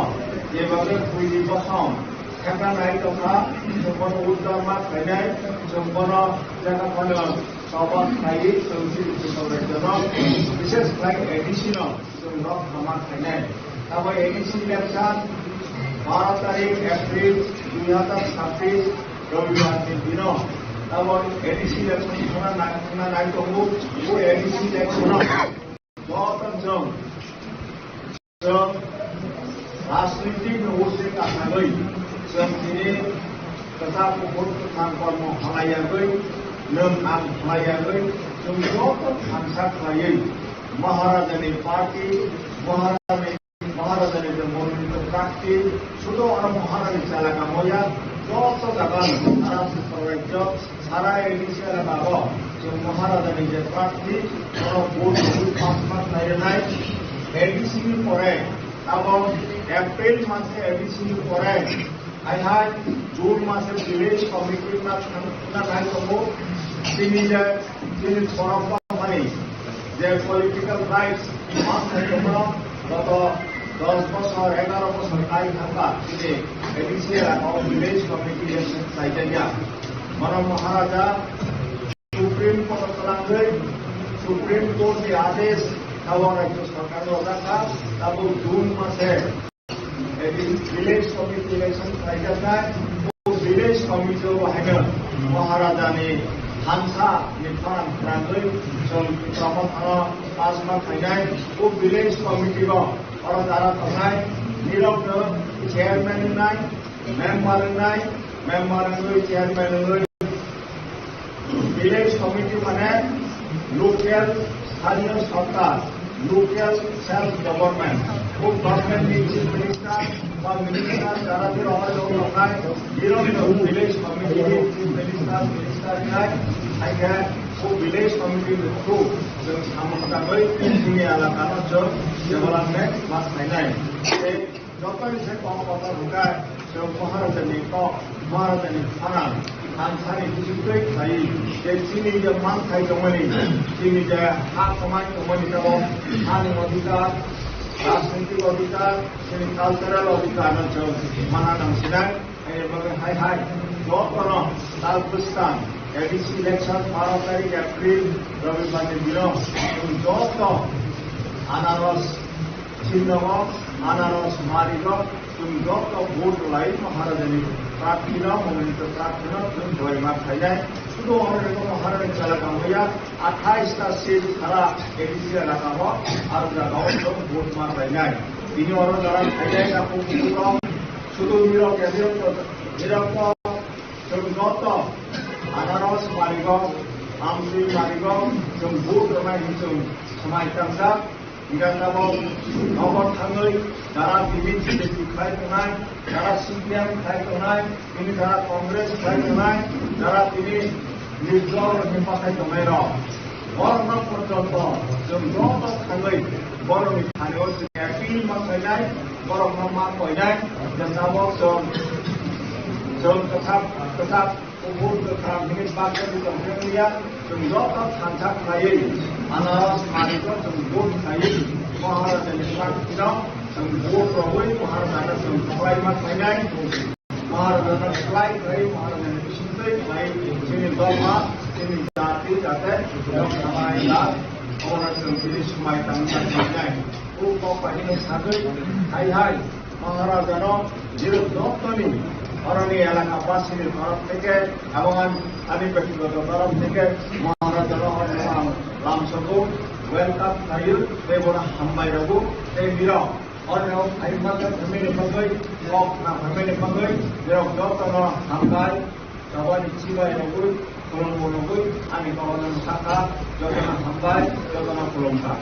jeba khe buini bosong thepna nai tongkha, chwng bono uddar ma khlainai, chwng bono jaga phano choba khlaiwi chwng chini Tripura rajyono, bishes khlai A D C no chwng rok hama khlainai. Abo A D C election baro tarik April dui hazar sabbish Robibar ni dino abo A D C election thangna nai, thangna nai tongo. O A D C election o joto chwng, chwng rajnitik ni urde kwthangwi chwng tini kwchak kuphur kwthang kormo khlaiyagwi, nwng ang khlaiyagwi, chwng joto thansa khlaiwi Maharajani party, Maharajani Maharajani je monolito prakti, sudo oro Maharani chalaka moya, joto jaga sara Tripura rajyo, sara A D C elaka o, je Maharajani je prakti, oro vote rwi pass mark nai rwnai, A D C ni pore, abo April mase A D C ni pore, Hai hai, June mase village committee ma thang-, thangna nai tongo. Chini je, chini borok rok hai je political rights ma thai tongo, goto dos bosor, egaro bosor kai thangba, chini A D C elaka o village committee election khlai jakya. Bono Maharaja Supreme Court o twlangwi, Supreme Court ni adesh abo Rajya Sarkar rojak kha, tabuk June mase Village committee election khlaijaknai, o village committee o haino Maharajani thansa ni phan khlaiwi chwng Tripura mothano pass ma khlainai, o village committee o oro dara tongnai, nirokno chairman wngnai, member wngnai, member wngwi chairman wngwi Village committee mane local sthaniyo sorkar, local self government. O government ni chief minister ba minister jara je rok rok tongnai, nirok no village committee ni chief minister, minister wngnai, hai khe o village committee ni through chwng samung tangwi chini elaka no chwng development ma khlainai. Tei Jotoni se kok kotor hwnkhe, chwng Maharajani kok, Maharajani phanang, thansani bisingtwi khlaiwi, je chini je manthai tongmani, chini je ha kwmai tongmani tabok, hani odhikar, rajnitik odhikar, chini cultural odhikar no chwng mana nang sinai, hai bagwi hai hai, jotono tal bwskang, A D C election baro tarik April, Robibar ni dino, chwng joto anaros, Sindongo, anaros, marigo, chwng joto vote rwlai Maharajani prarthino, monolito prarthino chwng joy ma khainai. Sudo oro rego Maharajani chalaka moya, athais ta seat sara A D C elaka o, aro jaga o chwng vote ma khlainai. Bini oro jara khainai ta kok sudo, sudo nirok ya nirok to, nirok to chwng joto anaros marigo, amsui marigo, chwng vote rwnai hinwi chwng swmai tangjak. Hingkhe tabok nogo thangwi jara tini B J P khlai tongnai, jara C P M khlai tongnai, tini jara Congress khlai tongnai, jara tini nirjol rokni pathai tongnai rok. Borokno porjonto chwng joto thangwi borokni thani o chwng appeal ma khlainai, borokno ma koinai, je tabok chwng, chwng kwthap, kwthap Vote kwthar hwnwi baksa ni tongthokya, chwng joto thansa khlaiwi, anaros marikno chwng vote khlaiwi, Maharajani sak phino chwng vote rogwi Maharajano chwng kwplaima khlainai. Maharajano kwplai khlaiwi, Maharajani bisingtwi khlaiwi, chini dopha, chini jati, jate, chwng khlai la, obono chwng tini swmai tangma khlainai. O kok bahino sagwi, hai hai. Maharajano nirok jottoni oroni elaka basini torop theke ebong an-, ani bektigoto torop theke Maharajano oroni ang lamsogo, welcome khlaio, tei bono hambai rwgo, tei nirok oroni o phai masa phaimani bagwi, kok na phaimani bagwi, nirok jottono hambai, chobani chibai rwgwi, khulumbo rwgwi, ani kokno sakha, jotono hambai, jotono khulumkha.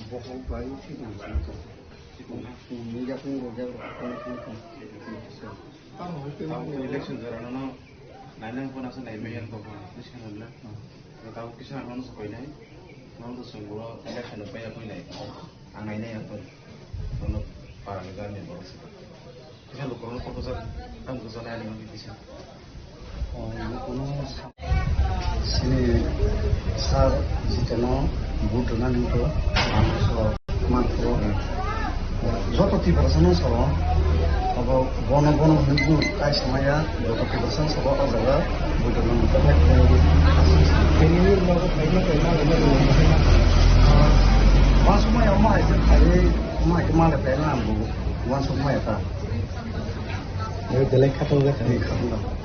Bohok bai sikang sikang. Sikang na? Hmm, yakung rojak rok sikang sikang. Tamo election jora nono nainang phone asa nai mayan ko phone. Sikang na? Tamo kisa nono sa koinai. Nono to sunggulo election pai ya koinai. Ang nainai ya koinai. Nono para ni gani boros. Kisa lukurokno kotor jak, tamo kwchangni ani wngwi kisa. O, lukurokno sa-, sini sir jiteno vote rwnani wngkha, ang so manthogo. Joto Tiprasano sabo, abo bono, bono hwnwi buno tai samaya, joto Tiprasano sabo o jaga vote rwnani wngkha. Uansukmaya omo hai khe phaiwi, omo hai khe malai phaiwi ang bo uansukmaya ta. Belai khatungjakha. Belai khatungjakha.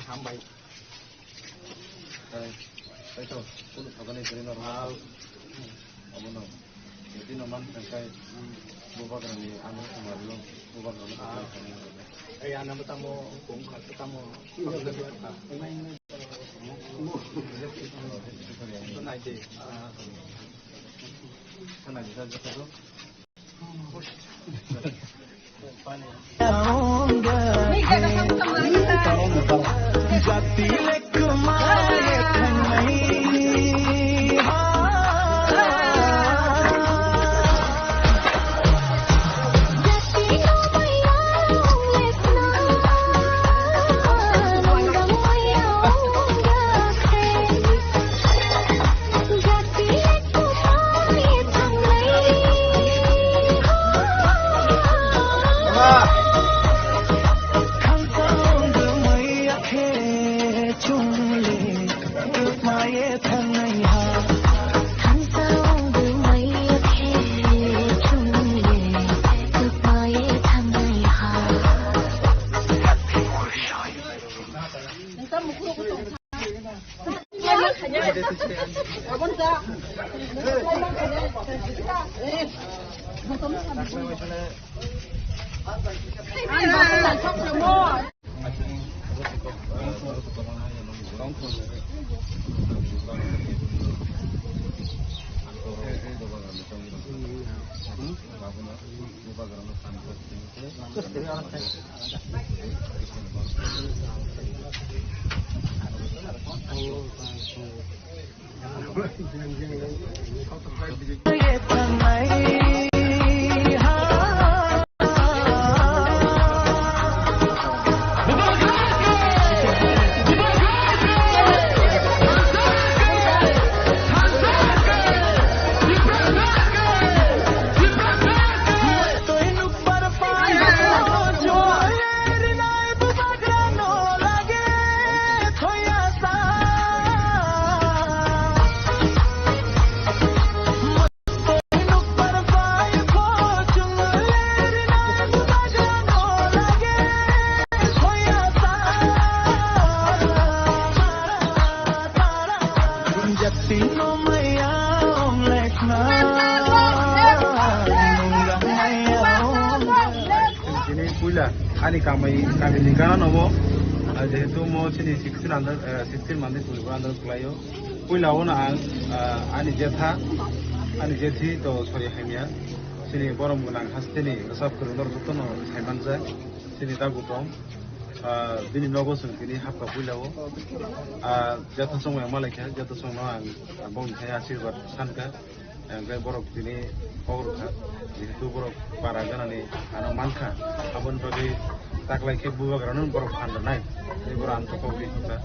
Hambai. Tei, tei to, kunu thokani kwrwi normal. Abono. Jadi normal tangkai, bubagrani ano kumarlo, bubagrano. Ah. Ei, ano tamo, kung khat tamo. Nai de. Ah. Sana bisa jatuh. Tini puila ani kamai, kamini gana nobo, ah, jehetu mo chini sixteen under, eh, sixteen mande tuli bo under kwlaio. Puila o no ang, ah, ani jetha, ani jethi to sori hamya. Chini borom gwnang hasteni rwchap kwrwng norok jotono sai manjak. Chini dagu tong, ah, bini nogo chwng tini hapkha puila o. Ah, jetha chongmani ma laikha, jetha chongno ang, ah, bongni thai asirwad sankha. Hingke borok tini kok rwkha, jehetu borok para ganani ano mankha, aboni bagwi taklai khe bubagrano borok phan rwnai, tei borok ang kok rwkha,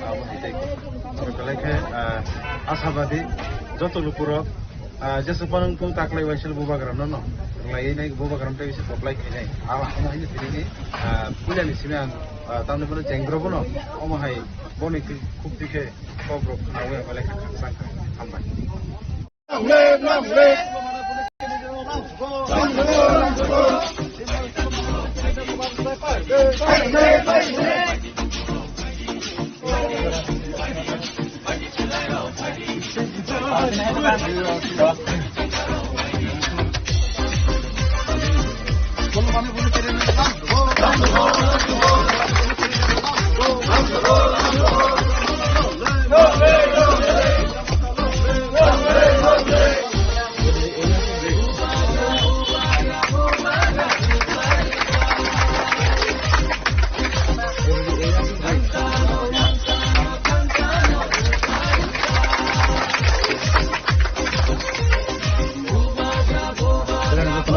abo hai tei kok. Oro belai khe, ah, ashabadi joto lukurok, ah, jesa phano wngthung taklai waisal bubagrano no rwlaiwi nai, bubagrano tei bisa koplai khainai. Abo haino haino tini, ah, puilani simi ang, ah, tamni bono jengdrobo no, omo hai boni khuk dikhe kok rok khnaui belai khe khakchang kha. Hambai.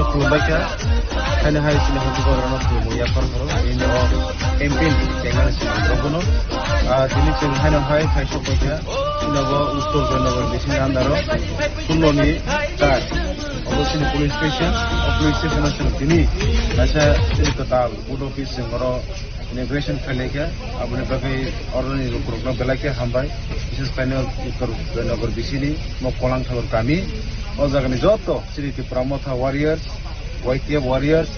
Khulumbaikha, haino hai chini hati borok no khulumwi yaphar pharo, bini o M P ni chengmani simi borok bono. Ah, tini chwng haino hai khaisok paikha, chini bo Uttor Joynagar bisingni under o, sullo ni char. Obo chini police station, o police station o chwng tini kaisa chini kwtal board office chwng oro inauguration khailai kha, aboni bagwi oroni lukurokno belai khe hambai, bises khaino Uttor Joynagar bisini mo Kolang Thakur kami, o jagani joto chini Tipra Motha warriors, Y T F warriors,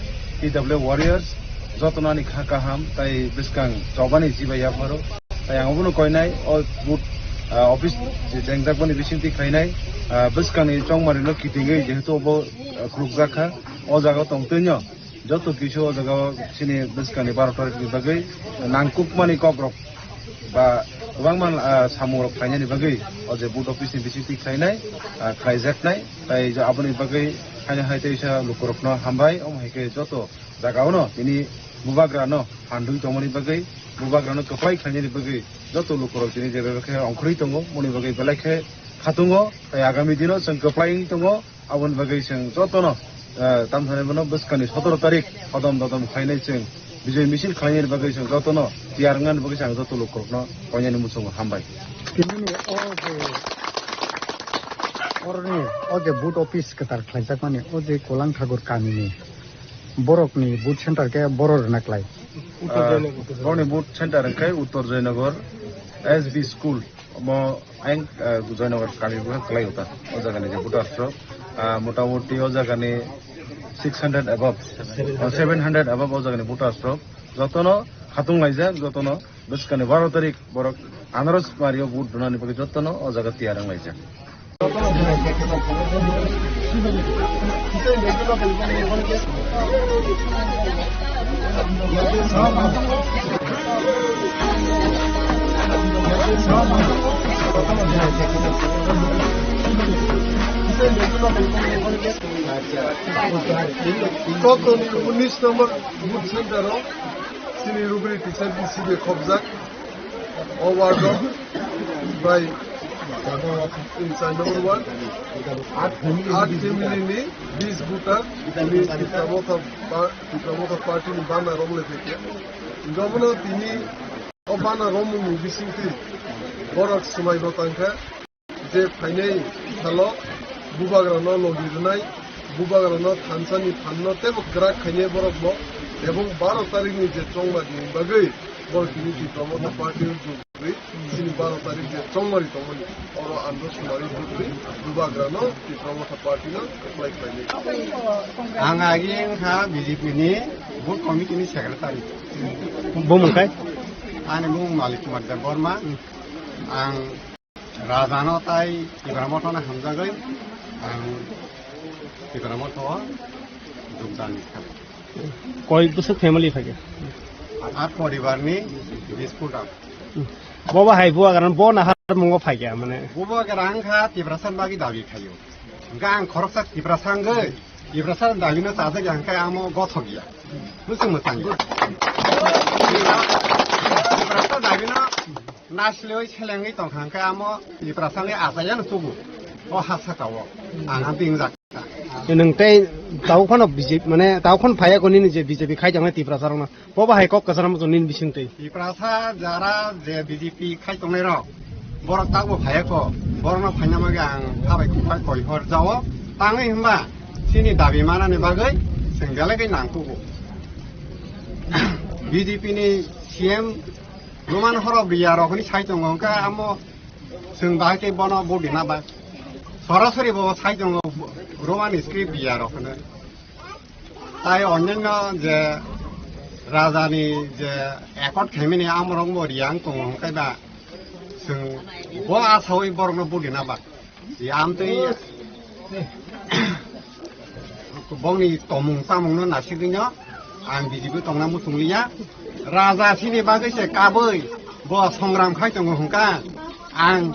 T W F warriors, jotono ani kha kaham tai bwskang chobani chibai yapharo. Tai ang obono koinai o board, ah, office je chengjakmani bisingtwi khainai, ah, bwskangni chongmarino kitingwi jehetu obo, ah, khulukjak kha, o jaga tongtwino. Joto kisu o jaga o chini bwskangni baro tarikni bagwi nangkukmani kokrok ba kwbangma, ah, samungrok khlainani bagwi o je board office ni bisingtwi khlainai, ah, khlaijaknai. Tai je aboni bagwi haino hai teisa lukurokno hambai, omo hai khe joto jaga o no tini bubagrano phandwi tongmani bagwi, bubagrano kwplai khlainani bagwi joto lukurok tini je bebakhe ongkhorwi tongo, moni bagwi belai khe khatungo. Tai agami dino chwng kwplai wngwi tongo. Aboni bagwi chwng jotono, eh, tamthani bono bwskangni sotoro tarik hodom dodom khlainai chwng bijoi misil khlainani bagwi chwng jotono tiyar wngnani bagwi chwng joto lukurokno koinani muchungo hambai. Tinini o je oroni o je board office kwtal khlaijakmani o je Kolang Thakur kamini borokni board center khe boro rwna klai. Ah, borokni board center wngkhe Uttor Joynagar S B school. Omo ayang, ah, Joynagar kami bwkha kwlai o ta. O jagani je voters rok, ah, motamoti o jagani six hundred above, ah, seven hundred above o jagani voters rok. Jotono khatung laijak, jotono bwskangni baro tarik borok anaros mario vote rwnani bagwi jotono o jaga tiyar wng laijak. Totoni unis number booth center o chini rubri teacher B C B khobjak. O ward o bai char number ward, aat family ni bis voter, Tipra Motha ba-, Tipra Motha party ni bana romle phaikha. Gabano tini o bana romung ni bisingtwi borok swmai bo tangkha. Je phainai salo bubagrano logi rwnai, bubagrano thansa ni phanno teibo kwrak khainai borok bo, ebong baro tarikh ni je chongmani bagwi borok tini Tipra Motha party o jug rwi, chini baro tarikh je chongmani tongmani, oro andro sumari bwtwi bubagrano Tipra Motha party no apply khlainai. Ang agi wngkha B J P ni booth committee ni secretary. Bumung khai? Ani bumung Malik Kumar Debbarma. Ang Rajano tai Tipra Motha no hamjagwi ang Tipra Motha o jogdan kha. Koi bwswk family phaikha? Aat poribar ni bis voter. Bo ba hai bubagrano bo nahar mungo phaikha mane. Bubagra wngkha Tiprasa ni bagwi dabi khaio. Hwnkhe ang khoroksa Tiprasa wngwi Tiprasa ni dabi no chajak ya hwnkhe amo gothok ya. Bwswk mwchang ya. Tiprasa dabi no Naslewi selengwi tongkha hwnkhe amo Tiprasani achaiya no chubu. O ha saka o. Ang ha bini jak. Nwng tei tabuk phano B J P, mane tabuk phano phaiya ko nini je B J P khai tongnai Tiprasa rokno. Bo bahai kok kwcharo muchung nini bisingtwi. Tiprasa jara je B J P khai tongnai rok. Borok tabuk phaiya ko. Borokno phaina bagwi ang habai kuphai koi hor jao. Tangwi hwnba chini dabi manani bagwi chwng belai khe nang kugo. B J P ni C M Roman horok riya rok hwnwi sai tongo, hwnkhe amo chwng bahai khe bono vote rina bai. Sorasori bo sai tongo Roman script riya rok hwnwi. Tai onyanno je rajani je accord khaimani amorok bo riya wng tongo, hwnkhe ba chwng bo asawi borokno vote rina bai. Yamtwi bongni tomung chamungno nasigwino ang B J P tongna muchungliya. Raja sini bagwi se kabwi bo songram khai tongo hwnkha. Ang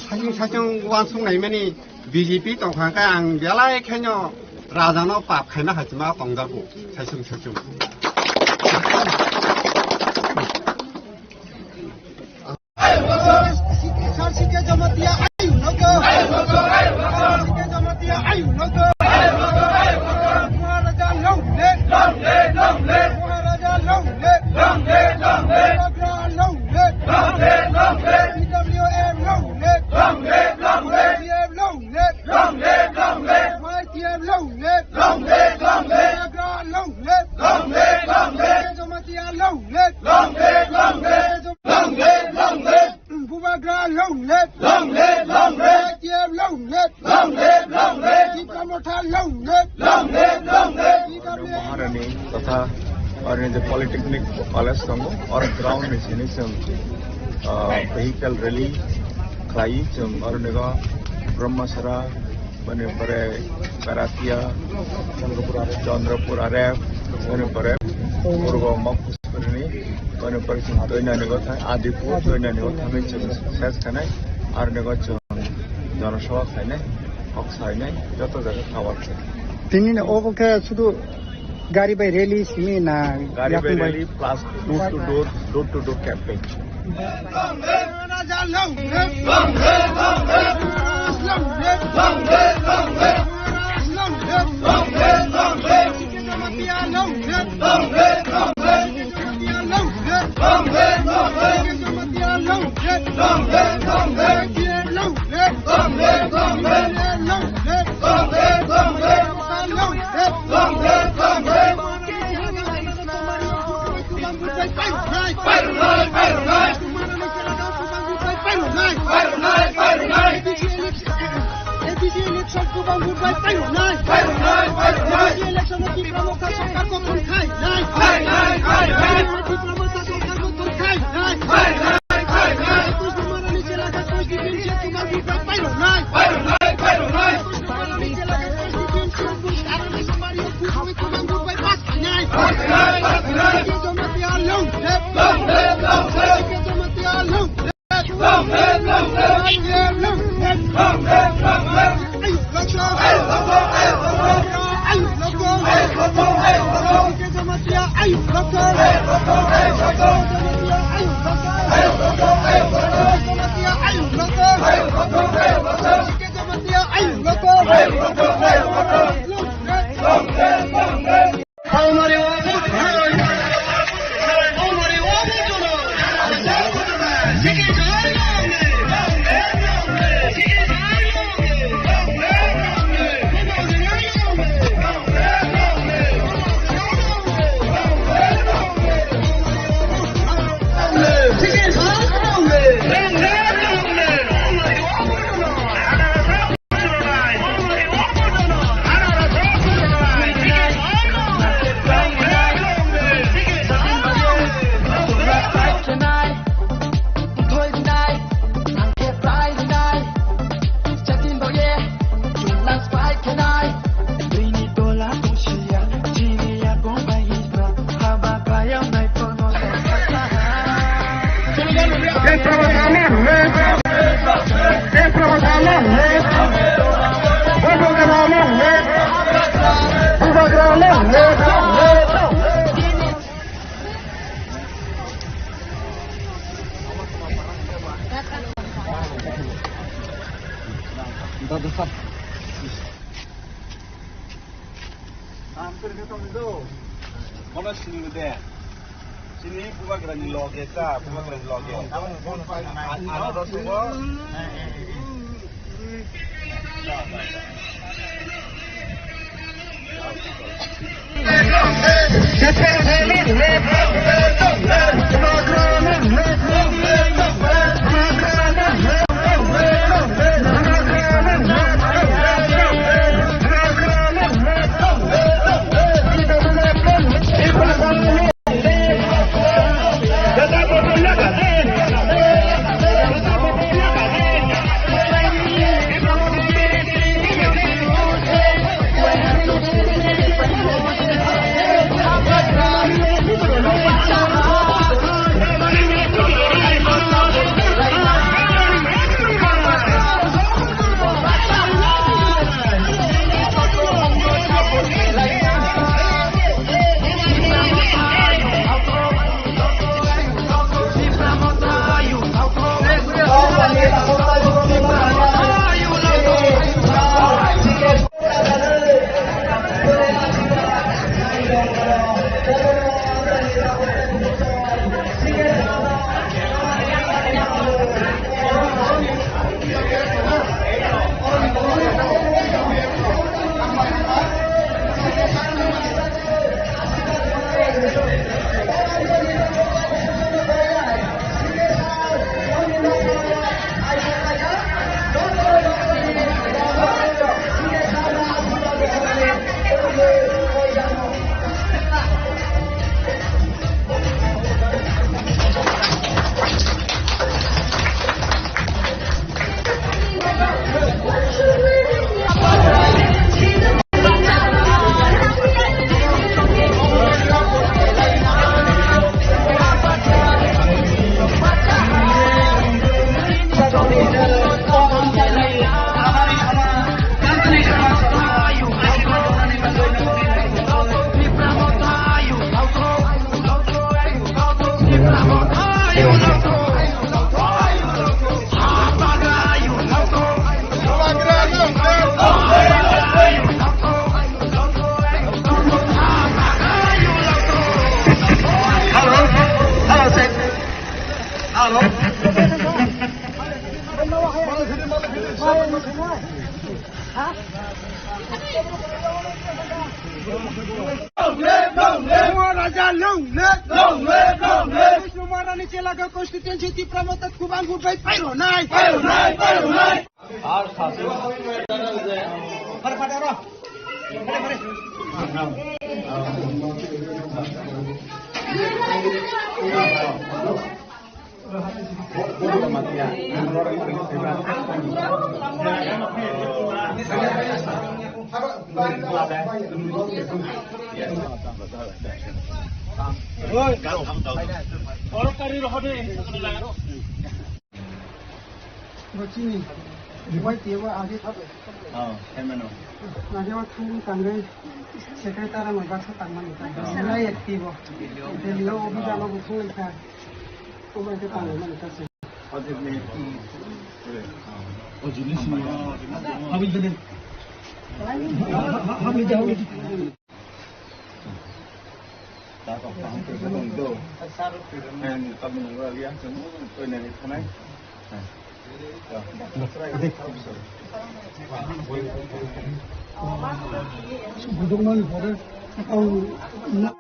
sachung sachung uansuk naimani B J P tongkha hwnkha ang belai khaino rajano pap khaina hachima tongjago sachung sachung. Sar sike jamatia ayu logo. Sar sike jamatia ayu logo. Maharaja long live. Long live, long live. Maharaja long live. Long live, long live. Bubagra long live. Long live, long live. T W M long live. Long live, long live. T F long live. Long live, long live. Y T F long live. Long live, long live. Bubagra long live. Long live, long live. Sike jamatia long live. Long live, long live. Long live, long live. Bubagra long live. Long live, long live. Y T F long live. Long live, long live. Tipra Motha long live. Long live, long live. Maharani totha oroni je Polytechnic College tongo, oro ground ni sini chwng, ah, vehicle rally khlai chwng oroni go Brahmasara, boni pore Karatia, Chandrapur Are, Chandrapur Are, boni pore Purbo Mokpus Bini, bini pore chwng Toinani o thang, Adipur, Toinani o thangwi chwng ses khanai, aroni o chwng jonosabha khainai, kok sainai, joto jaga cover khainai. Tini ni obo khe sudu gari bai rally simi na? Gari bai yakung bai rally plus door to door, door to door campaign. Bono sini de. Sini bubagrani loge ta, bubagrani loge. Ano, ano dosugo. Raja, long live! Long live! Long live! Vishnu Maharani Chelaga constituency Tipra Motha Kubang Group bai pairo nai! Pairo nai! Pairo nai! Bo chini, buai tebo age. Oh, hemano. Age wa thangwi tangwi secretary rok baksa tangmani ta. Belai active o. Delhi o office ano bo thangwi kha. Obo khe tangwi mani ta se. Oh, jini sini. Habil bede. Habil bede.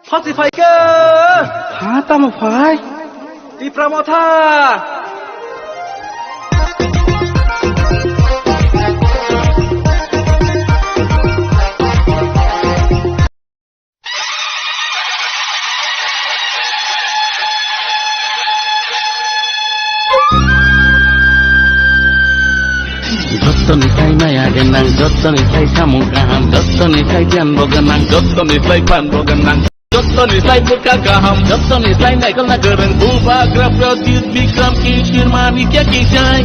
Phati phaikhe. Ha, tamo phai? Tipra Motha. Jottoni sai maya gwnang, jottoni sai samung kaham, jottoni sai giyan bo gwnang, jottoni sai phan bo gwnang, jottoni sai bwkha kaham, jottoni sai naikolna kwrwng, Bubagra Pradyut Bikram Kishore Manikya ki jai.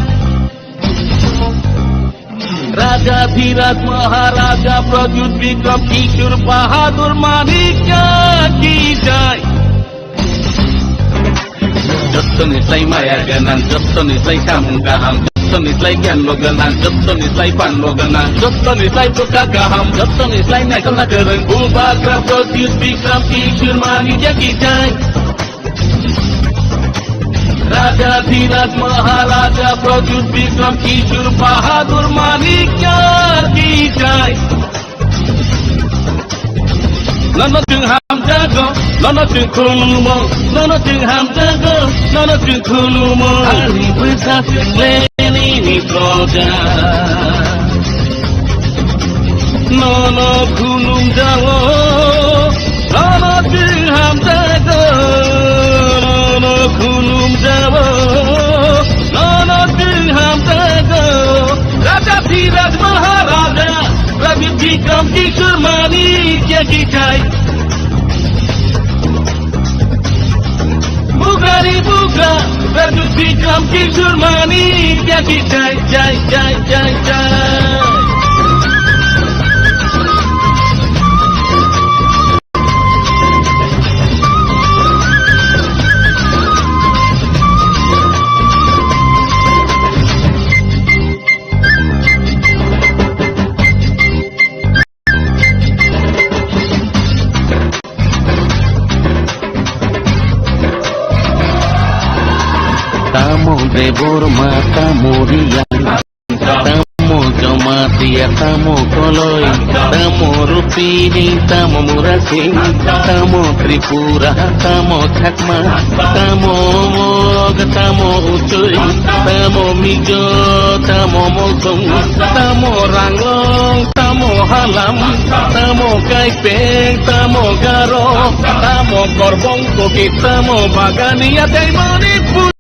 Raja Dhiraj Maharaja Pradyut Bikram Kishore Bahadur Manikya ki jai. Jottoni sai maya gwnang, jottoni sai samung kaham, Jottoni slai giyan bo gwnang, jottoni slai phan bo gwnang, jottoni slai bwkha kaham, jottoni slai naikol na kwrwng. Bubagra Pradyut Bikram Kishore Manikya ki jai. Raja Dhiraj Maharaja Pradyut Bikram Kishore Bahadur Manikya ki jai. Nono chwng hamjago, nono chwng khulumo, nono chwng hamjago, nono chwng khulumo. Ani bwsa chwng leni ni proja. Nono khulumjago, nono chwng hamjago, nono khulumjago, nono chwng hamjago. Raja Dhiraj Maharaja, Raja Bikram Kishore Manikya ki jai. Bubagra ni bubagra, Raja Bikram Kishore Manikya ki jai, jai, jai, jai, jai. Tamo Debbarma, tamo Reang, tamo Jamatia, tamo Koloi, tamo Rupini, tamo Murasing, tamo Tripura, tamo Chakma, tamo Mog, tamo Uchoi, tamo Mizo, tamo Molsong, tamo Ranglong, tamo Halam, tamo Kaipeng, tamo Garo, tamo Korbong Koki, tamo Bagania tei Manipuri.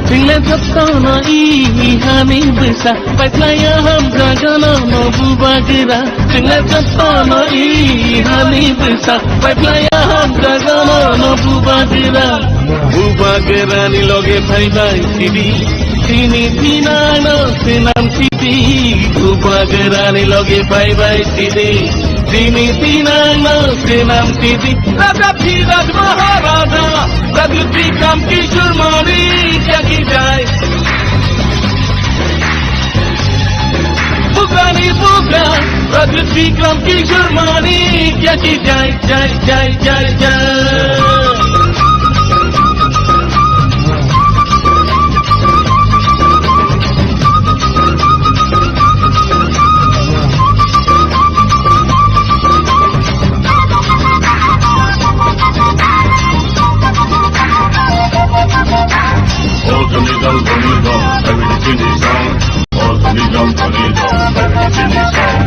Chwngla jotono i hani bwsa, paiphlaiya hamjagano no bubagra. Chwngla jotono i hani bwsa, paiphlaiya hamjagano no bubagra. Bubagrani loge phaibai sidi, chini thinangno swnam sidi. Bubagrani loge phaibai sidi, chini thinangno swnam sidi. Raja Dhiraj Maharaja, Raja Bikram Kishore Manikya ki jai. Bubagrani bubagra, Raja Bikram Kishore Manikya ki jai, jai, jai, jai, jai. All the middle, the middle, everything is down. All the middle, the middle, everything is down.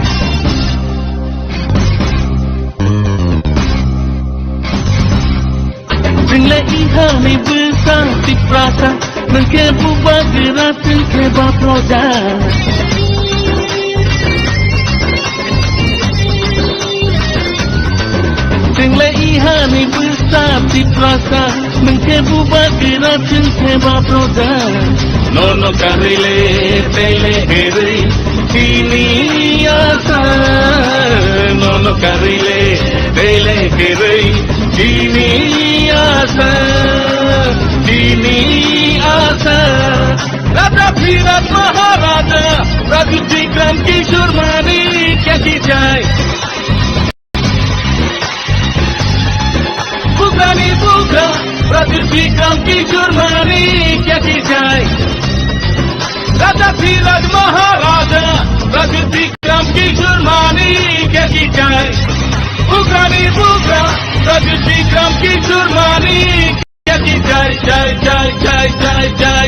Chwngla ihani bwsa Tiprasa, nwng khe bubagra, chwng khe ba proja. Chwngla ihani bwsa Tiprasa, nwng khe bubagra, chwng khe ba proja. Nono karwi le tei le herwi chini asa, nono karwi le tei le herwi chini asa, chini asa. Raja Dhiraj Maharaja, Raja Bikram Kishore Manikya ki jai. Bubagrani bubagra, Raja Bikram Kishore Manikya ki jai. Raja Dhiraj Maharaja, Raja Bikram Kishore Manikya ki jai. Bubagrani bubagra, Raja Bikram Kishore Manikya ki jai, jai, jai, jai.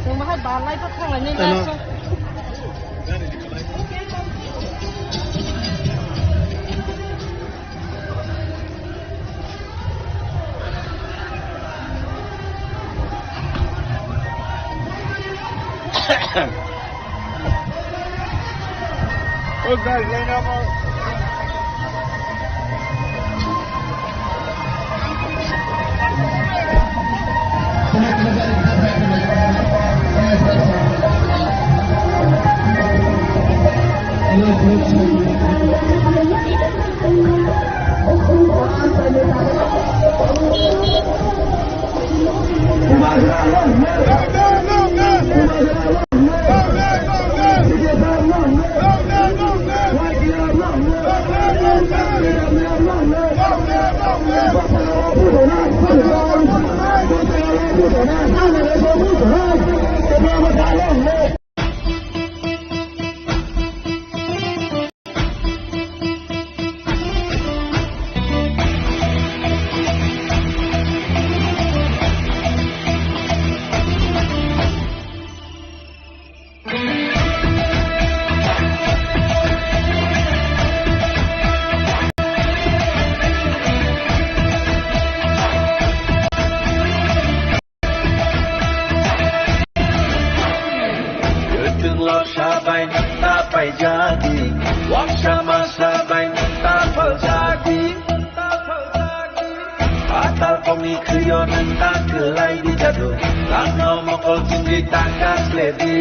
Tongma hai balai bo thanglainai. Ano. Last. Oh, guys, right now, Kwthwng losa bai nwng ta paijadi, waksa masa bai nwng ta phaljadi. Patal kokni khwio nwng ta kwlai di jadu, langno mokol chingwi ta kasledi.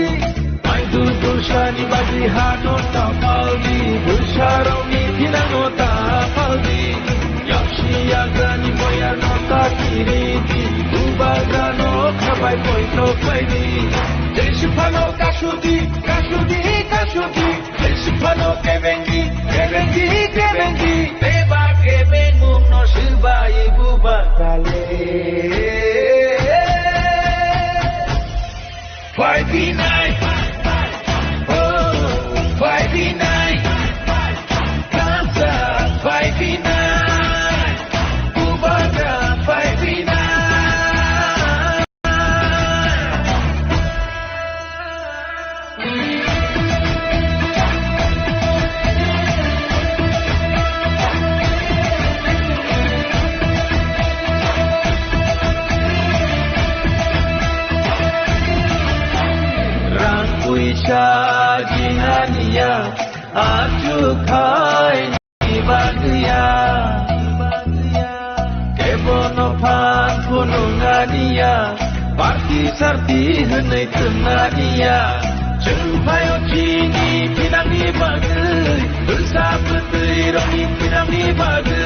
Maidul dulsani bagwi hano ta paldi, bwsarokni thinangno ta paldi. Yaksi yagrani boyarno ta kiridi, bubagrano khabai poito khlaidi. Jesiphano kasudi, kasudi, kasudi. Jesiphano kebengi, kebengi, kebengi. Beba kebengmungno swbai bubagrale. Phai phinai, oh, phai phinai, kansa phai phinai, bubagra phai phinai. Rang puisa jinganiya, achu khai bagwiya. Kebono phan phununganiya, party sarti hwnwi thwnganiya. Chwng phaio chini thinangni bagwi, bwsa bwtwi rokni thinangni bagwi.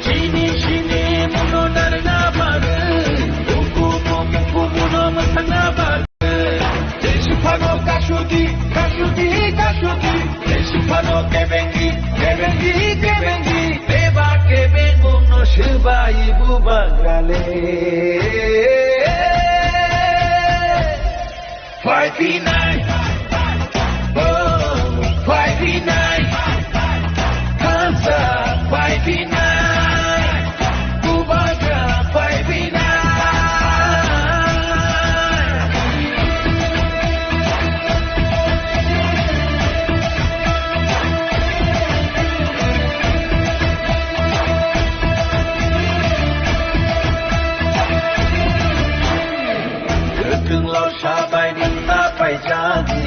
Chini sini muno narwkna bagwi, ukumu mukumuno mwthangna bagwi. Jesiphano kasudi, kasudi, kasudi. Jesiphano kebengi, kebengi, kebengi. Beba kebengmungno swbai bubagrale. Phai phinai, oh, phai phinai. Kansa phai phinai. Bubagra phai phinai. Kwthwng losa bai nwng ta paijadi,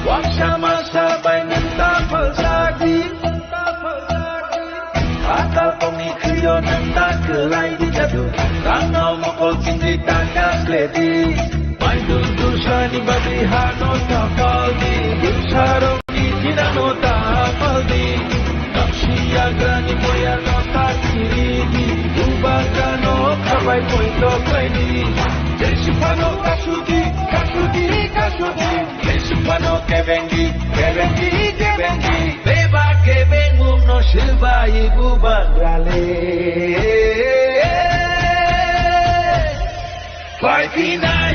waksa masa bai nwng ta phaljadi. Patal kokni khwio nwng ta kwlai di jadu, rangno mokol chingwi ta kasledi. Maidul dulsani bagwi hano ta paldi, bwsarokni thinangno ta paldi. Yaksi yagrani boyarno ta kiridi, bubagrano khabai poito khlaidi. Jesiphano kasudi, kasudi, kasudi. Jesiphano kebengi, kebengi, kebengi. Beba kebengmungno swbai bubagrale. Phai phinai,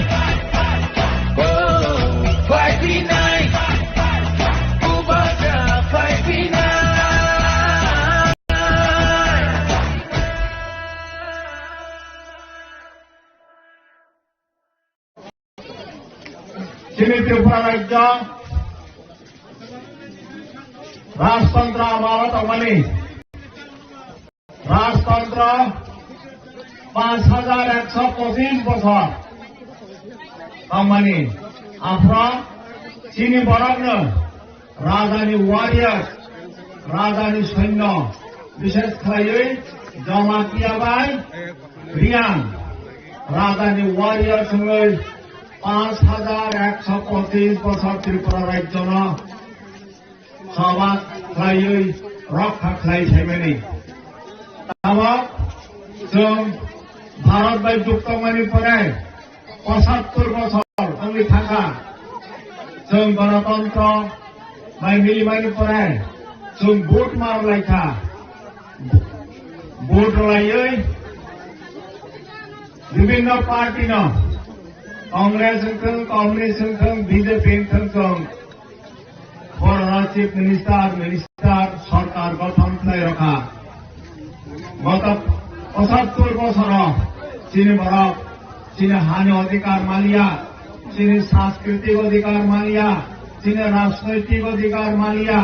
oh, phai phinai. Bubagra phai phinai. Chini Tripura rajyo rajtantro amalo tongmani, rajtantro panch hajar ekso pochis bochor tongmani, aphro chini borokno rajani warriors, rajani soinyo, bishesh khlaiwi Jamatia bai Reang rajani warriors wngwi panch hajar ekso pochis bochor Tripura rajyono choba khlaiwi rokha khlai saimani. Tabok chwng Bharat bai jukto wngmani pore pochattor bochor wngwi thangkha. Chwng Ganatantro bai milimani pore chwng vote ma rwlaikha. Vote rwlaiwi bibhinno party no, Congress wngthung, Communist wngthung, B J P wngthung, chwng borokno Chief Minister, Minister, sorkar gothon khlai rokha. Goto pochattor bochoro chini borok chini hani odhikar maliya, chini sanskritik odhikar maliya, chini rajnoitik odhikar maliya.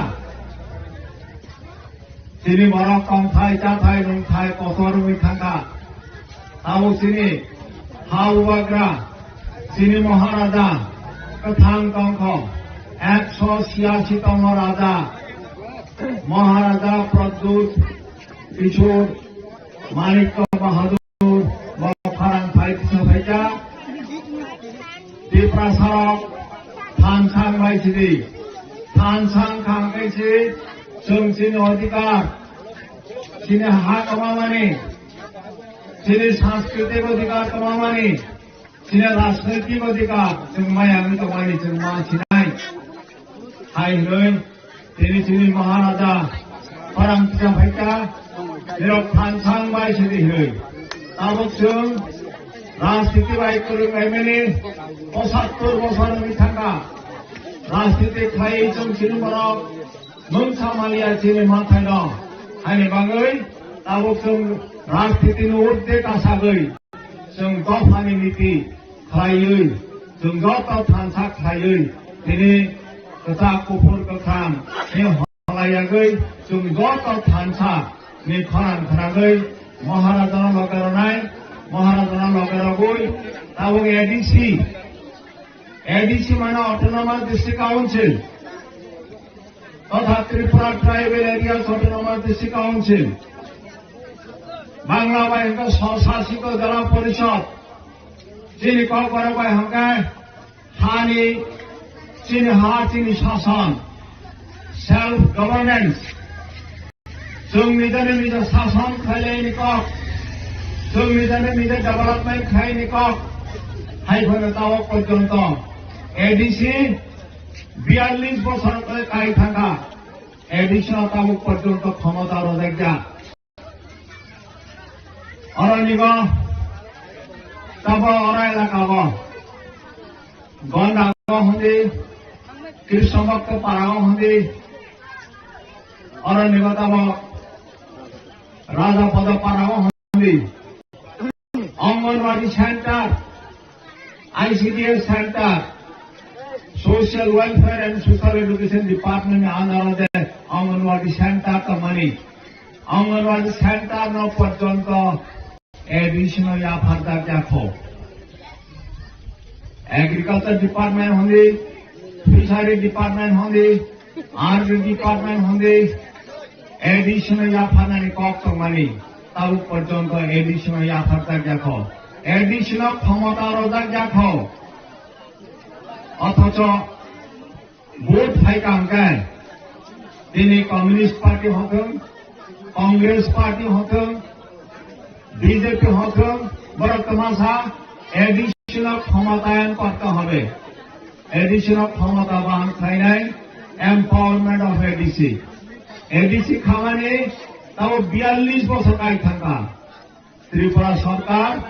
Chini borok tongthai, chathai, nungthai kotor wngwi thangkha. Abo chini ha bubagra, chini Maharaja kwthang tongkho, ekso chiyasi tongo raja, Maharaja Pradyut Kishore Manikya Bahadur. Bo khorang phai kisa phaikha. Tiprasa rok thansang bai sidi. Thansang khang khe si chwng chini odhikar, chini ha kwmamani, chini sanskritik odhikar kwmamani, chini rajnoitik odhikar chwng maya wngwi tongmani chwng ma sinai. Hai hwnwi Tini chini Maharaja khorang kisa phaikha, nirok thansang bai sidi hwnwi. Tabuk chwng rajniti bai kwrwng laimani pochattor bochor wngwi thangkha. Rajniti khlaiwi chwng chini borok mungsa maliya chini mathaino. Haini bagwi tabuk chwng rajnitini urdhwe kasagwi chwng dophani niti khlaiwi, chwng joto thansa khlaiwi, tini kwchak, kuphur, kwkhwrang ni holayagwi, chwng joto thansa ni khorang khnagwi, Maharajano loge rwnai, Maharajano loge rwgwi, tabuk A D C, A D C mane Autonomous District Council, totha Tripura Tribal Areas Autonomous District Council, Bangla bai hwnkhe Swshasit Jila Porishod, chini Kokborok bai hwnkhe hani, chini ha, chini sason, self governance, chwng nijani nija sason khlaini kok, chwng nijani nija development khlaini kok, hai phano tabuk porjonto A D C biyallis bochor khe kai thangkha, A D C no tabuk porjonto khomota rwjakya. Oro nigo tabo oro elaka o Gonda o hundi, Krishnabhakta para o hundi, oro nigo tabo Raja Pada para o hundi, Anganwadi center, I C D S center, Social Welfare and Social Education Department ni under o je Anganwadi center tongmani, Anganwadi center no porjonto A D C no yapharjak yakho. Agriculture Department hundi, Fishery Department hundi, R D Department hundi, A D C no yapharnani kok tongmani, tabuk porjonto A D C no yapharjak yakho. A D C no khomota rwjak yakho. Othocho vote phaikha hwnkhe, tini Communist Party hothwng, Congress Party hothwng, B J P hothwng, borok twmasa A D C no khomotayang korte hobe. A D C no khomota bahan khlainai, empowerment of A D C. A D C khamani tabo biyallis bochor kai thangkha. Tripura sorkar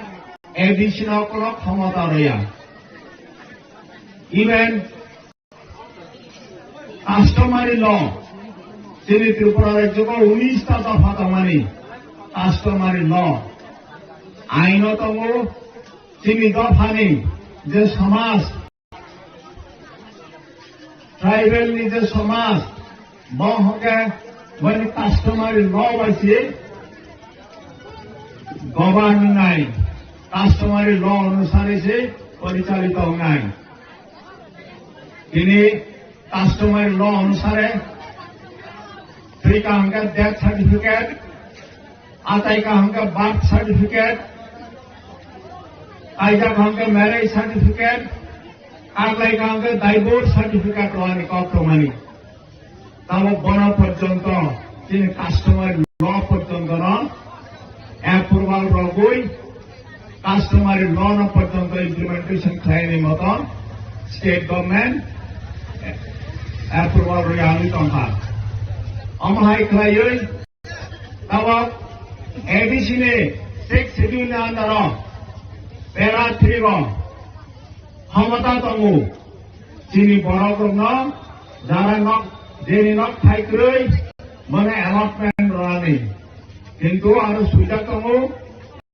A D C no kono khomota rwya. Even customary law, chini Tripura rajyo o unis ta dopha tongmani customary law. Aino tongo chini dophani je samaj Tribal ni je somaj, bo hwnkhe boni customary law bai se govern wngnai, customary law onusare se porichalito wngnai. Tini customary law onusare thwikha hwnkhe death certificate, achaikha hwnkhe birth certificate, kaijak hwnkhe marriage certificate, kaklaikha hwnkhe divorce certificate rwani kok tongmani. Tamo bono porjonto chini customary law porjonto no approval rogwi, customary law no porjonto implementation khlaini moton state government approval rwi ani tongkha. Omo hai khlaiwi tamo A D C ni sixth schedule ni under o para three o khomota tongo. Chini borok rokno jara nok, jeni nok thai kwrwi mane allotment rwnani. Kintu aro swijak tongo,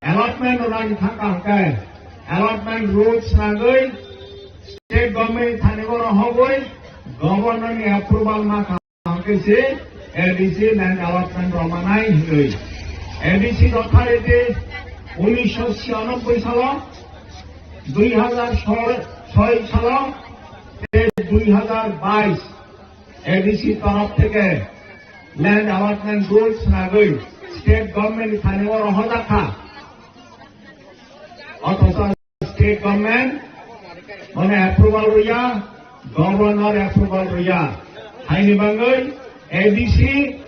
allotment rwnani thangka hwnkhe allotment rules nangwi state government thani oro hogwi governor ni approval ma kha hwnkhe se A D C land allotment rwmanai hwnwi. A D C authority unisho chhiyanobbai salo, dui hazar soi salo, tei dui hazar bais A D C torof theke land allotment rules nangwi state government ni thani oro hojak kha. Othocho state government mane approval rwya, governor approval rwya. Haini bangwi A D C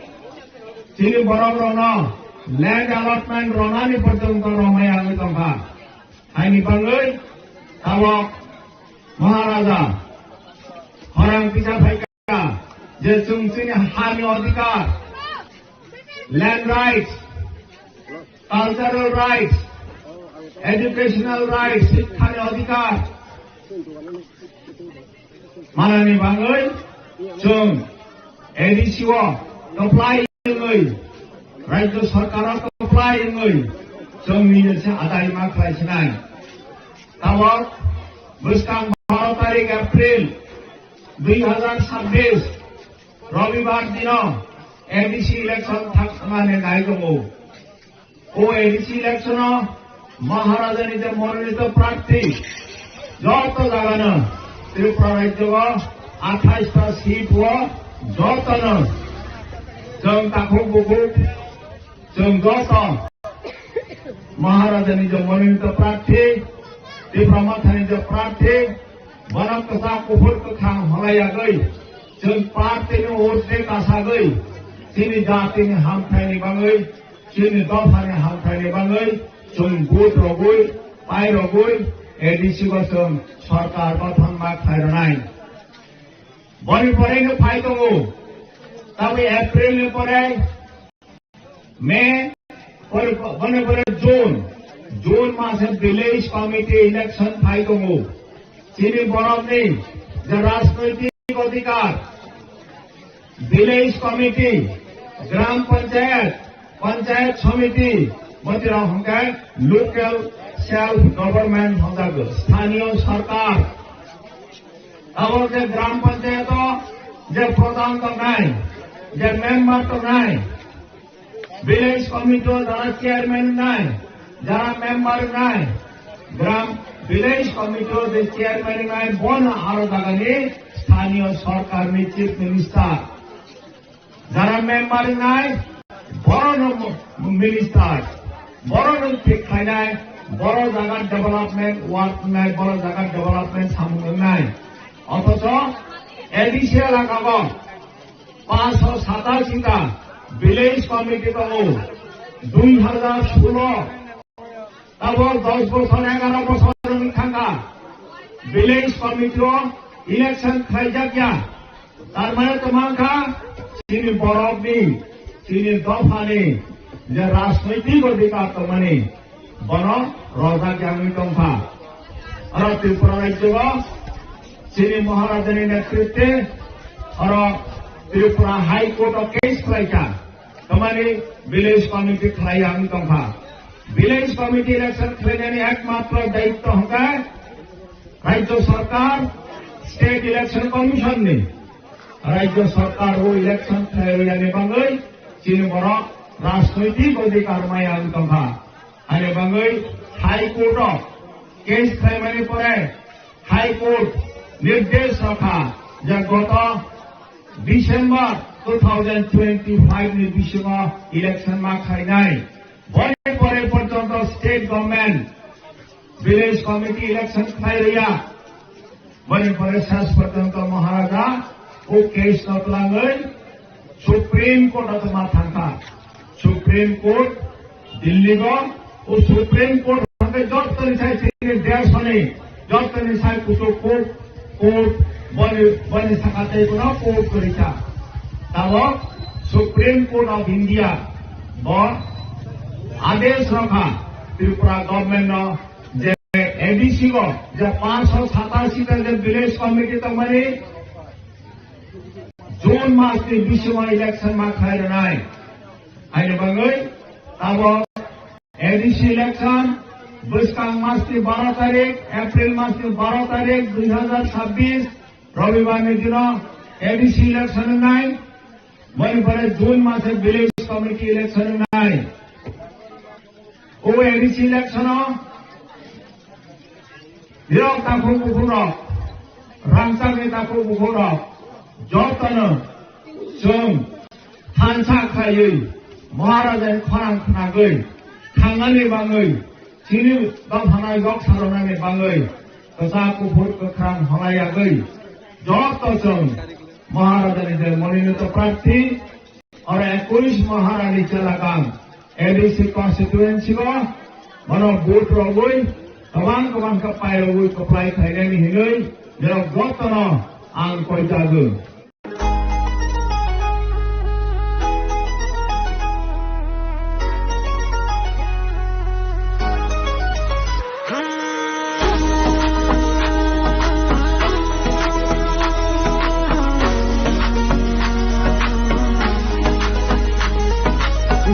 chini borok rokno land allotment rwnani porjonto romai wngwi tongkha. Haini bangwi tabok Maharaja khorang kisa phaikha je chwng chini hani odhikar, land rights, cultural rights, educational rights, sikhani odhikar manani bangwi chwng A D C o comply wngwi, Rajya Sarkar o comply wngwi chwng nijese adai ma khlai sinai. Tabok bwskang baro tarik April dui hazar sabbish Robibar dino A D C election thangmani nai tongo. O A D C election o Maharajani je mononito prarthi joto jagano Tripura rajyo o athais ta seat o jotono chwng takhuk bukhuk chwng joto Maharajani je mononito prarthi, Tipra Mothani je prarthi, bono kwchak kuphur kwkhwrang holaiyawi, chwng prarthini urdhwe kasagwi, chini jatini hamthaini bangwi, chini dophani hamthaini bangwi, chwng vote rogwi, pai rogwi, A D C bo chwng sarkar gothon ma khlai rwnai. Boni pore no phai tongo, tabwi April ni pore May, pore, pore, pore June, June mase village committee election phai tongo. Chini borokni je rajnoitik odhikar, village committee, gram panchayat, panchayat samiti, bwtwi rok hwnkhe local self government hwnjago, sthaniyo sarkar. Abo je gram panchayat o je pradhan tongnai, je member tongnai, village committee o jara chairman wngnai, jara member wngnai, gram village committee o je chairman wngnai, bono aro jagani sthaniyo sarkarni chief minister. Jara member wngnai, borono minister, borono thik khlainai, boro jaga development work wngnai, boro jaga development samung wngnai. Othocho A D C elaka o panchsho satashi ta village committee tongo, dui hazar solo, tabok dos bochor, egaro bochor wng thangkha, village committee o election khlaijak ya. Tar mane tongmang kha, chini borokni, chini dophani je rajnoitik odhikar tongmani, bono rojak yangwi tongkha. Oro Tripura rajyo o chini Maharajani netritwe oro Tripura High Court o case khlaikha. Tamani village committee khlai ang tongkha. Village committee election khlainani ekmatro daitto hwnkhe Rajya Sarkar, State Election Commission ni. Rajya Sarkar o election khlai rwya ni bagwi chini borok rajnoitik odhikar maya wng tongkha. Ani bagwi High Court o case khlaimani pore High Court nirdesh rokha je goto December two thousand twenty-five ni bisingo election ma khlainai. Boni pore porjonto state government village committee election khlai rwya. Boni pore ses porjonto Maharaja o case no twlangwi Supreme Court o tongma thangkha. Supreme Court Delhi go o Supreme Court hwnkhe jotoni sai chini desoni jotoni sai kuchuk court, court boni, boni saka tei bono court kwrwi kha. Tabok Supreme Court of India bo adesh rokha Tripura government no je A D C go je panchsho satashi ta je village committee tongmani June mas ni bisingo election ma khlai rwnai. Haini bagwi tabok A D C election bwskang mas ni baro tarik, April mas ni baro tarik dui hazar chabbish Robibar ni dino A D C election wngnai. Boni pore June mase village committee election wngnai. O A D C election o Nirok takhuk bukhuk rok, rangchakni takhuk bukhuk rok, jotono chwng thansa khlaiwi Maharajani khorang khnagwi thangnani bagwi, chini dophano yok salonani bagwi kwchak kuphur kwkhrang holayagwi joto chwng Maharajani je mononito prarthi, Oro ekush Maharani chelakang A D C constituency o bono vote rogwi kwbang kwbang khe pairogwi kwplai khlainani hinwi norok jotono ang koijago.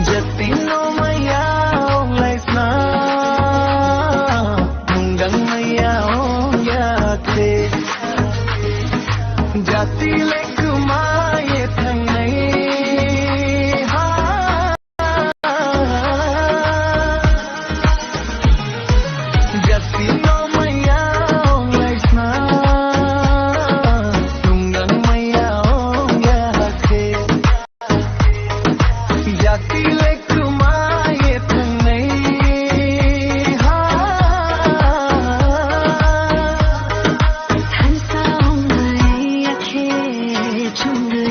Jatino maya ong laisna, mungdang maya ong yakhe. Jati lekma ye thangnai ha. Jati no maya ong laisna, tunggang maya ong yakhe. Jati lekma ye thangnai ha. Thansa ong lai yakhe chungle.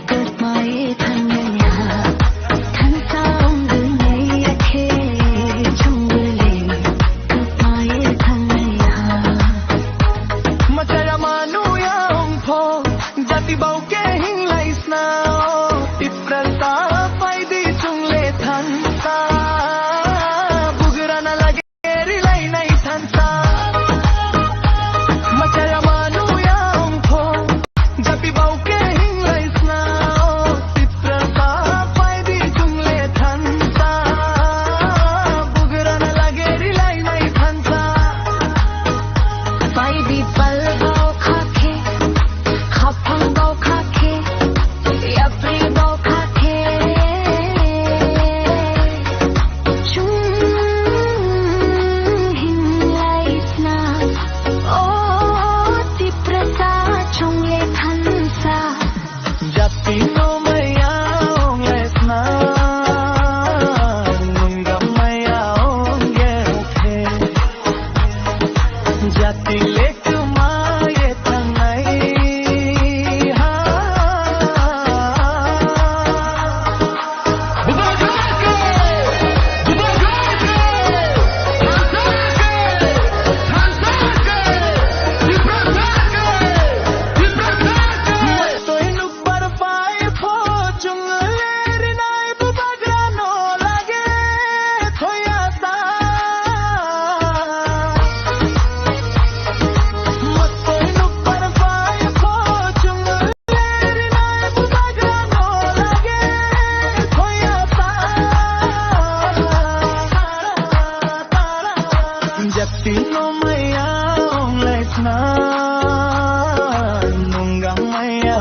Goodbye thangnai ha. Thansa ong lai yakhe chungle. Goodbye thangnai ha. Machaya manu ya ong pho. Jati bau ke hing lai sna o, Tiprasa paidi chungle thansa. Bugrana lage ri lai nai thansa. Machaya manu ya ong pho, jati bau ke hing lai sna o, Tiprasa paidi chungle thansa. Bugrana lage ri lai nai thansa. Paidi pal bau kha khe, Khapang bau kha khe, yapri bau kha khe. Chung hing lai sna, o Tiprasa chungle thansa. Jati no maya ong lai sna, nungga maya ong ye khe. Jati lekma ye thangnai ha. Toi nuk bar pai pho chung le ri nai. Bubagrano lage thoyasa. Matoi nuk bar pai pho chung leri nai. Bubagrano lage thoyasa. Jati no maya ong lai sna. Nungga maya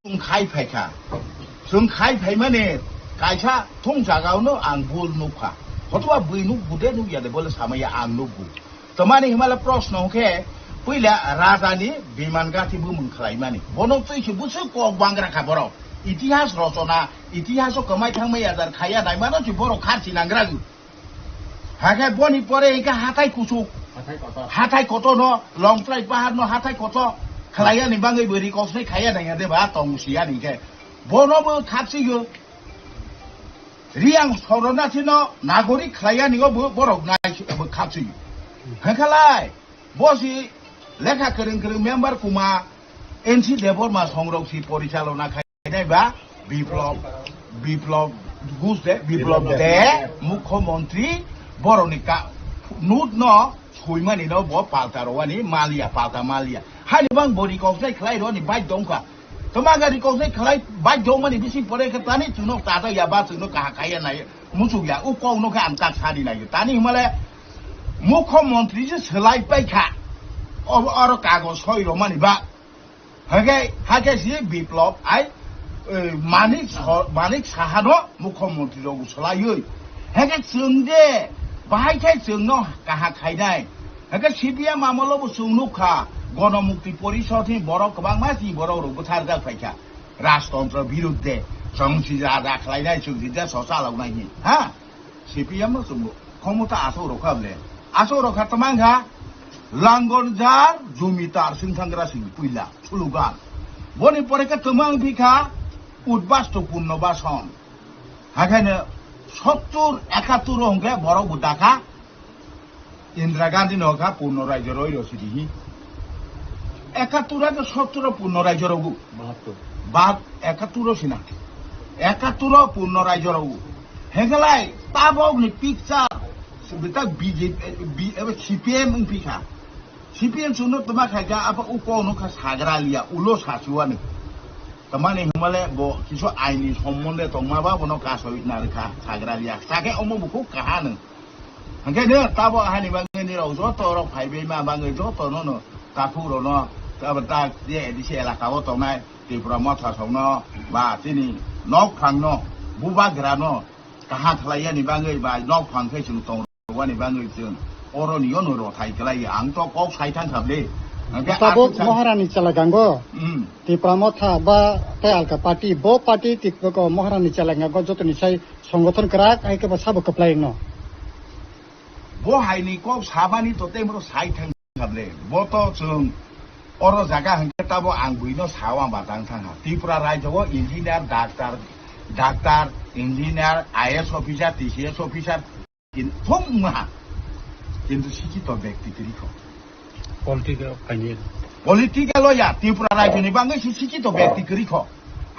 Chwng khai phaikha. Chwng khai phaimani kaisa thung jagao no ang bul nukha. Hotoba bui nukgu de nukya de bole samaya ang nukgu. Tamani himala proshno hwnkhe puila raja ni biman gati bumung khlaimani. Bono twi se bwswk kok bangra kha borok. Itihas rochona, itihaso kwmai thangmai ajar khaya naimano se borok kharchi nangra. Hakhe boni pore hingke hathai kuchuk. Hathai kotor. Hathai kotor no, Longtrai pahar no hathai kotor. Khlaiya ni bangwi bo rikosnai khaiya naiya de ba tong siya ni khe. Bono bo khapsiyo. Riang sorona thino nagorik khlaiya ni bo borok nai bo khapsiyo. Hekhalai. Bo si lekha kwrwng kwrwng member kuma N C Debbarma songrok si porichalona khainai ba Biplab, Biplab Ghosh de, Biplab Biplab de, de. Mukhyamantri boroni ka, note no soimani no bo palta rowani maliya, palta maliya. Hani bang bo recognize khlai roni bai dongkha. Tama ga recognize khlai bai dongmani bisi pore khe tani chuno tata ya ba chuno kaha kaya nai muchuk ya u kok no khe ang tak sani nai. Tani himale Mukhyamantri se swlai paikha. Oro, oro kagoj soi romani ba. Hake, hake si Biplab ai, eh, Manik Sa-, Manik Saha no Mukhyamantri rok swlaiwi. Hake chwng de, bahai khai chwng no kaha khainai. Hake C P M amolo bo chwng nukha, Gonomukti Porishod ni borok kwbangma si borok rok bwtharjak phaikha. Rajtontro birudde, chwng si raja khlainai, chwng si desh o chaloknai hi, ha? C P M no chwng khomota aswk rokha bole. Aswk rokha twmang kha, Langonjar Jumitar Singthangra sing puila, slogan. Boni pore khe twmang bikha, Udbastu Punno Bason. Hakhaino sottur ekattur o hwnkhe borok bo dakha, Indira Gandhi no kha Purno Rajyo roi rw sidi hi. Ekattur age sottur o Purno Rajyo rogo. Bahattur. Bahat ekattur o sina. Ekattur o Purno Rajyo rogo. Hegelai tabok ni picture bita B J P, B, ebe C P M wng pika. C P M suno tuma khaika apa uko no kha sagra liya ulo sasuani. Tamani himale bo kisu aini sombonde tongma ba bono kasoi narikha sagra liya. Sake omo buku kahano. Hwnkhe no tabok hani bagwi nirok joto rok phaibai ma bagwi joto no no takhuk rok no abo tak je A D C elaka o tongnai Tripura Motha song no ba chini nok phang no bubagra no kaham khlai yani bagwi ba nok phang khe chwng tong rwani bagwi chwng oro ni yo no rothai kwlai ang to kok sai thang kha bwle. Hwnkhe tabok aswk sa- Maharani chalagango Hmm. Tripura Motha ba tei alka party bo party Tripura Maharani chalagango joto ni sai Songothon kwrak hai khe bo sabo kwplai wngno. Bo hai ni kok sabani to tei bro sai thang kable. Bo to chwng oro jaga hwnkhe tabo ang buino sao ang batang thang ha. Tripura rajyo o engineer, doctor, doctor, engineer, I A S officer, T C S officer, kin-, thung wngma ha. Kintu sikhito bekti kwrwi kho. Political kanye. Political o ya, Tripura rajyo ni bangwi si sikhito bekti kwrwi kho.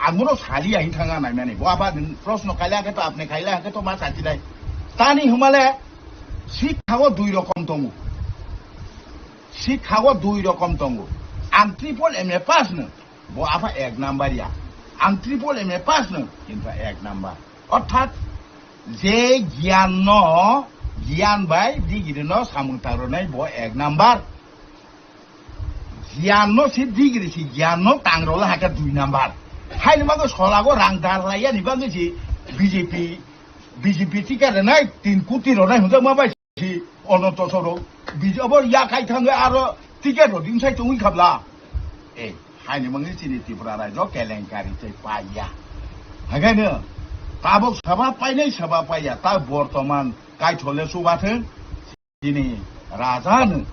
Ang bono saliya hin thanga naimani. Bo aba nwng proshno kaila khe to apni kaila khe to ma sati dai. Tani humale sikha o dui rokom tongo. Sikha o dui rokom tongo. Ang triple M A pass no. Bo apa ek number ya. Ang triple M A pass no. Kintu ek number. Orthat je giyan no, giyan bai degree no samung tangrwnai bo ek number. Giyan no se degree se giyan no tangrwla hake dui number. Haini bagwi solago rang darlai yani bagwi se B J P, B J P ticket rwnai tin koti rwnai hwnjakma bai se Ananto Soro. Biji abo ya khai thangwi aro ticket rw dinsai tongwi khabla. Eh, haini bagwi chini Tripura rajyo kelenkari tei paiya. Hakaino tabok saba painai saba paiya, ta bortoman kaithole chubathwng. Chini raja no,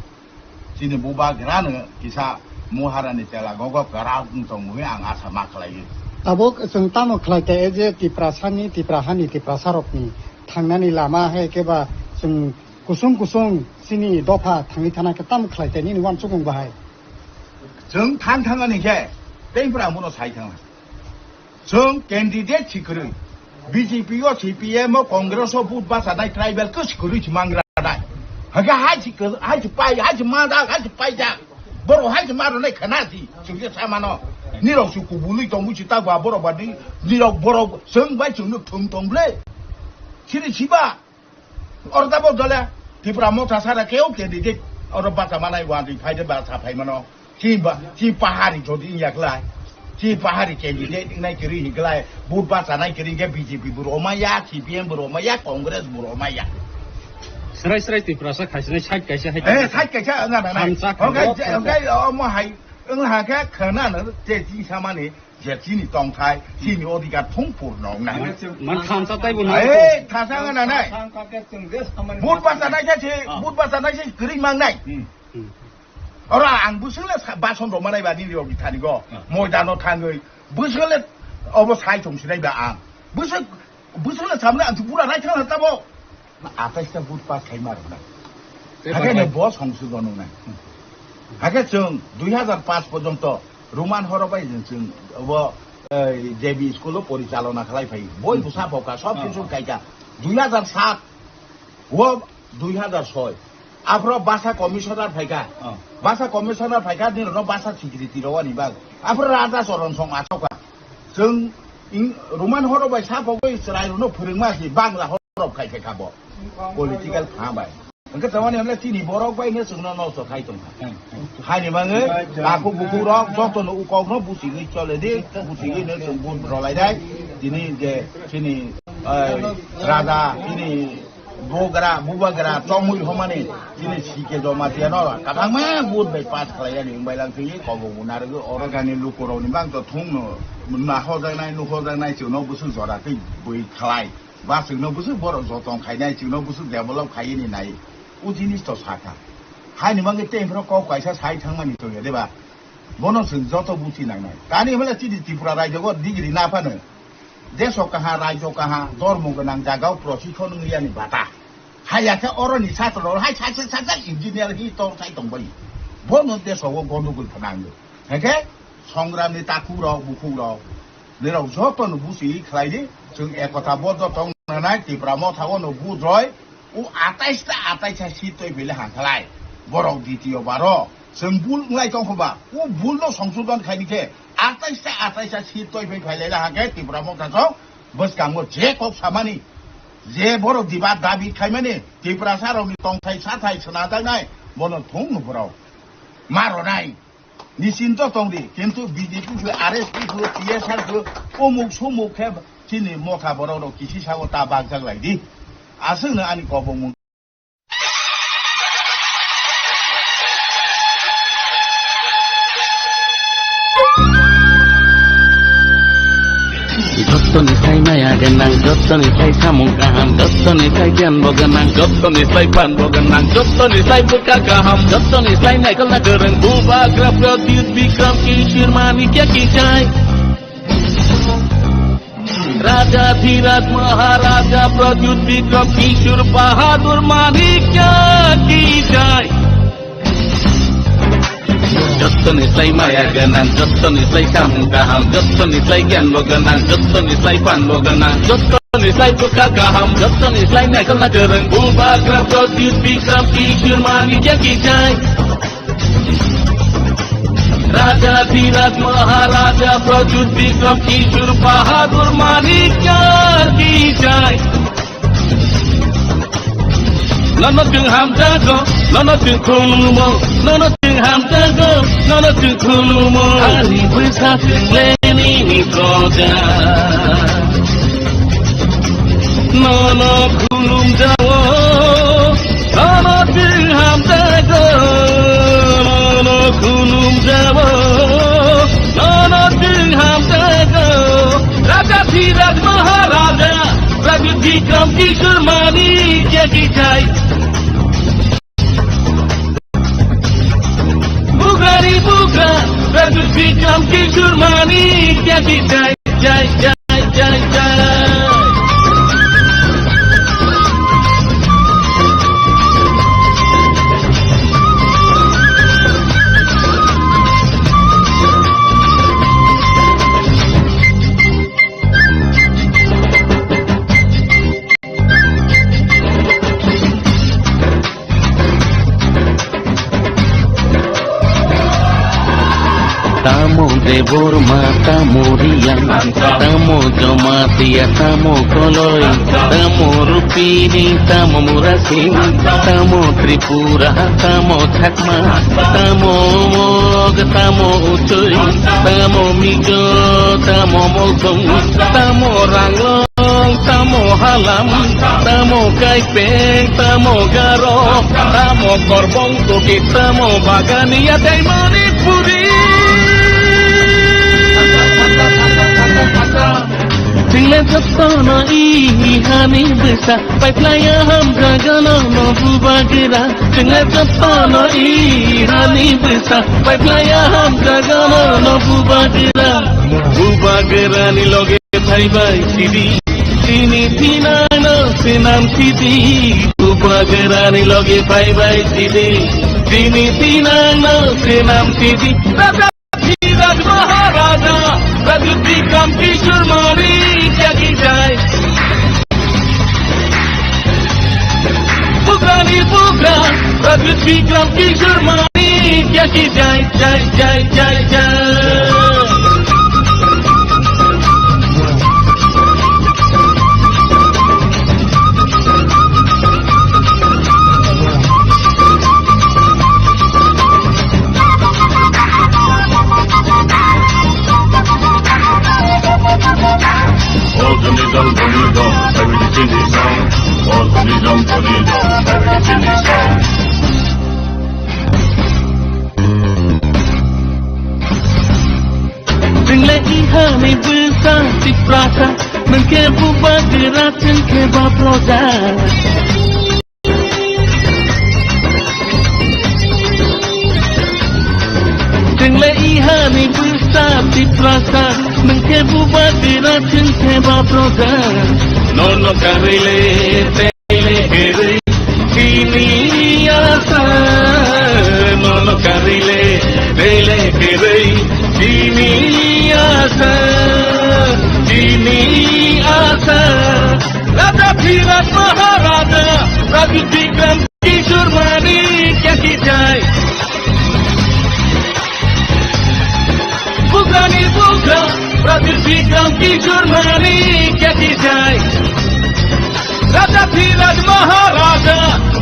chini bubagra no kisa Maharani chela gogo kwrak wng tong mui ang asa ma khlaiwi. Tabuk chwng tamo khlai khe, e je Tiprasani, Tiprahani, Tiprasarokni thangnani lama hai khe ba chwng kusung kusung chini dopha thangwi thana khe tamo khlai khe nini uansukmung bahai? Chwng thang thangani khe tei bwrang bono sai thangla. Chwng candidate si kwrwi. B J P o, C P M o, Congress o vote bachanai tribal khe si kwrwi si mangra dai. Hake hai si kwrwi, hai si pai, hai si manjak, hai si paijak. Borok hai si ma rwnai khana si, chwng khe sa mano. Nirok si kubului tongwi si ta ba borok ba ni, nirok borok chwng bai chwngno thwng tong ble. Sini siba. Oro tabok dole Tipra Motha sara keu candidate oro bacha manai wadi phaide bacha phai mano. Chi ba, chi pahari jodi wngya khlai. Chi pahari candidate wngnai kwrwi hinklai. Vote bachanai kwrwi hinkhe B J P bo romaya, C P M bo romaya, Congress bo romaya. Srai srai Tiprasa khaisinai side kaisa hai. Eh, side kaisa wngna nangnai. Hamsa Hwnkhe, khaisinai. Hwnkhe omo hai, wng hakhe khwnano je chi samani. Je chini tongthai, chini odhikar thung purno wngnai. Man, man thansa taibo na. Eh, thansa wngna nangnai. Vote bachanai khe se, Ah. Vote bachanai se kwrwi mangnai. Hmm. Hmm. Oro ang bwswk le sa-, bason rok manai ba nini rok ni thani go. Ah. Moidano thangwi. Bwswk le obo sai tong sinai ba ang. Bwswk, bwswk le samne ang pura rai thang tabo. Atais ta vote pass khai ma rok na. Tei Hakhe ba no bai. Bo songsodon wngnai. Hakhe chwng dui hazar paanch porjonto Roman horo bai chwng, chwng obo, eh, J B school o porichalona khlai phai. Boi Hmm. bwsa phoka, sob Hmm. kisu khaika. Dui hazar saat o dui hazar soi. Aphro basa commissioner phaika. Oh. Basa commissioner phaika, nini rokno basa secretary rwani bag. Aphro Raja Choron song achoka. Chwng ing-, Roman horo bai sa pogwi chwrai rokno phwrwngma si Bangla horop khai khai kha bo. Political pha bai. Hwnkhe tamani hwnle chini borok bai no chwngno nosto khai tongkha. Hmm. Haini bagwi takhuk bukhuk rok jotono ukokno buchigwi chole di, buchigwi no chwng vote rwlai dai. Tini je chini, eh, Raja, chini Bugra, bubagra, chongmui homani, chini C K Jamatia no, kabangma vote bai pass khlai yani, wng bai lang twi, kobo bo narwgwi, oro gani luku rok ni bang to thung no, na hojaknai, nu hojaknai, chwng no bwswk jora twi bui khlai, ba chwng no bwswk borok jotong khainai, chwng no bwswk develop khaini nai, o jinis to sakha. Haini bagwi tei phano kok kaisa sai thangmani to ya, de ba? Bono chwng joto buchi nangnai. Kani hwnle chini Tripura rajyo o degree na phano. Deso kaha, rajyo kaha, dormo gwnang jagao prosi khon wngya ni bata. Haya khe oro ni satro rok hai sacha sacha engineer hi tong sai tong bai. Bono deso o gondogol phanang. Heke songram ni takhuk rok, bukhuk rok. Nirok joto no busi khlai di, chwng ekota boddo tong nanai, Tipra Motha o no budroi, O atais ta atais ta seat toi phai le hangkhalai. Borok ditiyo baro. Chwng bul wnglai tong kho ba. O bul no songsodon khai ni khe atais ta atais ta seat toi phai phai lai le hangkhe Tipra Motha chong bwskango je kok samani, je borok diba dabi khaimani, Tiprasa rok ni tongthai sathai swnajak nai, bono thung no borok ma ronai. Nisinto tong di, kintu B J P khe, R S P khe, T S R khe, umuk sumuk khe chini motha borok rok kisi sago ta bakjak lai di. Aswk no ani kok bo mung. Jottoni sai maya gwnang, jottoni sai samung kaham, jottoni sai giyan bo gwnang, jottoni sai phan bo gwnang, jottoni sai bwkha kaham, jottoni sai naikolna kwrwng, Bubagra Pradyut Bikram Kishore Manikya ki jai. Raja Dhiraj Maharaja Pradyut Bikram Kishore Bahadur Manikya ki jai. Jottoni sai maya gwnang, jottoni sai samung kaham, jottoni sai giyan bo gwnang, jottoni sai phan bo gwnang, jottoni sai bwkha kaham, jottoni sai naikolna kwrwng, Bubagra Pradyut Bikram Kishore Manikya ki jai. Raja Dhiraj Maharaja Pradyut Bikram Kishore Bahadur Manikya ki jai. Nono chwng hamjago, nono chwng khulumo, nono chwng hamjago, nono chwng khulumo. Ani bwsa chwng le nini proja. Nono khulumjao, nono chwng hamjago, nono khulumjao, nono chwng hamjago. Raja Dhiraj Maharaja, Raja Bikram Kishore Manikya ki jai. Bugrani bugra, Raja Bikram Kishore Manikya ki jai, jai, jai, jai, jai. Tamo Debbarma, tamo Reang, tamo Jamatia, tamo Koloi, tamo Rupini, tamo Murasing, tamo Tripura, tamo Chakma, tamo Tamo utui, tamo mijo, tamo moltong, tamo ranglong, tamo halam, tamo kaipeng, tamo garo, tamo korbong toki, tamo bagani, ya tei Manipuri. Chwngla jotono i hani bwsa, paiplaya hamjagano no bubagra. Chwngla jotono i hani bwsa, paiplaya hamjagano no bubagra. Bubagrani loge phaibai sidi, chini thinangno swnam sidi. Bubagrani loge phaibai sidi, chini thinangno swnam sidi. Dhiraj Maharaja, Rajut Bikram Kishore Manikya ki jai. Bugrani bugra, Rajut Bikram Kishore Manikya ki jai, jai, jai, jai, jai. All the nizam, the nizam, everything is down. All the nizam, the nizam, everything is down. Chwngla ihani bwsa Tiprasa, nwng khe bubagra, chwng khe ba proja. Chwngla ihani bwsa Tiprasa, nwng khe bubagra, chwng khe ba proja. Nono karwi le, tei le kwrwi, chini asa. Nono karwi le, tei le kwrwi, chini asa, chini asa. Raja Dhiraj Maharaja, Raja Bikram Kishore Manikya ki jai. Bugrani bugra, Raja Bikram Kishore Manikya ki jai. Raja Dhiraj Maharaja,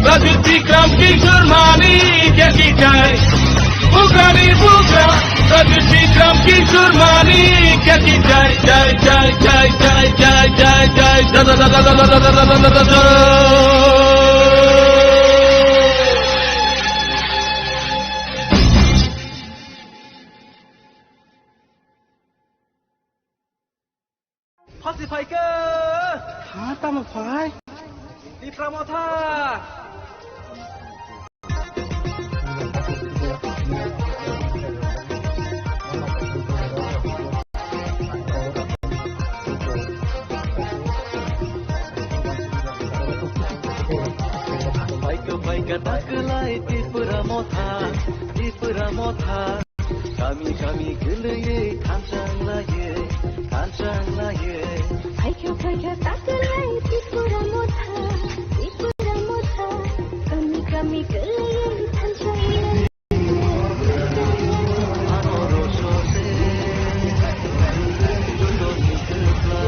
Raja Bikram Kishore Manikya ki jai. Bugrani bugra, Raja Bikram Kishore Manikya ki jai, jai, jai. Phasi phaikha. Ha, tamo phai. Tipra Motha. Phaikha, phaikha, takwlai Tipra Motha, Tipra Motha. Kami kami kwlwiwi thansa wnglaiwi, thansa wnglaiwi. Phaikha phaikha takwlai Tripura motha, Tripura motha. Kami kami kwlwiwi thansa wnglaiwi. Ano rosose, jotoni kwpla.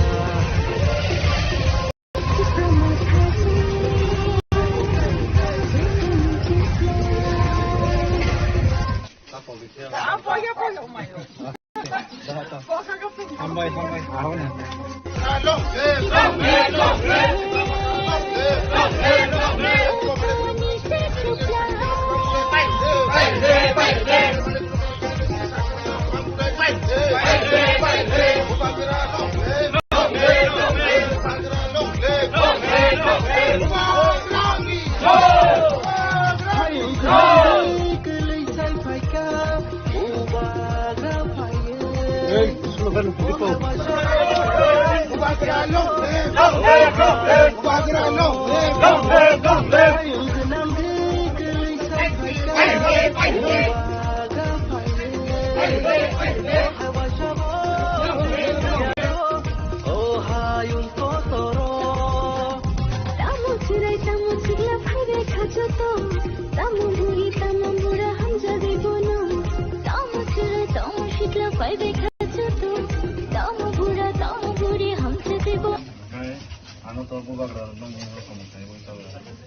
Hambai, hambai. O hayung kotoro. Tamo chwrai, tamo chwla phaibai kha joto. Tamo buri, tamo bura hamjagwi bono. Tamo chwrai, tamo sikla phaibai kha joto. Tamo bura, tamo buri hamjagwi bono. Ano to bubagra nang rokom sai bo.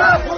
Tamo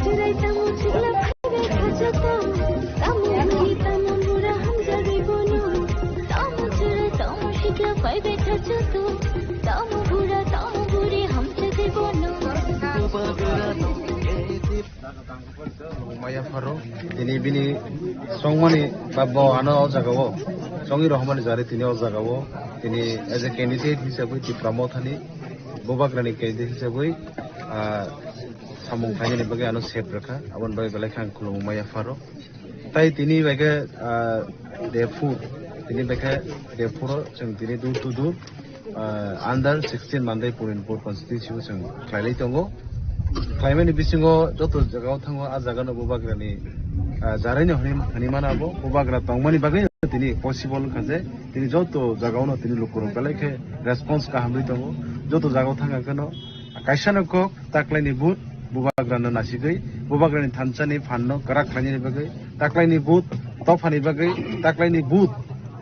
chwrai, tamo chwla, phaibai khajato. Tamo buri, tamo bura, hamjagwi bono. Tamo chwrai, tamo sikla, phaibai khajato. Tamo bura, tamo buri, hamjagwi bono. Maya Pharo, tini bini songmani ba bo ano o jaga o, songi rohmani jari tini o jaga o, tini as a candidate hisabwi Tipra Mothani, Bubagrani candidate hisabwi, ah, samung khainani bagwi ano sep rwkha, aboni bagwi belai khe ang khulumung Maya Pharo. Tai tini bai khe, ah, day four, tini bai khe day four o chwng tini door to door, ah, under sixteen Mandai Purinpur constituency o chwng khlailai tongo. Khlaimani bisingo joto jagao thango, ah jagano Bubagrani, ah, jaraino hwnwi, hwnwi mano abo. Bubagra tongmani bagwi tini possible wngkha je tini joto jagaono tini lukurok belai khe response kahamwi tongo. Joto jagao thangkha kheno kaisano kok taklaini vote Bubagrano nasigwi, Bubagrani thansani phanno kwrak khlainani bagwi, taklaini vote tophani bagwi, taklaini vote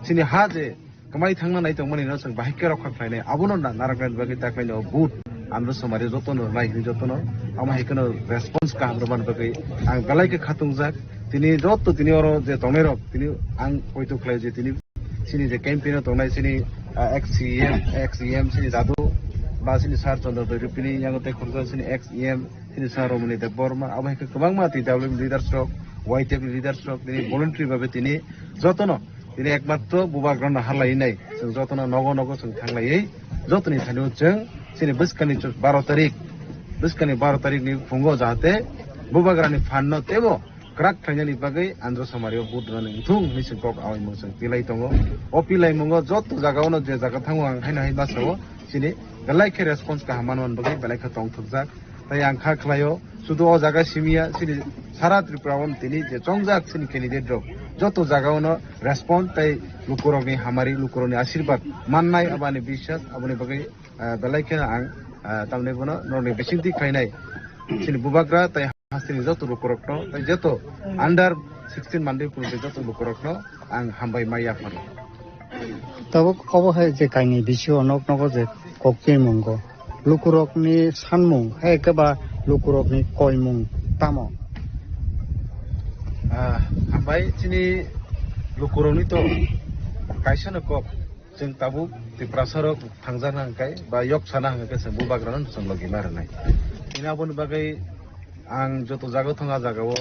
chini ha je kwmai thangna nai tongmani no chwng bahai khe rokha khlainai, abono na-, narwknani bagwi taklaini o vote andro somari jotono nai hwnwi jotono amo hai kheno response kaham rwmani bagwi ang belai khe khatungjak. Tini joto tini oro je tongnairok tini ang poito khlai je tini chini je campaign o tongnai chini, ah, ex C M, ex E M chini Dadu ba chini Sir Chandra Doi Rupini, yango tei khoroksa chini ex E M chini Sir Romani Debbarma, abo hai khe kwbangma T W M leaders rok, Y T F ni leaders rok tini voluntary babe tini jotono Tini ekmatro bubagrano harlainai, chwng jotono nogo nogo chwng thanglaiwi, jotoni thani chwng chini bwskani baro tarik, bwskani baro tarikni phungo jahate bubagrani phanno teibo kwrak khlainani bagwi Andhra Samario vote rwnani wngthung hinwi chwng kok awi mung chwng pilai tongo. O pilai mungo joto jagaono je jaga thango ang haino hai ma sao chini belai khe response kaham manmani bagwi belai khe tongthokjak. Tai ang kha khlaio, sudu o jaga simiya, chini sara Tripura o tini je chongjak chini candidate rok, joto jaga ono respond tai lukurokni hamari, lukurokni asirbat mannai, aboni biswas, aboni bagwi, ah, belai kheno ang, ah, tamni bono norokni bisingtwi khlainai. Chini bubagra tai hasteni joto lukurokno, tai joto under sixteen mandi purunte joto lukurokno ang hambai mai yaphano. Tabuk obo hai je kainwi bisio nok nogo je kok twi mungo. Lukurokni sanmung, hai khe ba lukurokni koimung tamo? Ah, hambai chini lukurokni to kaisa no kok, chwng tabuk Tiprasa rok thangjak na hwnkhe ba yok sana hwnkhe chwng bubagrano chwng logi ma rwnai. Ini aboni bagwi ang joto jaga thang a jaga o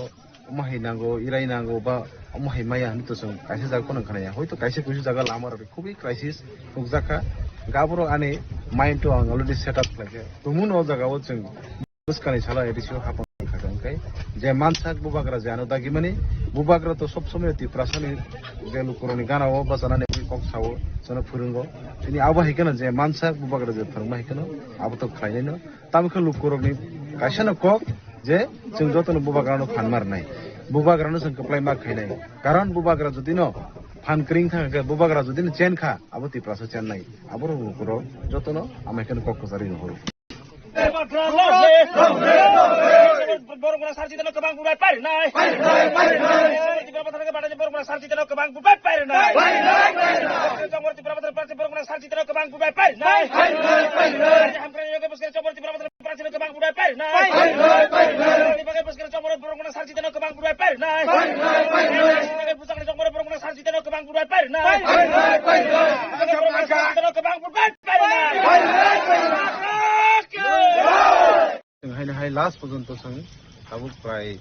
omo hai nango, irai nango, ba omo hai maya hinwi to chwng kaisa jaga phano khwnaya. Hoito kaisa kuisu jaga lama rok khubui crisis nukjakha. Gaburo ani mind to ang already set up khlaikha. Tumung o jaga o chwng bwskani salo A D C o hapang kha hwnkhe je mansak bubagra je ano dagimani, bubagra to sob somoi Tiprasani je lukurokni gana o bachanani kok sao, chwngno phwrwngo. Chini abo hai kheno je mansak bubagra je phwrwngma hai kheno abo to khlainaino. Tamo khe lukurokni kaisa no kok je chwng jotono bubagrano phan ma rwnai. Bubagrano chwng kwplai ma khainai. Karon bubagra jodi no phan kring thang khe, bubagra jodi no chen kha, abo Tiprasa chennai. Abo rok lukurok jotono amai kheno kok kwcharwi no horo. Borok gwnang sar chitano kwbang bubai parinai. Borok gwnang sar chitano kwbang bubai parinai. Borok gwnang sar chitano kwbang bubai parinai. Hamkrai yoga bwskang chobor Tipra Motha Prachino kwbang bubai parinai. Parinai, parinai. Ani bagwi bwskang chobor borok mona sarjitano kwbang bubai parinai. Parinai, parinai. Ani bagwi bwskang chobor borok mona sarjitano kwbang bubai parinai. Parinai, parinai. Ani bagwi borok mona sarjitano kwbang bubai parinai. Parinai, parinai. Chwng haino hai last porjonto chwng tabuk prai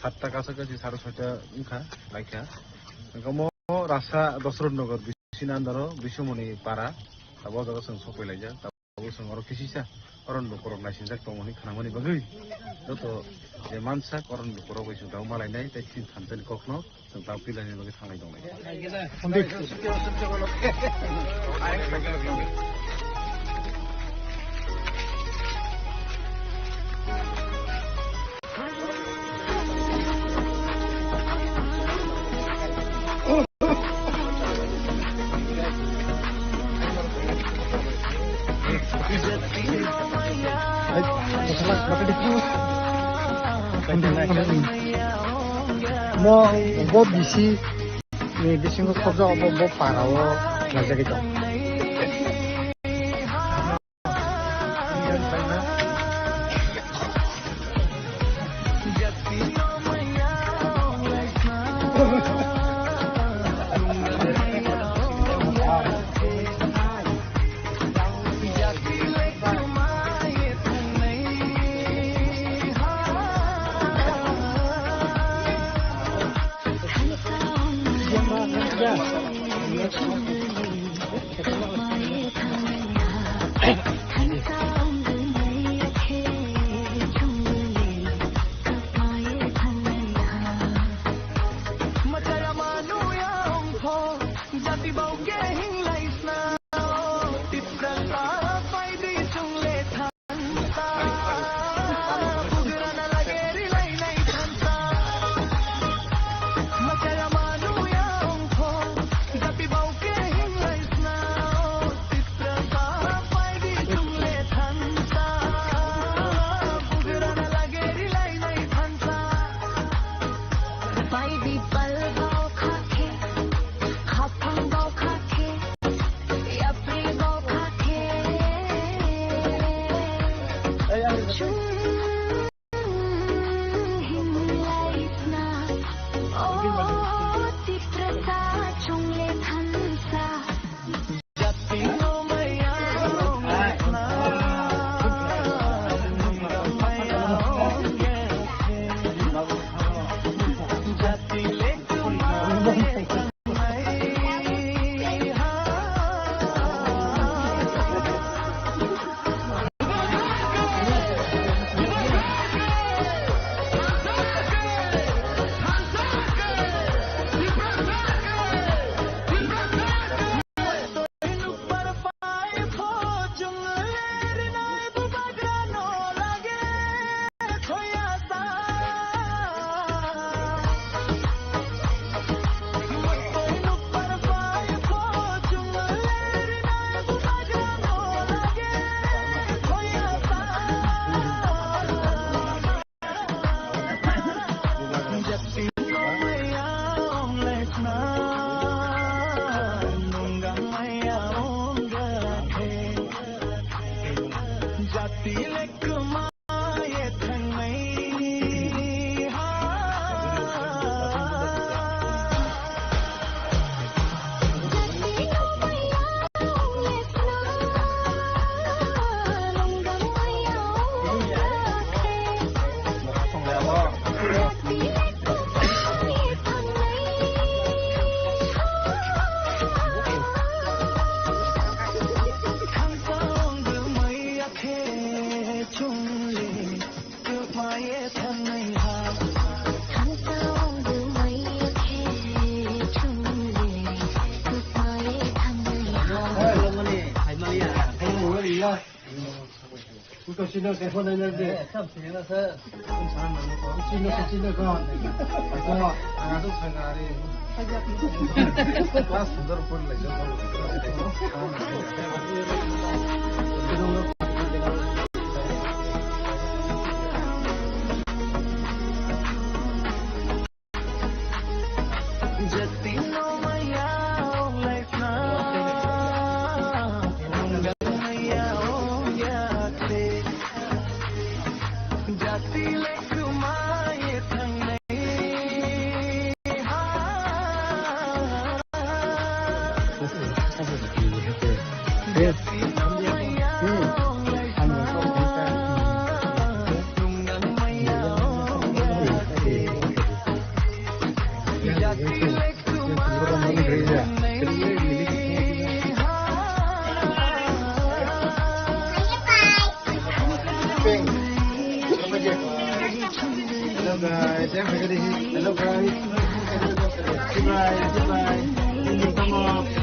satta kacha kachi saro soita wngkha, laikha. Omo rasa Dosrot Nagar bisini andaro Bisomoni para, abo jaga chwng sokoi laijak. Abo chwng oro kisisa oron lukurok naisingjak tongo hwnwi khnamani bagwi joto je mansak oron lukurok bai chwng tangma lainai tei chini thansa ni kokno chwng tang pilani bagwi thanglai tonglai. Mo bo bisi ni bisingo khobjak obo bo para o khlaijagwi tong. Sino, sino, sino, sino. Sino, sino, sino. Class four lai. Hello guys, hello guys. Goodbye, goodbye. Come on.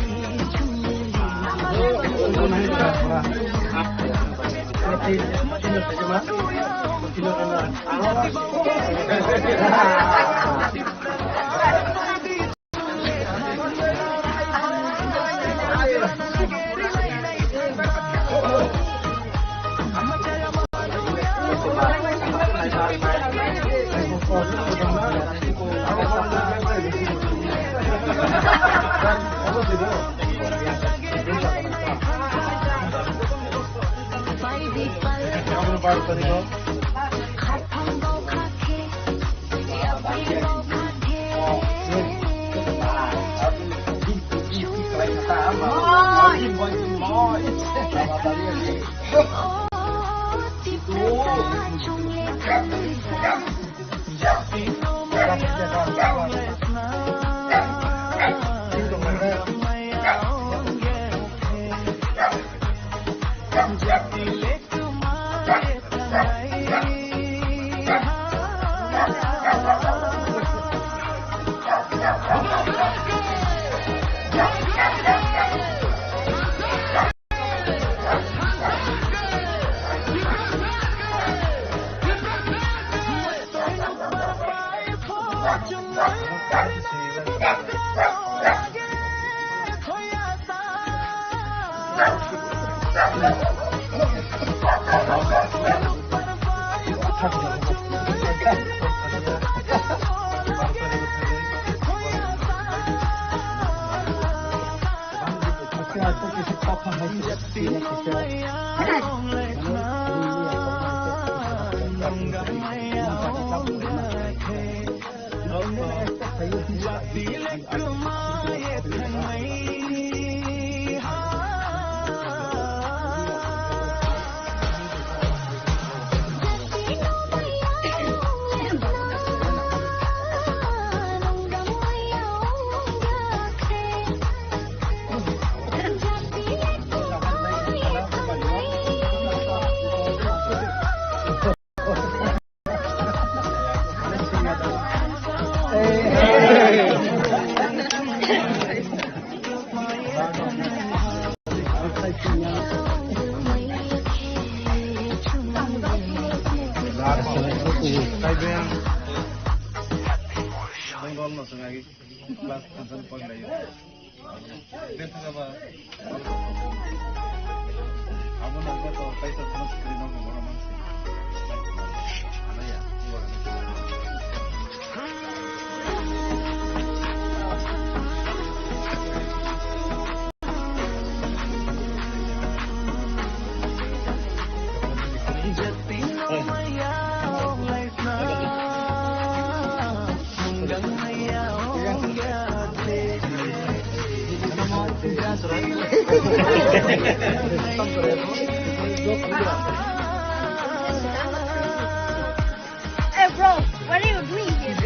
Hey, bro, what are you doing here?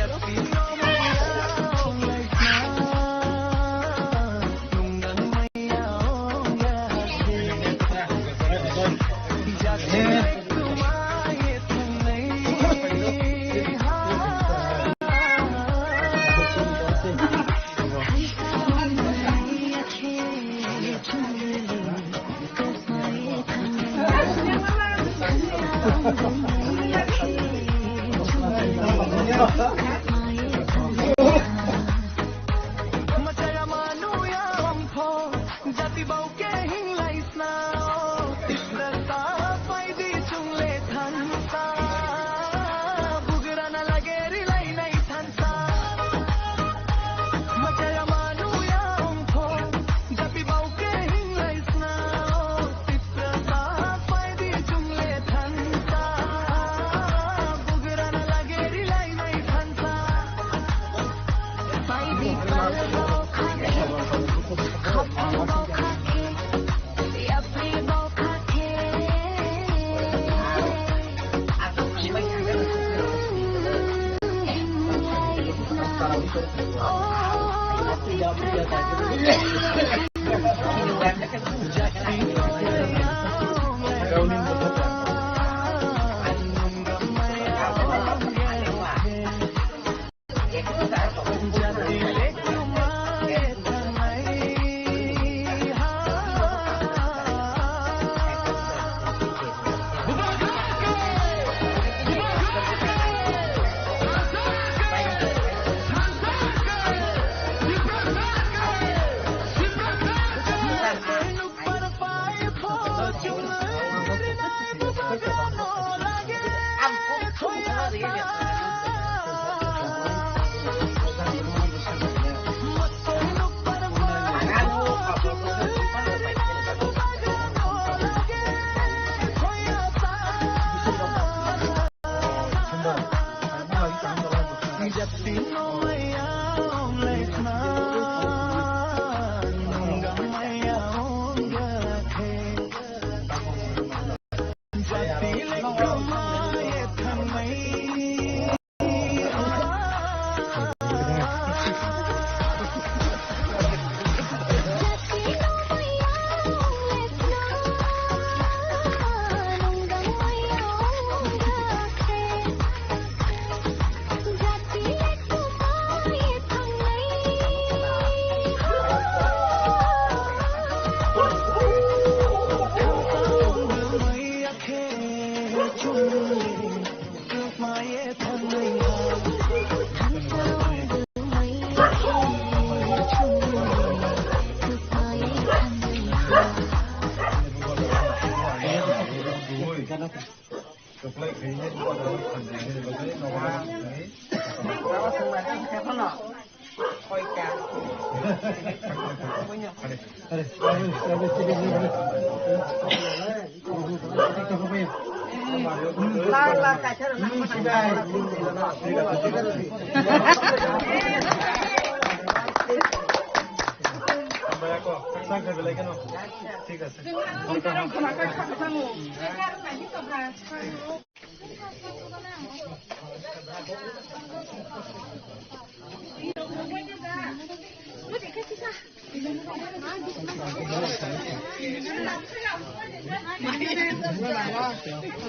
ঠিক আছে।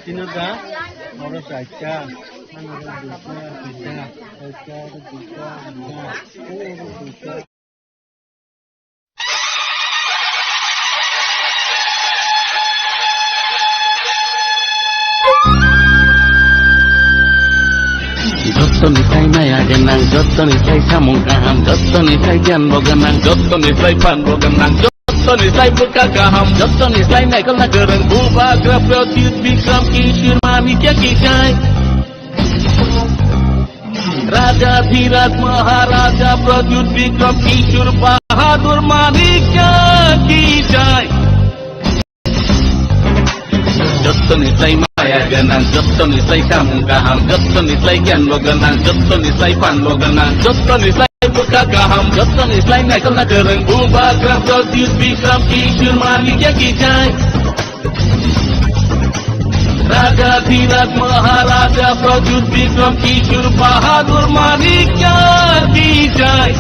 Tino da, oro chaita, ano oro duita, duita, chaita, oro duita, duita, oro duita. Jottoni sai maya gwnang, jottoni sai samung kaham, jottoni sai giyan bo gwnang, jottoni sai phan bo gwnang, jottoni sai bwkha kaham, jottoni sai naikolna kwrwng, Bubagra Pradyut Bikram Kishore Manikya ki jai. Raja Dhiraj Maharaja Pradyut Bikram Kishore Bahadur Manikya ki jai. Jottoni sai maya gwnang, jottoni sai samung kaham, jottoni sai giyan bo gwnang, jottoni sai phan bo gwnang, jottoni sai bwkha kaham, jottoni sai naikolna kwrwng, Bubagra Pradyut Bikram Kishore Manikya ki jai. Raja Dhiraj Maharaja Pradyut Bikram Kishore Bahadur Manikya ki jai.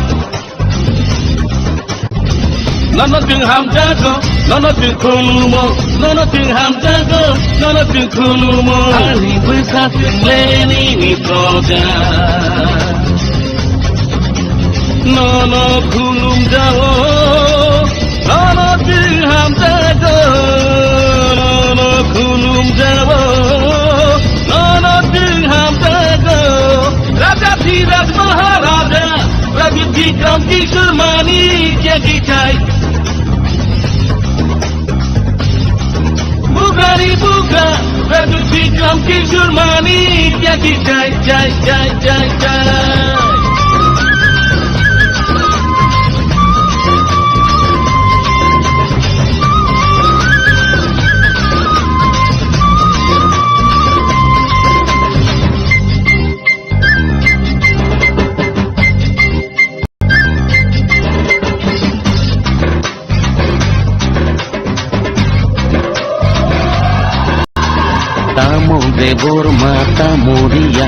Nono chwng hamjago, nono chwng khulumo, nono chwng hamjago, nono chwng khulumo. Ani bwsa chwng lenini proja. Nono khulumjao, nono chwng hamjago, nono khulumjao, nono chwng hamjago. Raja Dhiraj Maharaja, Raja Bikram Kishore Manikya ki jai. Bukhari bukha, Pradyut Bikram Kishore Manikya ki jai, jai, jai, jai, jai. Tamo Debbarma, tamo Riya,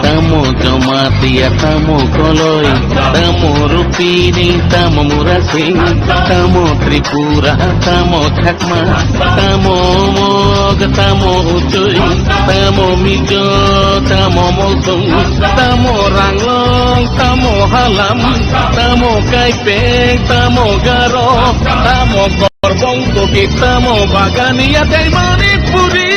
tamo Jamatia, tamo Koloi, tamo Rupini, tamo Murasing, tamo Tripura, tamo Chakma, tamo Mog, tamo Uchoi, tamo Mizo, tamo Mosong, tamo Ranglong, tamo Halam, tamo Kaipeng, tamo Garo, tamo Korbong, Kuki, tamo Bagania, tei Manipuri.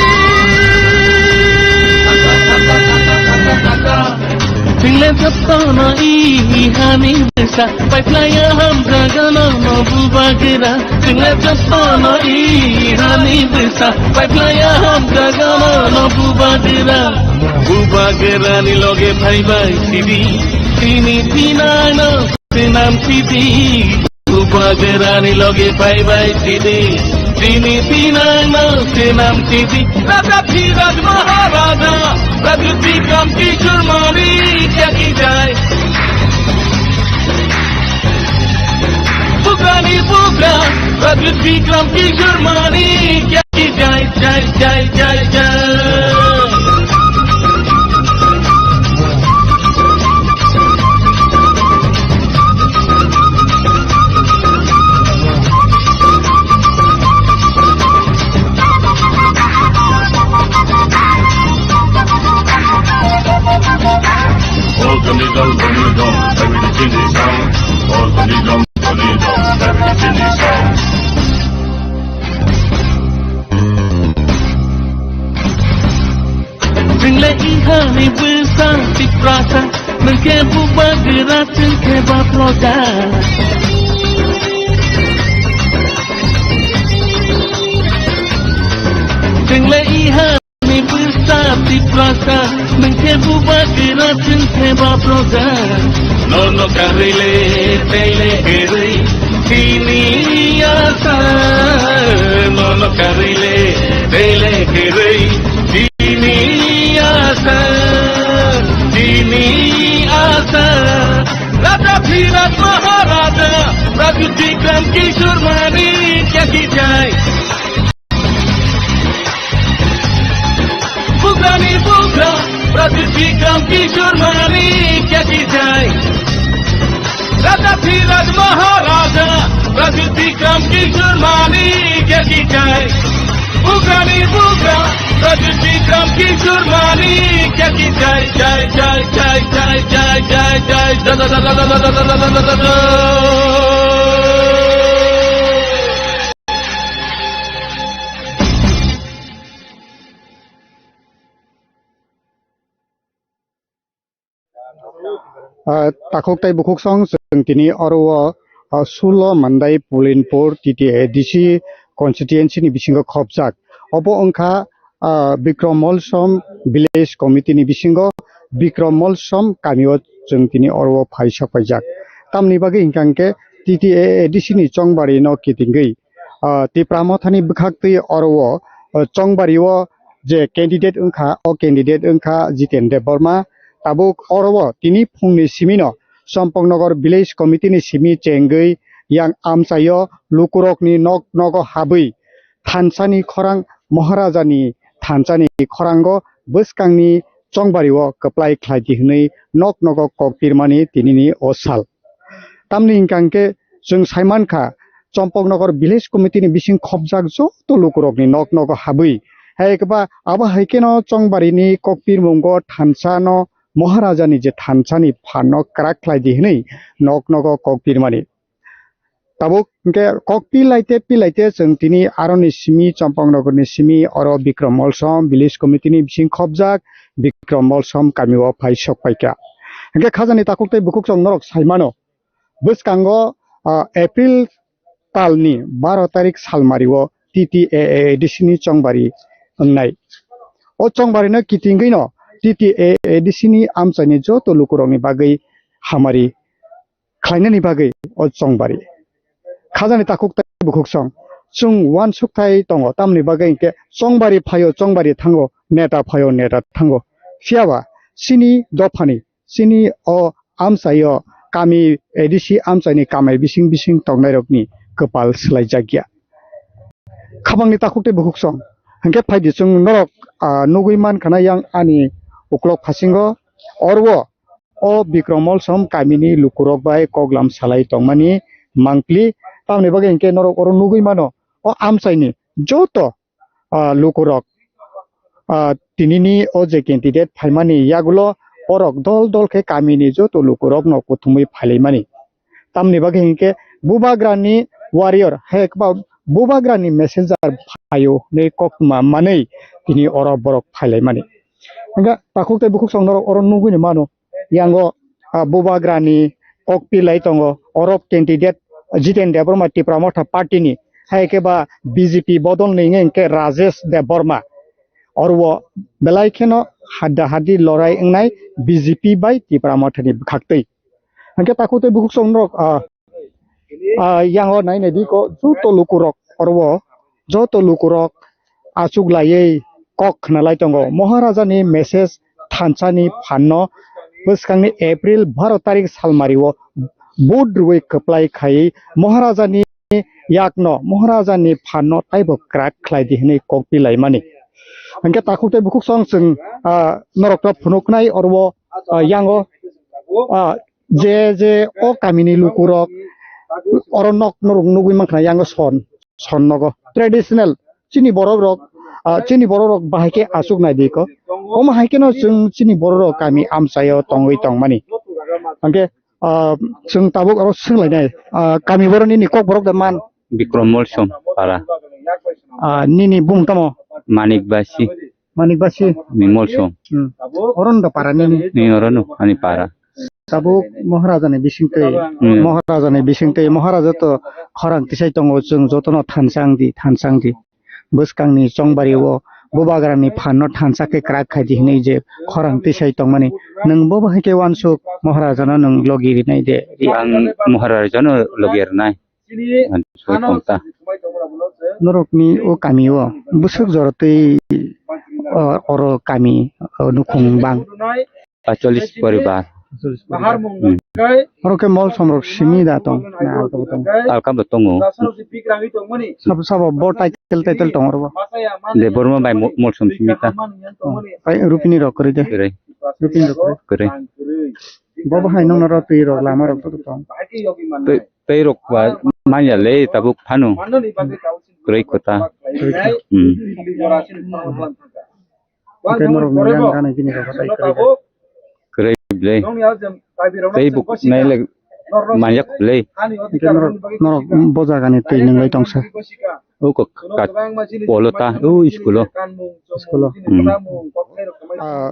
Chwngla jotono i hani bwsa, paiphlaiya hamjagano no bubagra. Chwngla jotono i hani bwsa, paiphlaiya hamjagano no bubagra. Bubagrani loge phaibai sidi, tini tinano swnam sidi. Bubagrani loge phaibai sidi, tini tinano swnam sidi. Raja Dhiraj Maharaja, Raja Bikram Kishore Manikya ki jai. Bugrani bugra, Raja Bikram Kishore Manikya ki jai, jai, jai, jai, jai. All the little, the little, everything is sound. All the little, the little, everything is sound. Chwngla ihani bwsa Tiprasa, nwng khe bubagra, chwng khe baploja. Chwngla ihani bwsa Tiprasa, nwng khe bubagra, chwng khe baploja. Nono karwi le, tei le kwrwi, tini asa. Nono karwi le, tei le kwrwi, tini asa, tini asa. Raja Dhiraj Maharaja, Raja Bikram Kishore Manikya ki jai. Bugrani bugra, Raja Bikram Kishore Manikya ki jai. Raja Dhiraj Maharaja, Raja Bikram Kishore Manikya ki jai. Bugrani bugra, Raja Bikram Kishore Manikya ki jai, jai, jai. Ah, takhuk tei bukhuk song chwng tini oro o, ah, sulo Mandai Pulinpur T T A D C constituency ni bisingo khopjak. Obo wngkha, ah, Bikrom Molsom Village Committee ni bisingo Bikrom Molsom kami o chwng tini oro o phai sok paijak. Tamni bagwi hwnkha hwnkhe T T A A D C ni chongbari no kitingwi, ah, Tipra Mothani bwkhaktwi oro o, ah, chongbari o je candidate wngkha, o candidate wngkha Jiten Debbarma. Tabuk oro o tini phungni simi no Champaknagar Village Committee ni simi chengwi yang amchai o lukurokni nok nogo habwi thansa ni khorang, Maharaja ni thansa ni khorango bwskang ni chongbari o kwplai khlai di hwnwi nok nogo kok pirmani tini ni o sal. Tamni hwnkha hwnkhe chwng sai mankha, Champaknagar Village Committee ni bising khopjak joto lukurokni nok nogo habwi, hai khe ba abo hai kheno chongbarini kokpirmungo thansa no Maharaja ni je thansa ni phan no kwrak khlai di hwnwi nok nogo kokpirmani. Tabuk hwnkhe kok pilaite pilaite chwng tini aroni simi, Champaknagar ni simi, oro Bikrom Molsom Village Committee ni bising khopjak Bikrom Molsom kami o phai sok paikha. Hwnkhe khajani takhuk tei bukhuk chwng norok sai mano. Bwskango, ah, April talni baro tarik salmari o T T A A D C ni chongbari wngnai. O chongbari no kitingwi no T T A A D C ni amchaini joto lukurokni bagwi hamari khlainani bagwi o chongbari. Khajani takhuk tei bukhuk song chwng uansuk thai tongo, tamni bagwi hwnkhe chongbari phaio, chongbari thango, neta phaio, neta thango. Phiyaba chini dophani, chini o amchaio kami A D C amchaini kamai bising bising tongnairokni kwpal swlaijakya. Khabangni takhuk tei bukhuk song Hwnkhe phaidi chwng norok, ah, nugwi mankha na yang ani uklok phasingo, oro o Bikrom Molsom kamini lukurok bai koklam salai tongmani mangpli. Tamoni bagwi hwnkhe norok oro nugwi mano, o amchaini joto, ah, lukurok, ah, tinini o je candidate phaimani yagulo borok dol dol khe kamini joto lukurokno kuthumwi phailaimani. Tamni bagwi hinkhe Bubagrani warrior, hai khe ba Bubagrani messenger phaio hinwi koktma manwi tini oro borok phailaimani. Hwnkhe takhuk tei bukhuk song norok oro nugwini mano. Yango, ah, Bubagrani kokpilai tongo, oro candidate Jiten Debbarma Tipra Motha party ni, hai khe ba B J P bodol ni wngkha hinkhe Rajesh Debbarma. Oro belai kheno hadda haddi lorai wngnai B J P bai Tipra Motha ni bwkhaktwi. Hwnkhe takhuk tei bukhuk song norok, ah, ah, yango nai nai di ko joto lukurok oro o, joto lukurok achuk laiwi kok khna lai tongo. Maharaja ni message thansa ni phan no bwskang ni April baro tarik salmari o vote rwui kwplai khai Maharaja ni yak no, Maharaja ni phan no taibo kwrak khlai di hinwi kok pi lai mani. Hwnkhe takhuk tei bukhuk song chwng, ah, norok no phunuk nai oro o, ah, yango, ah, je je o kamini lukurok oro nok norok nugwi mankha yango son, son nogo traditional chini borok rok, ah, chini borok rok bahai khe achuk nai di ko. Omo hai kheno chwng chini borok rok kami amchaio tongwi tongmani. Hwnkhe, ah, chwng tabuk oro swnglainai, ah, kami borok nini kok borok da man? Bikrom Molsom para. Ah, nini bung tamo? Manik Basi. Manik Basi. Ni Molsom. Hmm. Oro ndo para nini? Ni oro no ani para. Tabuk Maharaja ni bisingtwi, Hmm. Maharaja ni bisingtwi, Maharaja to khorang tisai tongo, chwng jotono thansa wng di, thansa wng di. Bwskang ni chongbari o Bubagra ni phan no thansa khe kwrak khai di hinwi je khorang tisai tongmani. Nwng bo bahai khe uansuk Maharaja no nwng logi rinai de? Ang Maharaja no logi rinai. Ang soi tong ta. Norok ni o kami o bwswk jora twi, o, oro kami, o, nukhung bang? Pacholis poribar. Hmm. Oro khe Molsom rok simi da tong? Na, alka bo tong? Alka bo tongo. Sabo, sabo bo title, title tong oro bo? Debbarma bai Mo-, Molsom simi ta. Oh, pai Rupini rok kwrwi de? Kwrwi. Rupini rok kwrwi? Kwrwi. Bo bo hai nong noro twi rok lama rok to tong? Twi, twi rok ba manya le tabuk phano. Kwrwi kota. Kwrwi kota. Hmm. Hwnkhe norok ni yang gana gini rok hai kwrwi. Kwrwi ble. Tei buk nai le manjak ble. Hwnkhe norok, norok bo jaga ni twi nung lai tongsa. O ko ka polo ta, o school o. School o. Hmm. Ah,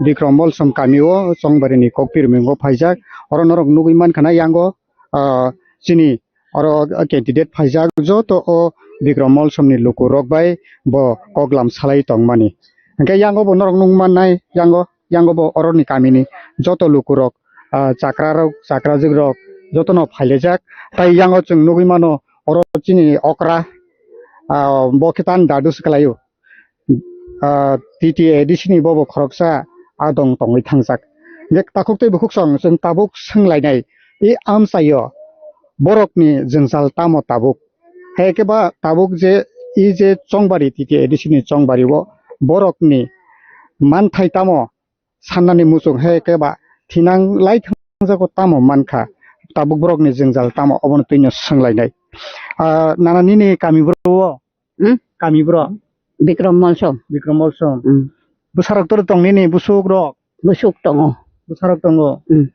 Bikrom Molsom kami o Chongbari ni Kokpir mingo phaijak. Oro norok nugwi mankha na yango, ah, chini oro candidate phaijak joto o Bikrom Molsom ni luku rok bai bo koklam salai tongmani. Hwnkhe yango bo norok nukmannai, yango, yango bo oroni kamini joto luku rok, ah, chakra rok, chakrajwk rok jotono phailaijak. Tai yango chwng nugwi mano oro chini okra, ah, bo khe tan dadu se kwlaio. Ah, T T A D C ni bobo khoroksa adong tongwi thangjak. Je takhuk tei bukhuk song chwng tabuk swnglainai, i amchaio borokni jwngjal tamo tabuk? Hai khe ba tabuk je i je Chongbari T T A D C ni Chongbari o borokni manthai tamo sannani muchung hai khe ba thinang lai thangjago tamo mankha? Tabuk borokni jwngjal tamo obono twino swnglainai. Ah, nana nini kami bro o? Hmm? Kami bro? Bikrom Molsom. Bikrom Molsom. Hmm. Bwsarok tor tong nini busuk rok? Busuk tongo. Bwsarok tongo. Hmm.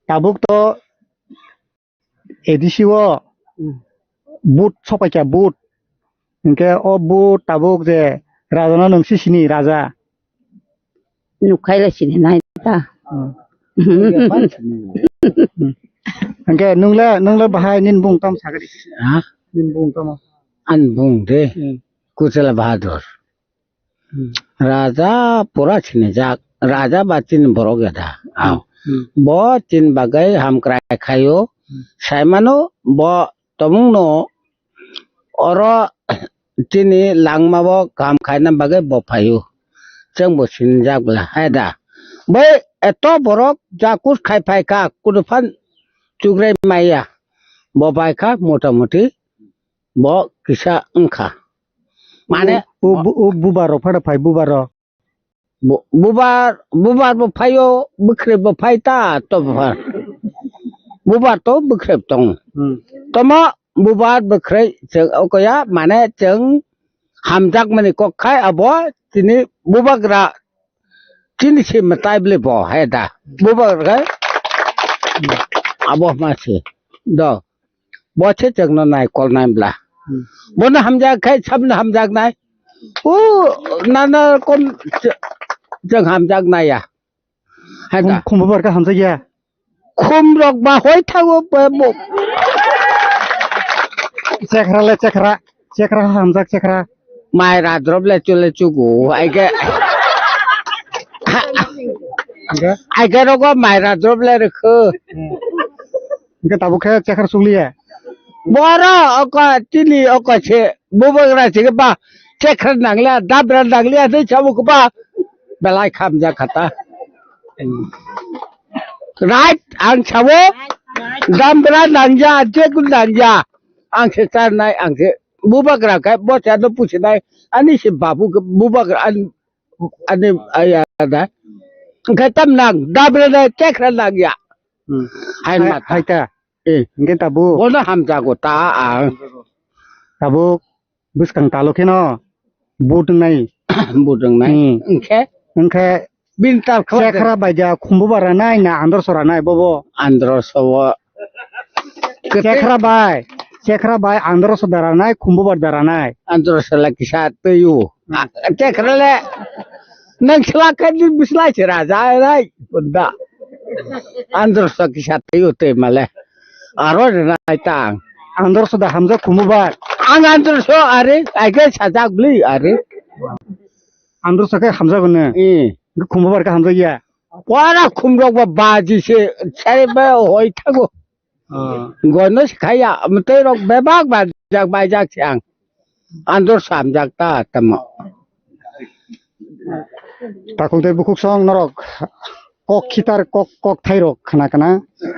Tabuk to A D C o Hmm. Vote sopaikha, vote. Hinkhe o vote tabuk je raja no nwng si sini raja. Nukhai le sini nai ta. Hmm. Hinkhe nung le, nung le bahai nini bung tamo sagadi. Ha? Nini bung tamo? Ani bung de. Hmm. Kuchela Bahadur. Hmm. Raja pura sinijak, raja ba chini borok ya da. Aw. Hmm. Bo chini bagwi hamkrai khaio, Hmm. saimano bo tongmungno oro chini langmao kaham khaina bagwi bo phaio. Chwngbo sinijak bwla, hai da. Bai eto borok jakus khai phaikha, kuduphan chugrai maya. Bo baikha motamuti bo kisa wngkha. Mane o, o, o bubar rok phada phai bubar rok. Bu-, bubar, bubar bo phaio, bwkhrep bo phai ta, to bubar. Bubar to bwkhrep tong. Hmm. Tomo bubar bwkhrep chwng okoya, mane chwng hamjakmani kok khai abo tini bubagra tini se mwtai bwle bo hai da. Bubagra khai abo ma se. Do. Bo se chwngno nai kol nai bla. Hmm. Bono hamjak khai sabno hamjak nai. O nana kom ch-, chwng hamjak nai ya. Hai da. Khum, khum bubar ka hamjak ya. Khum rok ba hoi thago ba bo. Chekra le chekra. Chekra hamjak chekra. Mai ra drop le chule chugu. Ai ke. Hingke? Ai ke rogo mai ra drop le rikhu. Hmm. Hingke tabuk khe chekhar sukliya. Boro oko tini oko se bubagra se ba chekhar nanglia dabra nanglia de chabu ba belai khamjak khata. Right ang chabu dabra nangya jekun nangya ang se charnai ang se bubagra kai bo cha do pusinai ani se babu bubagra ani ani aya da khe tam nang dabra da chekhar nangya. Hmm. Hai hai mata. Hai ta. Eh. Hingke tabuk. Bono hamjago ta ang. Tabuk bwskang talo kheno but wngnai. But wngnai. Hmm. Hingke? Hingke bini tal khwlai chekra bai ja khumbu bara nai na andro sora nai bobo. Andro sobo. Chekra bai. Chekra bai andro so dara nai khumbu bar dara nai. Andro sala kisa twiyo. Hmm. Ah, chekra le. Nang sala kadi bislai sira jai rai. Bunda. Andro so kisa twiyo twi male. Aro rwnai ta ang. Andorso da hamjak khumubar. Ang andorso are, aige sajak bli are. Andorso khe hamjak ne. Eh. Khumubar khe hamjak ya. Pora khumrok ba baji se, sare ba hoi thago. Ah. Gono se khaya, mtei rok bebak ba jak bai jak se ang. Andorso hamjak ta tamo. Takhuk tei bukhuk song norok kok khitar kok, kok thairok khna khna.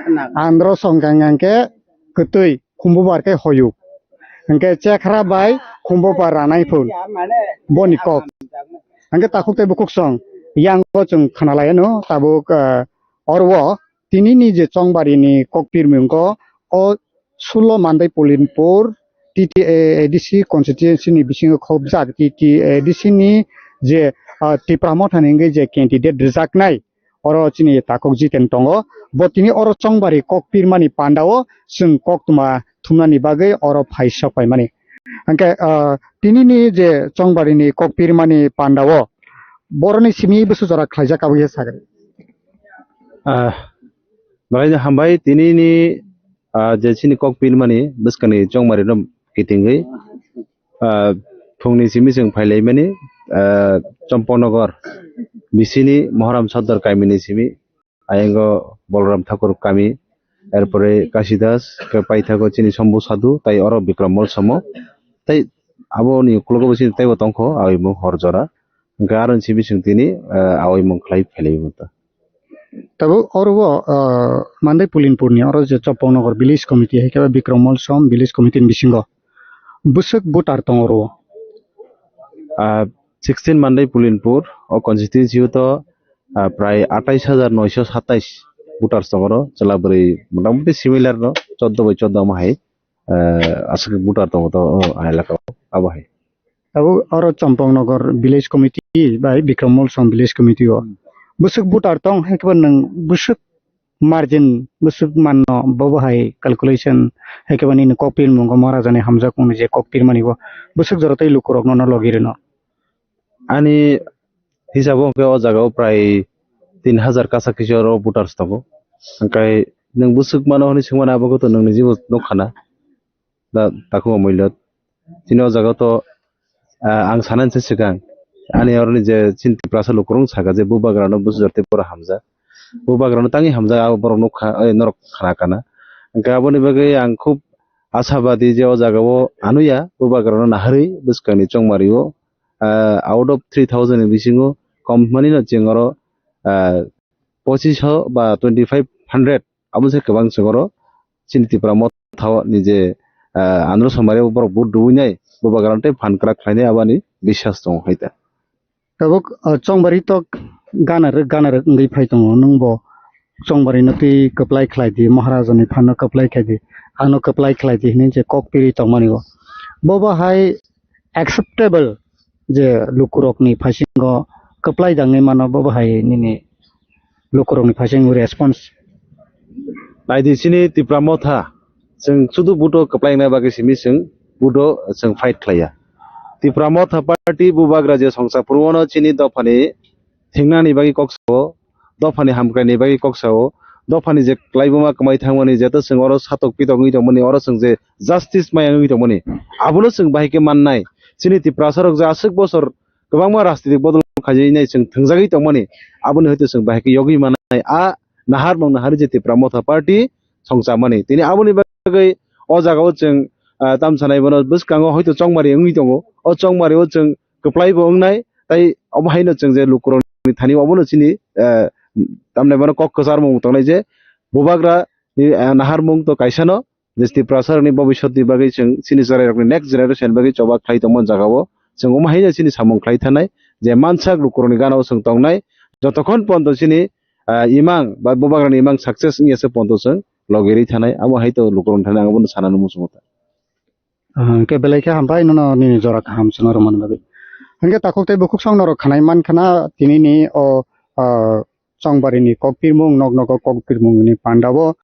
Khna. Andro song gang gang khe kwtwi khumbubar khe hoyuk. Hwnkhe chekhra bai khumbubar ranai phun boni kok. Hwnkhe takhuk tei bukhuk song yango chwng khna lai no tabuk, ah, oro o tinini je chongbarini kok pirmung kho o sullo Mandai Pulinpur T T A A D C constituency ni bisingo khobjak T T A A D C ni je, ah, Tipra Motha ni wngwi je candidate rwjaknai oro chini takhuk Jiten tongo. Bo tini oro chongbari kok pirmani pandao chwng koktwma thumnani bagwi oro phai sok paimani. Hwnkhe, ah, tinini je chongbarini kok pirmani pandao boroni simi bwswk jora khlaijak aboni sakhe. Ah, belai no hambai tinini, ah, je chini kok pirmani bwskangni chongmari no kitingwi, ah, phungni simi chwng phailaimani, ah, Chompoknogor bisini Mohoram Sodor kamini simi, ayango Bolram Thakur kami, erpore Kasidas, khe paithago chini Sombu Sadhu, tai oro Bikram Mol somo, tai aboni uklogo bo chini teibo tongkho, awi mung hor jora, hwnkhe aroni simi chwng tini, ah, awi mung khlai phailaimani ta. Tabuk oro o, ah, Mandai Pulinpur ni oro je Chopoknogor Village Committee hai khe Bikram Mol som Village Committee ni bisingo bwswk voter tongo oro o? Ah, sixteen Mandai Pulinpur o constituency o to, ah, prai atais hajar noisho satais voters tongo oro, chwla bwrwi motamuti similar no choddo bai choddo omo hai, ah, aswk voter tongo to o elaka o abo hai. Abo oro Chompoknogor Village Committee bai Bikram Mol som Village Committee o. Hmm. Bwswk voter tong hai khe bo nwng bwswk margin bwswk manno bobo hai calculation hai khe bo nini kok pirmungo Maharaja ni hamjakmung ni je kok pirmani bo bwswk jora tei lukurok nono logi rwno. Ani hisabo hwnkhe o jaga o prai tin hajar kasa kisa oro voters tongo. Hwnkhe nwng bwswk mano hwnwi swngmani abo khe to nwng nijibo nukha na. Da, takhuk o muilot. Chini o jaga to, ah, ang sanani se swkang. Ani oroni je chini Tiprasa lukurok saka je bubagrano bwswk jora tei borok hamjak. Bubagrano tangwi hamjak abo borok nukha, eh, norok khna kana. Hwnkhe aboni bagwi ang khub ashabadi je o jaga o anuya bubagrano naharwi bwskangni chongmari o, ah, out of three thousand ni bisingo kom hwnmani no chwng oro, ah, pochisho ba twenty five hundred abo se kwbang se oro chini Tipra Motha ni je, ah, Andro Somari borok vote rwinai Bubagrano tei phan kwrak khlainai aboni biswas tongo hai ta. Tabuk, ah, Chongbari to gana rwk, gana rwk wngwi phai tongo. Nwng bo Chongbari no twi kwplai khlai di, Maharaja ni phan no kwplai khlai di, ano kwplai khlai di hinwi je kok piri tongmani o. Bo bo hai acceptable je lukurokni phaisingo kwplai dangwi mano, bo bo hai nini lukurokni phaisingo response? Naidi, chini Tipra Motha, chwng sudu budo kwplai wngnai bagwi simi chwng budo chwng fight khlaiya. Tipra Motha Party Bubagra je songsa phuru-o no chini dophani thingnani bagwi kok sao, dophani hamkraini bagwi kok sao, dophani je klaibuma kwmai thangmani, jeto chwng oro satok pitok wngwi tongmani, oro chwng je justice maya wngwi tongmani, abono chwng bahai khe mannai. Chini Tiprasarok je aswk bosor kwbangma rajnitik bodol khaijinai chwng thwngjagwi tongmani, aboni hoito chwng bahai khe yogwi mannai. A naharmung nahari je Tipra Motha Party songchamani. Tini aboni bagwi o jagao chwng, ah, tamsanai bono bwskango hoito chongmari wngwi tongo. O chongmari o chwng kwplai bo wngnai, tai obo haino chwng je lukurokni thani obono chini, eh, tamni bono kok kwcharmung tongnai je Bubagra ni, eh, naharmung to kaisano je Tiprasarokni bobiswtni bagwi chwng chini chwrairokni next generation bagwi choba khlai tongmani jagao chwng omo haino chini samung khlai thanai je mansak lukurokni ganao chwng tongnai jotokhon ponto chini, ah, imang ba Bubagrani imang success wngya se ponto chwng logi ri thanai, amo hai to lukurokni thani ang abono sanani muchungo ta. Ah, hwnkhe belai khe hambai nono nini jora kaham chwngno rwmani bagwi. Hwnkhe takhuk tei bukhuk song norok khanai mankha na tini ni o, ah, Chongbarini kok pirmung, nok nogo kok pirmung ni panda o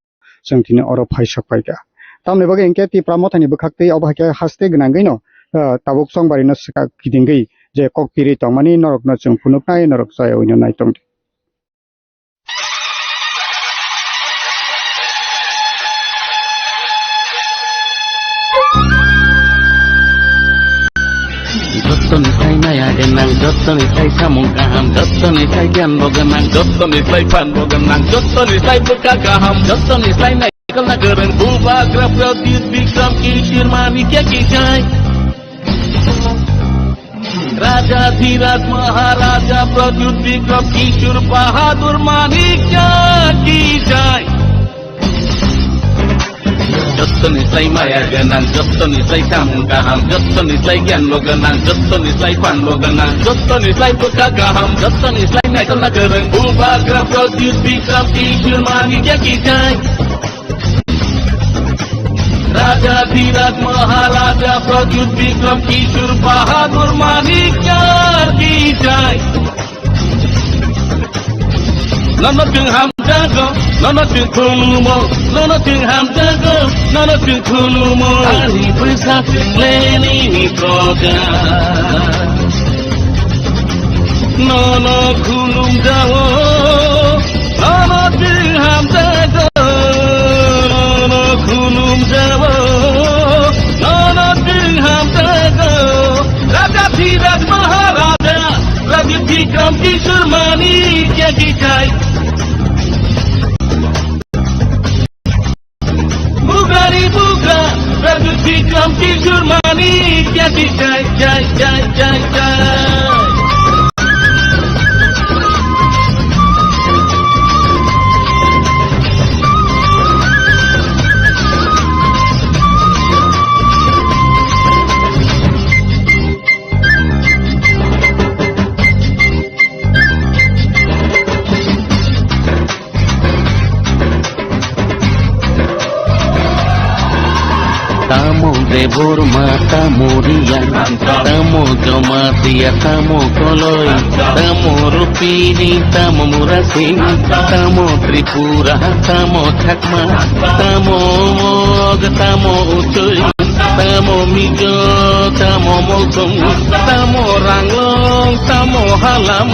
chwng tini oro phai sok phaikha. Tamoni bagwi hwnkhe Tipra Mothani bwkhak twi obo hai khe haste gwnangwi no, ah, tabuk Chongbarino swkak kidingwi je kok piri tongmani norokno chwng phunuknai, norok chaya wino nai tongdi. Jottoni sai maya gwnang, jottoni sai samung kaham, jottoni sai giyan bo gwnang, jottoni sai phan bo gwnang, jottoni sai bwkha kaham, jottoni sai naikolna kwrwng Bubagra Pradyut Bikram Kishore Manikya ki jai. Raja Dhiraj Maharaja Pradyut Bikram Kishore Bahadur Manikya ki jai. Jottoni sai maya gwnang, jottoni sai samung kaham, jottoni sai giyan bo gwnang, jottoni sai phan bo gwnang, jottoni sai bwkha kaham, jottoni sai naikolna kwrwng Bubagra Pradyut Bikram Kishore Manikya ki jai. Raja Dhiraj Maharaja Pradyut Bikram Kishore Bahadur Manikya ki jai. Nono chwng hamjago, nono chwng khulumo, nono chwng hamjago, nono chwng khulumo. Ani bwsa chwnglenini proja. Nono khulumjago, nono chwng hamjago, nono khulumjago, nono chwng hamjago. Raja Dhiraj Maharaja, Raja Bikram Kishore Manikya ki jai. Bubagrani bubagra, Pradyut Bikram Kishore Manikya ki jai, jai, jai, jai, jai. Tamo Debbarma, tamo Reang, tamo Jamatia, tamo Koloi, tamo Rupini, tamo Murasing, tamo Tripura, tamo Chakma, tamo Mog, tamo Uchoi, tamo Mizo, tamo Mosong, tamo Ranglong, tamo Halam,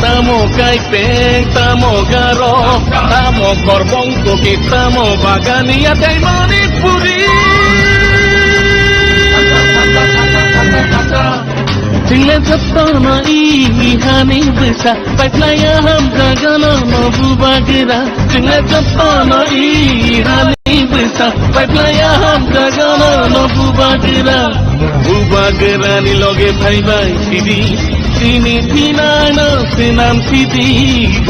tamo Kaipeng, tamo Garo, tamo Korbong Kuki, tamo Bagania tei Manipuri. Chwngno jotono i hani bwsa, paiphlaiya hamjagano no bubagra. Chwngno jotono i hani bwsa, paiphlaiya hamjagano no bubagra. Bubagrani loge phaibai sidi, chini thinangno swnam sidi.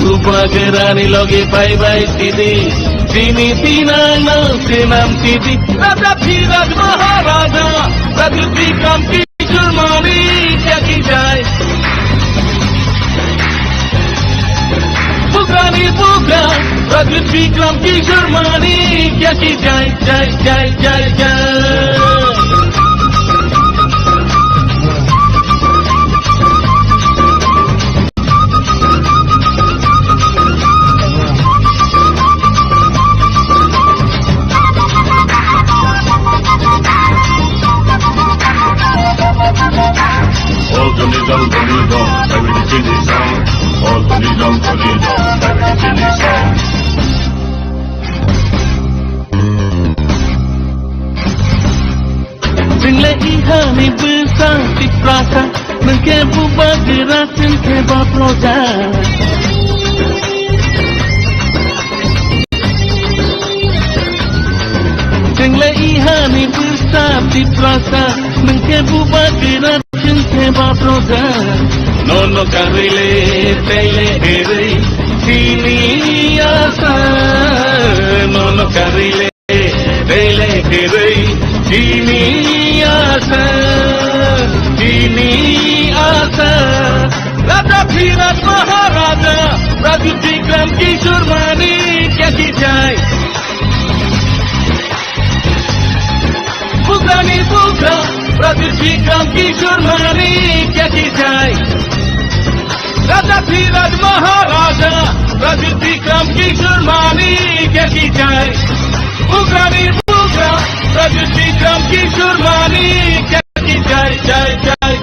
Bubagrani loge phaibai sidi, chini thinangno swnam sidi. Raja Dhiraj Maharaja, Raja Bikram Kishore Manik ki jai. Bugrani bugra, Pradyut Bikram Kishore Manik ki jai, jai, jai, jai, jai. All the needle, the needle, everything is sound. All the needle, the needle, everything is sound. Chwngle ihani bwsa Tiprasa, nwngkhe bubagra chwngkhe baproja. Chwngle ihani bwsa Tiprasa, nwngkhe bubagra chwngkhe baproja. Nono karwile tele herwi chini asa, nono karwile Bele kerei chini asa, chini asa. Raja Dhiraj Maharaja, Pradyut Bikram Kishore Manik ki jai. Bugrani bugra, Pradyut Bikram Kishore Manik ki jai. Raja Dhiraj Maharaja, Pradyut Bikram Kishore Manik ki jai. Bugrani bugra, Pradyut Bikram Kishore Manik ki jai, jai, jai.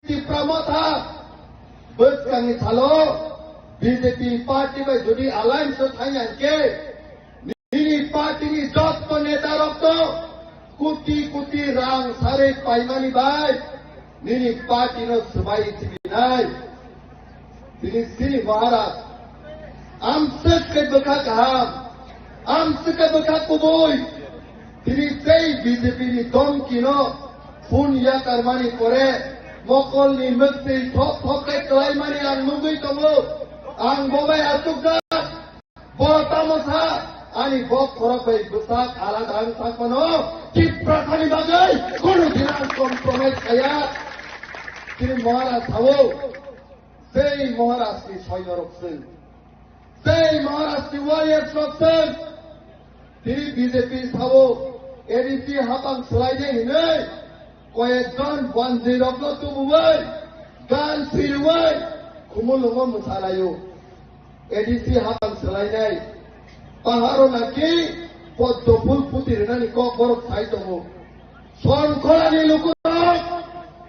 Tipra Motha bwskangni salo B J P party bai jodi alliance o thangya hwnkhe, nini party ni jotto neta rok to koti koti rang sarwi paimani bai nini party no swbai sibinai. Tini sini Maharaj, amswk khe bwkha kaham, amswk khe bwkha kubui. Tini tei B J P ni domki no phone yakarmani pore mokol ni mwktwi thok thok khe kwlaimani ang nugwi tongo. Ang bo bai achukjak. Bo tamo sa, ani bok khorok bai bwsak alada wng sak mano, Tiprasani bagwi kunu din ang compromise khaya. Tini Maharaj sao, sei Maharaj ni soinorok swng, sei Maharaj ni warriors rok swng. Tini B J P sao, A D C hapang swlainai hinwi, koyekjon banjwi rokno tubuwi, gan phirwi, khumulwngo mwsalaio. A D C hapang swlainai. Paharo naki poddo phul puti rwnani kok borok sai tongo. Songkholani lukurok,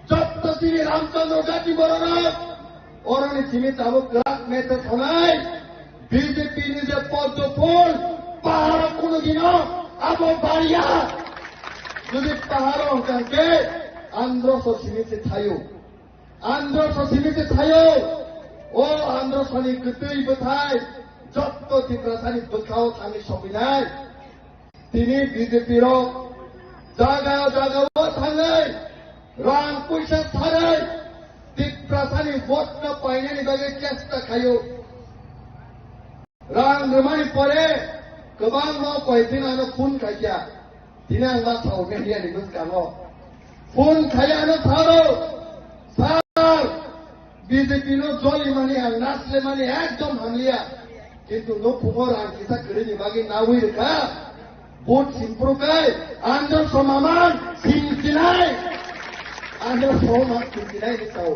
jotto chini Ramchandra Gati bororok, oroni simi tabuk kwrak neta thonai, B J P ni je poddo phul, paharo kuno dino abo bariya. Jodi paharo hwnkha khe Andhra so simi se thaio. Andhra so simi se thaio, o Andhra soni kwtwi bwthai jotto Tiprasani bwkhao thangwi sopinai. Tini B J P rok jaga jaga o thangwi rang puisa sarwi Tiprasani vote no painani bagwi chesta khaio. Rang rwmani pore kwbangma koitin ano phone khaikha. Tini ang ma sao media ni bwskango. Phone khai ano saro, "Sir, B J P no joli mani ang nasle mani ekdom hamliya. Kintu no phungo rang kisa kwrwini bagwi nawi rwkha. Vote simpru kai, andro somaman simsinai. Andro somaman simsinai ni sao."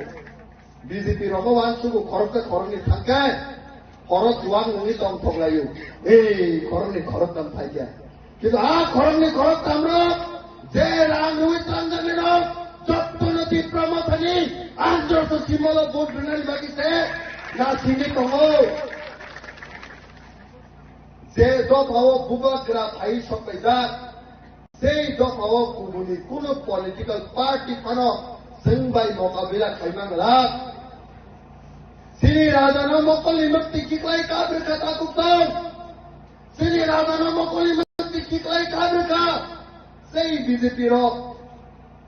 B J P rogo wan sugu khoroksa khorokni thangkhe, khorok juang nungwi tong thok laio. Ei, khorokni khorok tam thaikya. Kintu a khorokni khorok tamrok, je rang nungwi tangjak nino, jottono Tipra Mothani, andro so simolo vote rwnani bagwi se, na singwi tongo. Je dophao bubagra phai soklaijak, sei dophao kubuni kunu political party phano chwng bai mokabila khaima glak. Chini rajano mokolni mwktwi kiklai kabrwkha takhuk tong. Chini rajano mokolni mwktwi kiklai kabrwkha. Sei B J P rok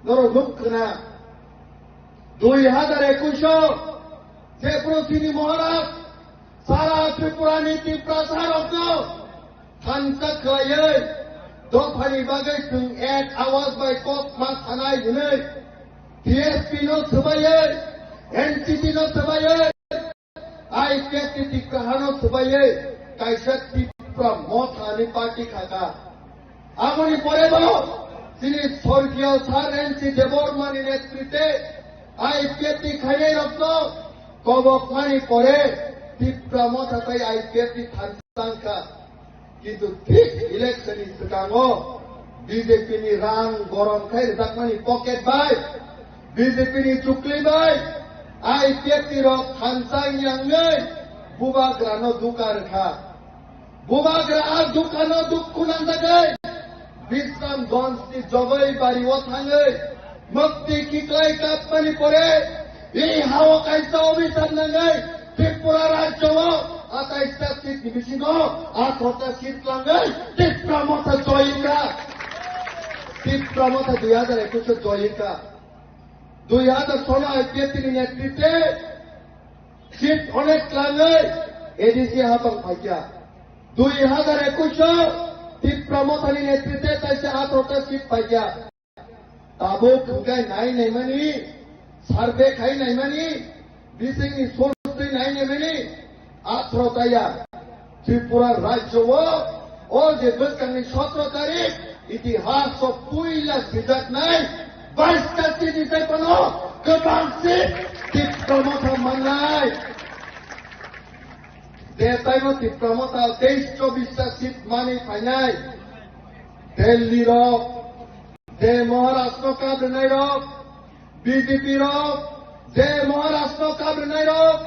Norok nuk khna. Dui hazar ekush o je Pruthini Maharaj sara Tripura ni Tiprasa rokno thansa khlaiwi dophani bagwi chwng ek awaz bai kok ma sanai hwnwi T S P no swbaiwi, N C T no swbaiwi, I P F T Tiprasa no swbaiwi kaisa Tipra Motha ni party khaka. Aboni pore bo chini sorgiyo Sir N C Debbarma ni netritwe I P F T khainai rokno kobokmani pore Tipra Motha tai I P F T thansa wngkha. Kintu thik election ni swkango B J P ni rang gorom khai rwjakmani pocket bai, B J P ni chukli bai I P F T rok thansa wngya wngwi bubagra no duka rwkha. Bubagra a duka no dukhu nangjagwi Bisramganj ni Jogoi bari o thangwi mukti khiklai kapmani pore, ei hao kaisa obisar nangnai Tripura rajyo o atais ta seat ni bisingo atharo ta seat langwi Tipra Motha joyika. Tipra Motha dui hazar ekush o joyika. Dui hazar solo I P F T ni netritwe seat onek langwi A D C hapang phaikya. Dui hazar ekush o Tipra Motha ni netritwe taisa atharo ta seat paikya. Tabuk hwnkhe nai naimani, survey khai naimani, bisingni source twi nai naimani, atharo taya Tripura rajyo o, o je bwskangni sotro tarik, itihas o puila sijaknai bais ta seat ni tei phano kwbang seat Tipra Motha mannai. Je taino Tipra Motha teis chobbish ta seat mani phainai, Delhi rok, je Maharashtra kabrinai rok, B J P rok, je Maharashtra kabrinai rok,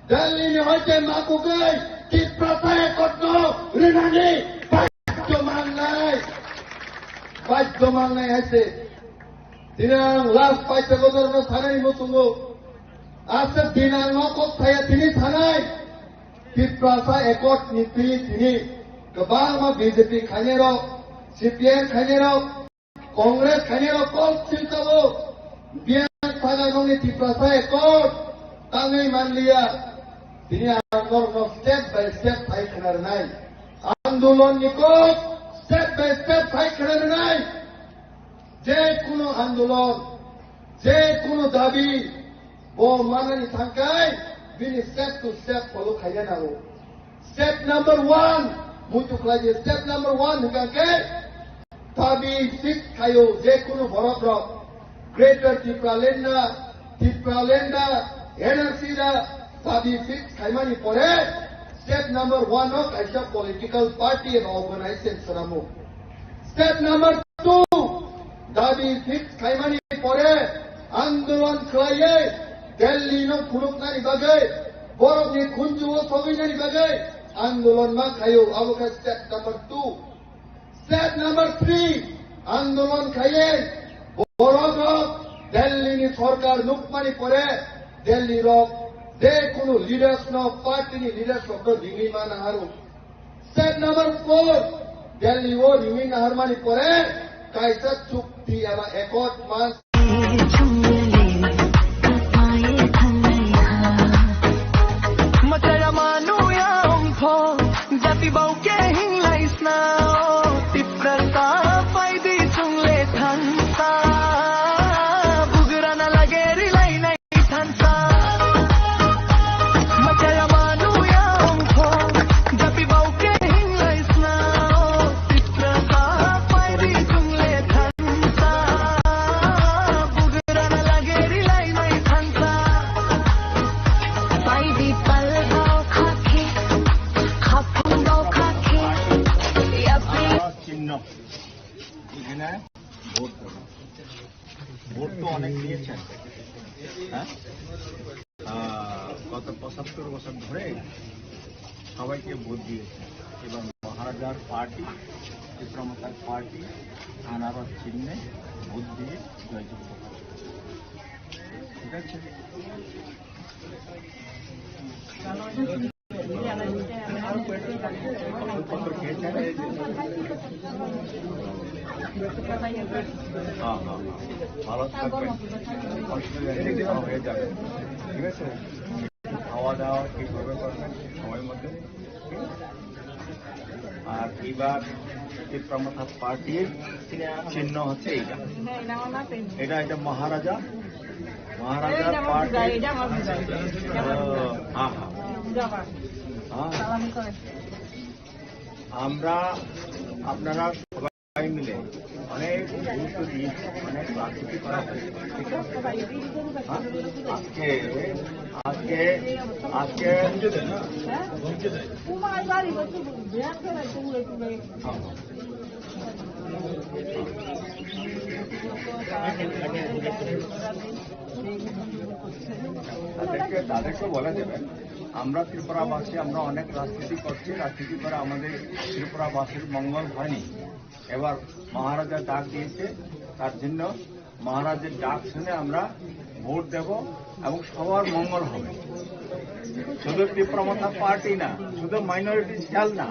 Delhi ni hoite makugwi Tiprasa Accord no rinani badhyo mangnai, badhyo mangnai haise. Tini ang last paisa bojor no sanai muchungo, aswk din ang no kok saya tini sanai, Tiprasa Accord ni twi tini kwbangma B J P khainai rok, C P M khainai rok, Congress khainai rok kok siltabo, biyang saga nongni Tiprasa Accord tangwi manliya. Tini ang norokno step by step phai khna rwnai. Andolon ni kok step by step phai khna rwnai. Je kunu andolon, je kunu dabi, bo manani thangkai, bini step to step follow khaina nango. Step number one, muitu khlai di, step number one hwnkha khe, dabi fix khaio, je kunu borok rok, Greater Tipraland da, Tipraland da, N R C da, dabi fix khaimani pore, step number one o kaisa political party eba organization swnamo. Step number two, dabi fix khaimani pore andolon khlaiwi Delhi no phunuknani bagwi, borokni khunju o sogwinani bagwi andolon ma khaio, abo khe step number two. Step number three, andolon khaiwi borok rok Delhi ni sorkar nukmani pore Delhi rok je kunu leaders no, party ni leaders rok no ringwi ma naharo. Step number four, Delhi o ringwi naharmani pore kaisa chukti eba accord man. Machaya manu ya ongpho, jati bau ke hinglai sna, Tiprasa paidi chungle thansa, bugrana lage rilai nai. Thansa. Machaya manu ya ongkho, japi bau ke hinglai sna. Tiprasa paidi chungle thansa. Bugrana lage rilai nai thansa. Paidi pal dau khakhe, khapung dau khakhe. Yapri. চিহ্ন। এখানে ভোট দেবো। ভোট তো অনেক দিয়েছেন, হ্যাঁ? আহ, গত পঁচাত্তর বছর ধরে সবাইকে ভোট দিয়েছেন এবং মহারাজার পার্টি, ত্রিপুরা মতার পার্টি, আনারস চিহ্নে ভোট দিয়ে জয়যুক্ত করেন। ঠিক আছে? হ্যাঁ, হ্যাঁ, হ্যাঁ। ভালো থাকবেন। অসুবিধা নেই, হয়ে যাবে। ঠিক আছে? খাওয়া দাওয়া ঠিকভাবে করবেন, সময় মতো। ঠিক আছে? আর এবার ত্রিপুরা মথা পার্টির চিহ্ন হচ্ছে এইটা। এটা, এটা মহারাজা, মহারাজা পার্টি। হ্যাঁ, হ্যাঁ। হ্যাঁ। আমরা, আপনারা সবাই মিলে অনেক গুরুত্ব দিয়ে অনেক রাজনীতি করা হয়েছে। ঠিক আছে? হ্যাঁ? আজকে, আজকে, আজকে তাদেরকে, তাদেরকে বলে দেবেন, আমরা ত্রিপুরাবাসী, আমরা অনেক রাজনীতি করছি, রাজনীতি করে আমাদের ত্রিপুরাবাসীর মঙ্গল হয়নি। এবার মহারাজা ডাক দিয়েছে, তার জন্য মহারাজের ডাক শুনে আমরা ভোট দেব এবং সবার মঙ্গল হবে। শুধু ত্রিপুরা মথা পার্টি না, শুধু মাইনরিটি সেল না,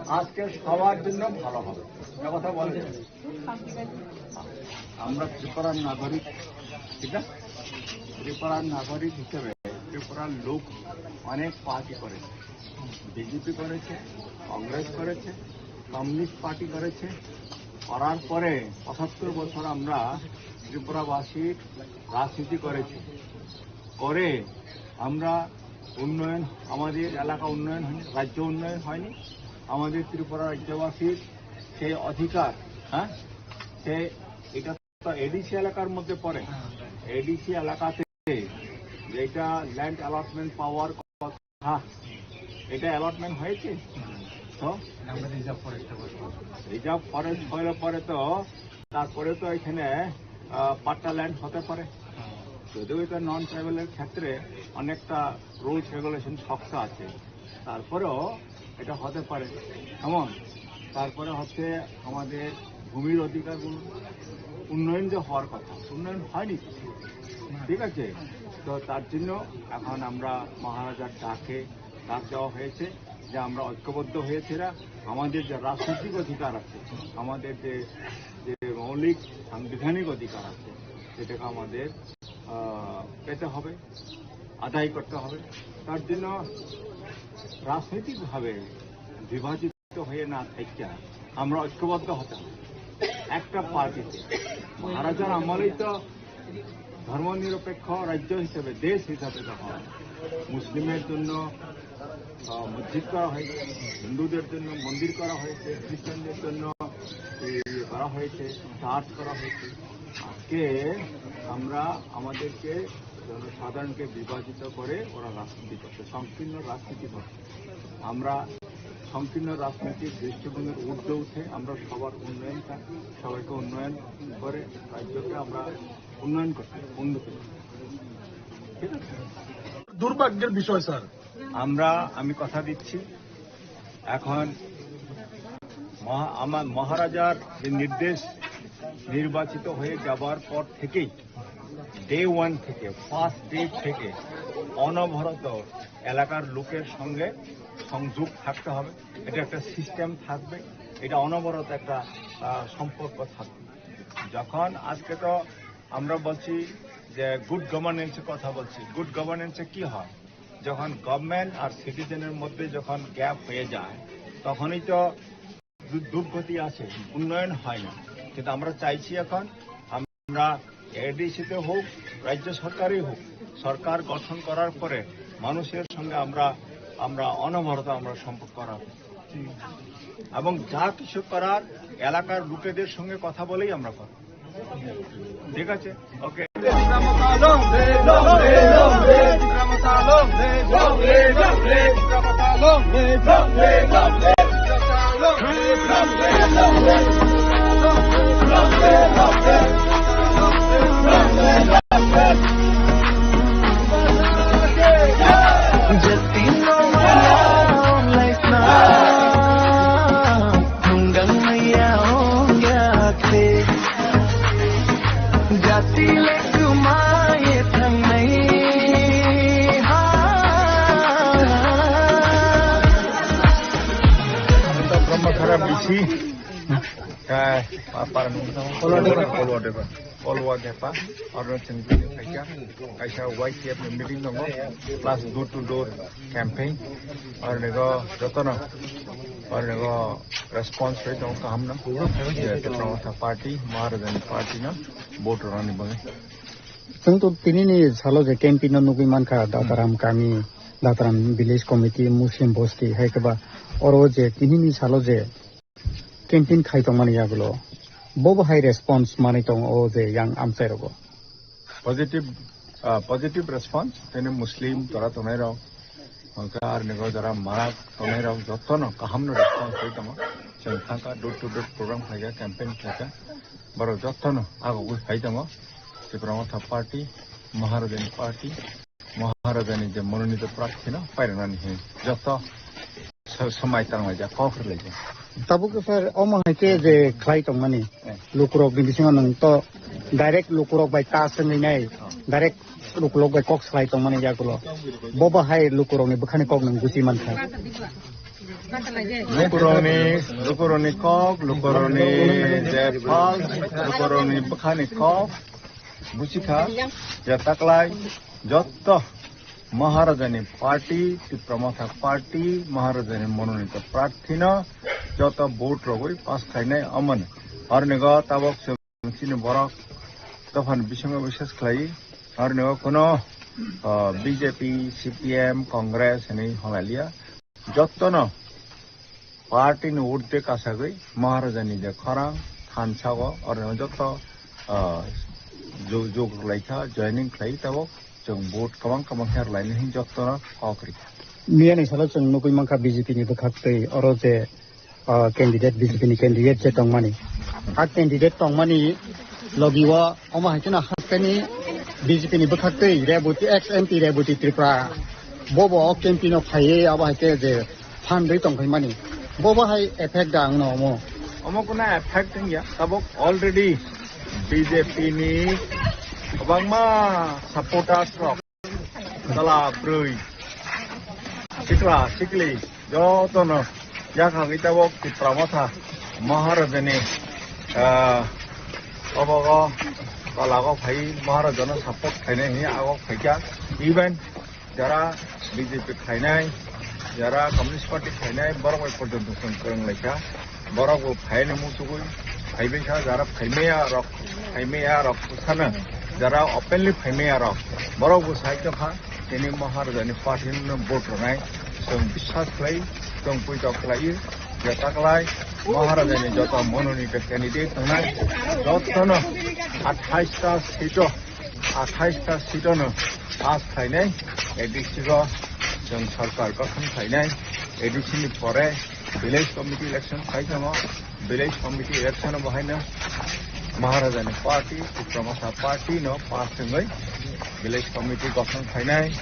আজকে সবার জন্য ভালো হবে। এ কথা বলে আমরা ত্রিপুরার নাগরিক, ঠিক আছে? ত্রিপুরার নাগরিক হিসেবে ত্রিপুরার লোক অনেক পার্টি করেছে, বিজেপি করেছে, কংগ্রেস করেছে, কমিউনিস্ট পার্টি করেছে। করার পরে পঁচাত্তর বছর আমরা ত্রিপুরাবাসী রাজনীতি করেছি, করে আমরা উন্নয়ন, আমাদের এলাকা উন্নয়ন হয়নি, রাজ্য উন্নয়ন হয়নি। আমাদের ত্রিপুরা রাজ্যবাসীর সেই অধিকার, হ্যাঁ, সে, এটা তো এডিসি এলাকার মধ্যে পড়ে। এডিসি এলাকাতে যেটা ল্যান্ড অ্যালটমেন্ট পাওয়ার কথা, এটা অ্যালটমেন্ট হয়েছে? তো রিজার্ভ ফরেস্ট হওয়ার পরে তো, তারপরে তো এখানে, আহ, পাট্টা ল্যান্ড হতে পারে। যদিও এটা নন ট্রাইবালের ক্ষেত্রে অনেকটা রুলস রেগুলেশন শক্ত আছে, তারপরেও এটা হতে পারে। কেমন? তারপরে হচ্ছে আমাদের ভূমির অধিকারগুলো, উন্নয়ন যে হওয়ার কথা, উন্নয়ন হয়নি কিছু, ঠিক আছে? তো তার জন্য এখন আমরা মহারাজার ডাকে ডাক দেওয়া হয়েছে যে আমরা ঐক্যবদ্ধ হয়েছি না, আমাদের যে রাজনৈতিক অধিকার আছে, আমাদের যে, যে মৌলিক সাংবিধানিক অধিকার আছে, সেটাকে আমাদের, আহ, পেতে হবে, আদায় করতে হবে। তার জন্য রাজনৈতিকভাবে বিভাজিত হয়ে না থাইকা আমরা ঐক্যবদ্ধ হতে হবে একটা পার্টিতে। মহারাজার আমলেই তো ধর্মনিরপেক্ষ রাজ্য হিসেবে, দেশ হিসাবে যখন মুসলিমের জন্য, আহ, মসজিদ করা হয়েছে, হিন্দুদের জন্য মন্দির করা হয়েছে, খ্রিস্টানদের জন্য এই ইয়ে করা হয়েছে, চার্চ করা হয়েছে, আজকে আমরা আমাদেরকে জনসাধারণকে বিভাজিত করে ওরা রাজনীতি করছে, সংকীর্ণ রাজনীতি করছে। আমরা সংকীর্ণ রাজনৈতিক দৃষ্টিভঙ্গির ঊর্ধ্বে উঠে আমরা সবার উন্নয়ন চাই, সবাইকে উন্নয়ন করে রাজ্যকে আমরা উন্নয়ন করতে, উন্নতি করতে। ঠিক আছে? দুর্ভাগ্যের বিষয়, স্যার। আমরা, আমি কথা দিচ্ছি, এখন মহা-, আমার মহারাজার যে নির্দেশ, নির্বাচিত হয়ে যাবার পর থেকেই, ডে ওয়ান থেকে, ফার্স্ট ডে থেকে অনবরত এলাকার লোকের সঙ্গে সংযোগ থাকতে হবে। এটা একটা সিস্টেম থাকবে, এটা অনবরত একটা, আহ, সম্পর্ক থাকবে। যখন আজকে তো আমরা বলছি যে গুড গভর্নেন্সের কথা বলছি, গুড গভর্নেন্সে কি হয়? যখন গভর্নমেন্ট আর সিটিজেনের মধ্যে যখন গ্যাপ হয়ে যায়, তখনই তো দু-, দুর্গতি আসে, উন্নয়ন হয় না। কিন্তু আমরা চাইছি এখন আমরা এডিসিতে হোক, রাজ্য সরকারই হোক, সরকার গঠন করার পরে মানুষের সঙ্গে আমরা, আমরা অনবরত আমরা সম্পর্ক রাখব এবং যা কিছু করার এলাকার লোকেদের সঙ্গে কথা বলেই আমরা করব। ঠিক আছে, ওকে। Brahma Khara bisi. Kha, pa-, para nung tamo? Kolwa Depa. Kolwa Depa. Kolwa Depa. Oro chwng bini kaisa, kaisa Y T F ni meeting tongo. Plus door to door campaign. Oro nego jotono. Oro nego response rate tongo kaham no. Je, Tipra Motha Party, Maharajani Party no vote rwnani bagwi. Chwng to tinini salo je campaign no nugwi mankha, Dataram kami, Dataram village committee, Muslim bosti, hai khe ba oro je tinini salo je campaign khai tongmani yagulo, bo bo hai response manwi tongo o je yang amchai rogo? Positive, ah, positive response, tini Muslim tora tongnai rok, hwnkhe aroni go jora marak tongnai rok jotono kaham no response rwi tongo. Chwng thangkha door to door program khlaikha, campaign khlaikha, borok jotono agogwi phai tongo. Tipra Motha Party, Maharajani Party, Maharajani je mononito prarthi no pairwnani hin joto sa-, samai tanglaijak, kok rwlaijak. Tabuk sir, omo hai khe je khlai tongmani, eh, lukurok ni bisingo nwng to direct lukurok bai ta swngwi nai, oh, direct lukurok bai kok salai tongmani yagulo. Bo bo hai lukurok ni bwkhani kok nwng gusi mankha. Lukurok ni, lukurok ni kok, lukurok ni je pal, lukurok ni bwkhani kok, buchikha, je taklai, jotto Maharajani party, Tipra Motha party, Maharajani mononito prarthino joto vote rogwi pass khainai omono. Aronigo tabok chwng chini borok dophani bisingo bisas khlai, aronigo kuno, ah, B J P, C P M, Congress hinwi hwnlailia. Jottono party ni urde kasagwi Maharajani je khorang thansago, oro jotto, ah, ju-, jug rwlaikha, joining khlai tabok chwng vote kwbang kwbang khe rwlainai hin jottono kok rikha. Miyani salo chwng nugwi mankha B J P ni bwkhaktwi, oro je, ah, candidate, B J P ni candidate je tongmani, a candidate tongmani logi o omo hai kheno hasteni B J P ni bwkhaktwi Reboti, ex M P Reboti Tripura, bo bo o campaign o phaiwi abo hai khe je phandwi tongphaimani, bo bo hai effect da wngno omo? Omo kuna effect wngya, tabok already B J P ni kwbangma supporters rok, chwla bwrwi, sikla sikli, jotono yakhagwi tabok Tipra Motha Maharajani, ah, obogo tolago phai Maharajano support khainai hinwi agok phaikha. Even jara B J P khainai, jara Communist Party khainai, borok bai porjonto chwng kwrwng laikha. Borok bo phaini muchugwi phaibaikha, jara phaimaya rok, phaimaya rok sana, jara openly phaimaya rok, borok bo sai tongkha, tini Maharajani party no vote rwnai. Chwng biswas khlai, chwng puitok khlai, je taklai Maharajani joto mononito candidate tongnai, jotono athais ta seat o, athais ta seat o no pass khainai, A D C o chwng sarkar gothon khainai, A D C ni pore village committee election khai tongo, village committee election o bahaino Maharajani party, Tipra Motha party no pass wngwi village committee gothon khainai,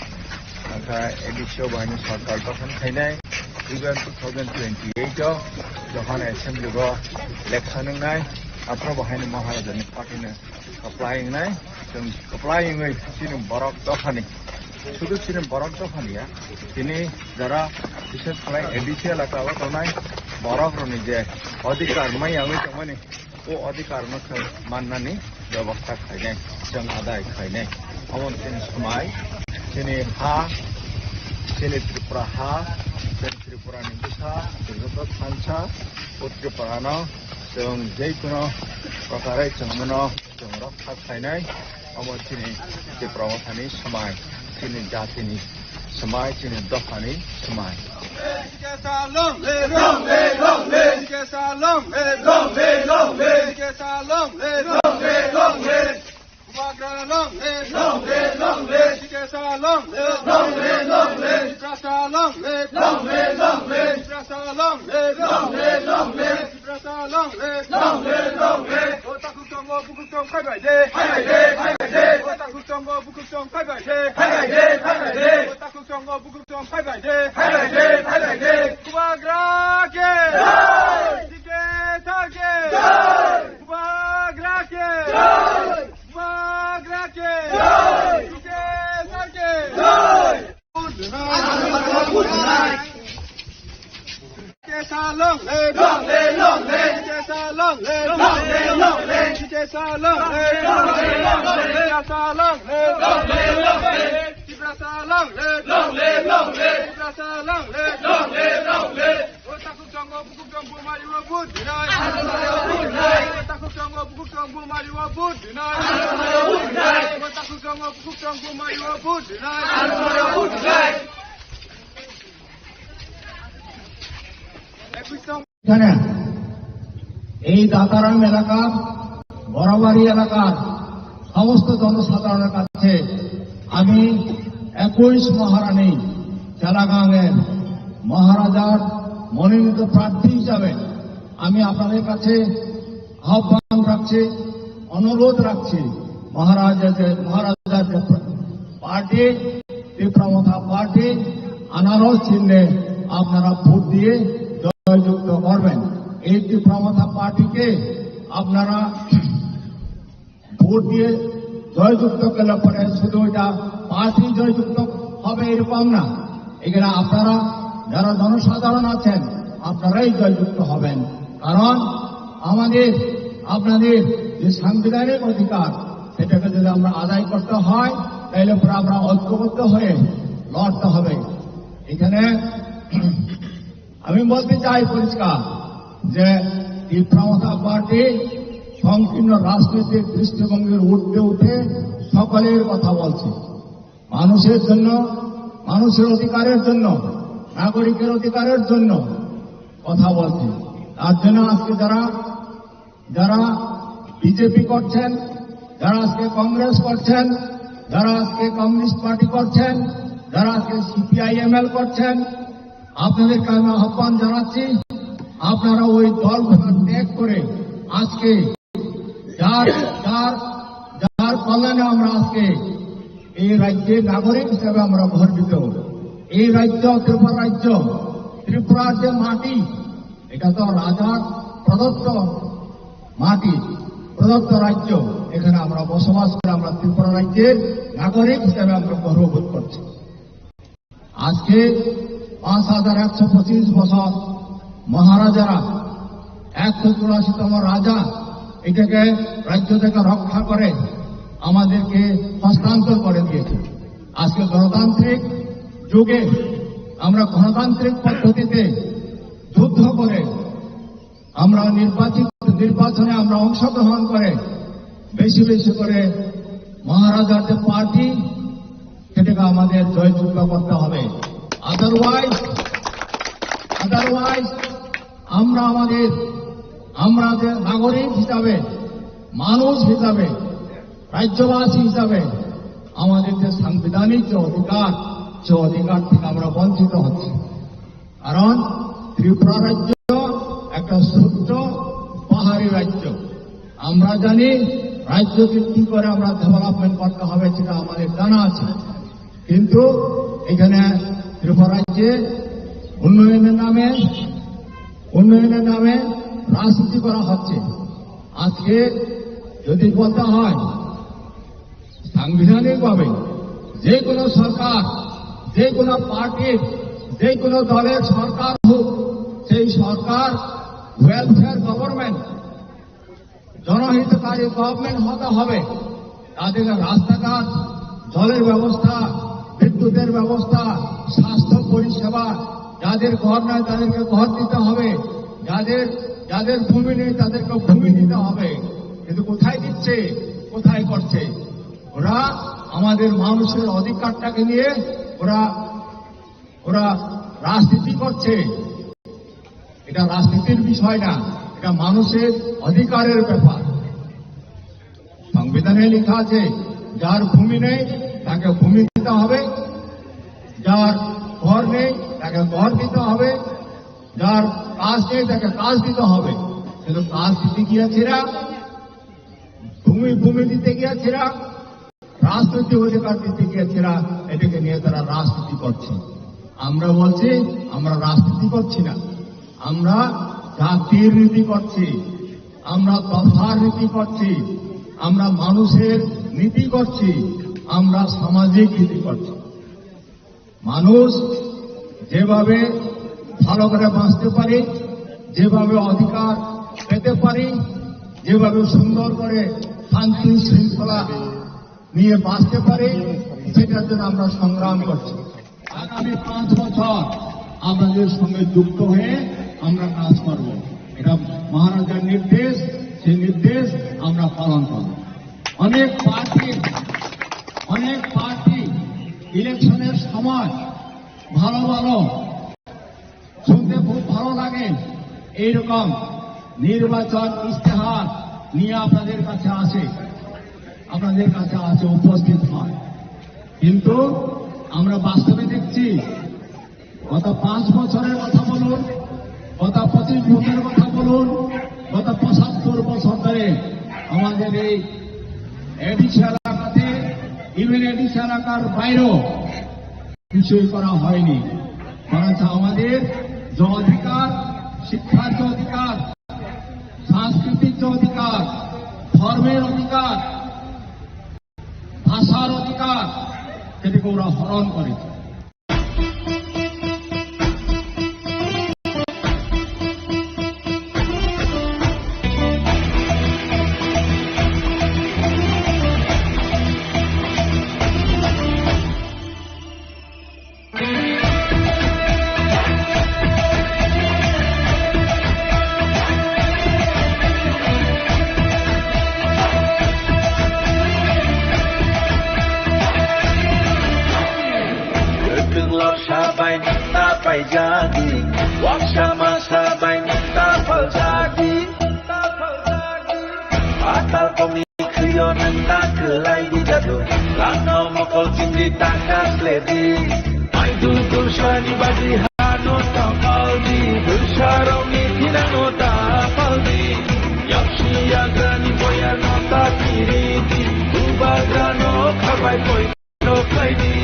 onkha A D C o bahaino sarkar gothon khainai, even two thousand twenty-eight o jokhon assembly o election wngnai, aphuru bahaino Maharajani party no kwplai wngnai, chwng kwplai wngwi chini borok dophani, sudu chini borok dophani ya, chini jara bises khlai A D C elaka o tongnai borok rokni je adhikar maya wngwi tongmani, o adhikar no chwng mannani bebostha khlainai, chwng adai khlainai. Omo chini swmai, chini ha, chini Tripura ha, chini Tripura ni bwsa, chini joto thansa, o Tripura no chwng jai kuno kwkarai chwng mano. Chwng rok kha khlainai, omo chini Tipra Mothani swmai, chini jatini swmai, chini dophani swmai. Long live, long live, long live. Long live, long live, long live. Long live, long live, long live. Bubagra long live, long live, long live. Long live, long live. Tiprasa long live. Long live, long live. Tiprasa long live. Long live, long live. Tiprasa long live. Long live, long live. O takhuk tongo, bukhuk tong, phai bai de. Phai bai de, phai bai de. O takhuk tongo, bukhuk tong, phai bai de. Phai bai de, phai bai de. O takhuk tongo, bukhuk tong, phai bai de. Phai bai de, phai bai de. Bubagra ke. Jai. Dictator ke. Jai. Bubagra ke. Jai. Bubagra ke. Jai. Dictator ke. Jai. Kesa long live. Long live, long live. Kesa long live. Tiprasa long live! Long live! Long live! Tiprasa long live! Long live! Long live! Tiprasa long live! Long live! Long live! Tiprasa long live! Long live! Long live! O takhuk chongo bukhuk chong bumari o vote dinai. O takhuk chongo bukhuk chong bumari o vote dinai. O takhuk chongo bukhuk chong bumari o vote dinai. এখানে এই দাতারাম এলাকার, বরাবাড়ি এলাকার সমস্ত জনসাধারণের কাছে আমি একুশ মহারানী চেলাগাংয়ের মহারাজার মনোনীত প্রার্থী হিসাবে আমি আপনাদের কাছে আহ্বান রাখছি, অনুরোধ রাখছি, মহারাজা যে, মহারাজার যে পার্টি, ত্রিপুরা মথা পার্টি, আনারস চিহ্নে আপনারা ভোট দিয়ে জয়যুক্ত করবেন। এই ত্রিপুরা মথা পার্টিকে আপনারা ভোট দিয়ে জয়যুক্ত করলে পরে শুধু এটা পার্টি জয়যুক্ত হবে এরকম না, এখানে আপনারা যারা জনসাধারণ আছেন আপনারাই জয়যুক্ত হবেন। কারণ আমাদের, আপনাদের যে সাংবিধানিক অধিকার, সেটাকে যদি আমরা আদায় করতে হয়, তাহলে পরে আমরা ঐক্যবদ্ধ হয়ে লড়তে হবে। এখানে আমি বলতে চাই পরিষ্কার যে ত্রিপুরা মথা পার্টি সংকীর্ণ রাজনৈতিক দৃষ্টিভঙ্গির ঊর্ধ্বে উঠে সকলের কথা বলছে, মানুষের জন্য, মানুষের অধিকারের জন্য, নাগরিকের অধিকারের জন্য কথা বলছে। তার জন্য আজকে যারা, যারা বিজেপি করছেন, যারা আজকে কংগ্রেস করছেন, যারা আজকে কমিউনিস্ট পার্টি করছেন, যারা আজকে সিপিআইএমএল করছেন, আপনাদেরকে আমি আহ্বান জানাচ্ছি, আপনারা ওই দলগুলো ত্যাগ করে আজকে যার, যার, যার কল্যাণে আমরা আজকে এই রাজ্যে নাগরিক হিসেবে আমরা গর্বিত। এই রাজ্য, ত্রিপুরা রাজ্য, ত্রিপুরার যে মাটি, এটা তো রাজার প্রদত্ত মাটি, প্রদত্ত রাজ্য। এখানে আমরা বসবাস করে আমরা ত্রিপুরা রাজ্যের নাগরিক হিসেবে আমরা গর্ববোধ করছি। আজকে পাঁচ হাজার একশো পঁচিশ বছর মহারাজারা, একশো চুরাশিতম রাজা এটাকে, রাজ্যটাকে রক্ষা করে আমাদেরকে হস্তান্তর করে দিয়েছে। আজকে গণতান্ত্রিক যুগে আমরা গণতান্ত্রিক পদ্ধতিতে যুদ্ধ করে আমরা নির্বাচিত, নির্বাচনে আমরা অংশগ্রহণ করে বেশি বেশি করে মহারাজার যে পার্টি, সেটাকে আমাদের জয়যুক্ত করতে হবে। আদারওয়াইজ, আদারওয়াইজ আমরা আমাদের, আমরা যে নাগরিক হিসাবে, মানুষ হিসাবে, রাজ্যবাসী হিসাবে আমাদের যে সাংবিধানিক যে অধিকার, সে অধিকার থেকে আমরা বঞ্চিত হচ্ছি। কারণ ত্রিপুরা রাজ্য একটা ছোট্ট পাহাড়ি রাজ্য। আমরা জানি রাজ্যকে কি করে আমরা ডেভেলপমেন্ট করতে হবে, সেটা আমাদের জানা আছে। কিন্তু এখানে ত্রিপুরা রাজ্যে উন্নয়নের নামে, উন্নয়নের নামে রাজনীতি করা হচ্ছে। আজকে যদি বলতে হয়, সাংবিধানিকভাবে যে কোনো সরকার, যে কোনো পার্টির, যে কোনো দলের সরকার হোক, সেই সরকার ওয়েলফেয়ার গভর্নমেন্ট, জনহিতকারী গভর্নমেন্ট হতে হবে। তাদের রাস্তাঘাট, জলের ব্যবস্থা, বিদ্যুতের ব্যবস্থা, স্বাস্থ্য পরিষেবা, যাদের ঘর নাই তাদেরকে ঘর দিতে হবে, যাদের, যাদের ভূমি নেই তাদেরকে ভূমি দিতে হবে। কিন্তু কোথায় দিচ্ছে, কোথায় করছে? ওরা আমাদের মানুষের অধিকারটাকে নিয়ে ওরা, ওরা রাজনীতি করছে। এটা রাজনীতির বিষয় না, এটা মানুষের অধিকারের ব্যাপার। সংবিধানে লেখা আছে, যার ভূমি নেই তাকে ভূমি দিতে হবে, যার ঘর নেই তাকে ঘর দিতে হবে, যার কাজ নেই তাকে কাজ দিতে হবে। কিন্তু কাজ দিতে গিয়েছেরা, ভূমি, ভূমি দিতে গিয়েছেরা, রাজনৈতিক অধিকার দিতে গিয়েছেরা, এটাকে নিয়ে তারা রাজনীতি করছে। আমরা বলছি, আমরা রাজনীতি করছি না, আমরা জাতির নীতি করছি, আমরা দফার নীতি করছি, আমরা মানুষের নীতি করছি, আমরা সামাজিক নীতি করছি। মানুষ যেভাবে ভালো করে বাঁচতে পারি, যেভাবে অধিকার পেতে পারি, যেভাবে সুন্দর করে শান্তি শৃঙ্খলা নিয়ে বাঁচতে পারি, সেটার জন্য আমরা সংগ্রাম করছি। আগামী পাঁচ বছর আপনাদের সঙ্গে যুক্ত হয়ে আমরা কাজ করব। এটা মহারাজার নির্দেশ, সেই নির্দেশ আমরা পালন করব। অনেক প্রার্থী, অনেক প্রার্থী ইলেকশনের সময় ভালো ভালো, শুনতে খুব ভালো লাগে, এইরকম নির্বাচন ইশতেহার নিয়ে আপনাদের কাছে আসে, আপনাদের কাছে আসে, উপস্থিত হয়। কিন্তু আমরা বাস্তবে দেখছি, গত পাঁচ বছরের কথা বলুন, গত পঁচিশ বছরের কথা বলুন, গত পঁচাত্তর বছর ধরে আমাদের এই এডিসি এলাকাতে, ইভেন এডিসি এলাকার বাইরেও কিছুই করা হয়নি। বরঞ্চ আমাদের যে অধিকার, শিক্ষার যে অধিকার, সাংস্কৃতিক যে অধিকার, ধর্মের অধিকার, ভাষার অধিকার, সেটিকে ওরা হরণ করেছে। Kwthwng lorsa bai nokta paijadi, waksa masa bai nokta paljadi. Atal kongni khwio nwng ta kwlai di jadu, langno mokol chingdi ta kasledi. Aidul tursani bagwi hano ta paldi, bwsarokni thinano ta paldi. Yaksi yagrani boyarno ta kiridi, bubagrano khabai koi. Rokhlaidi,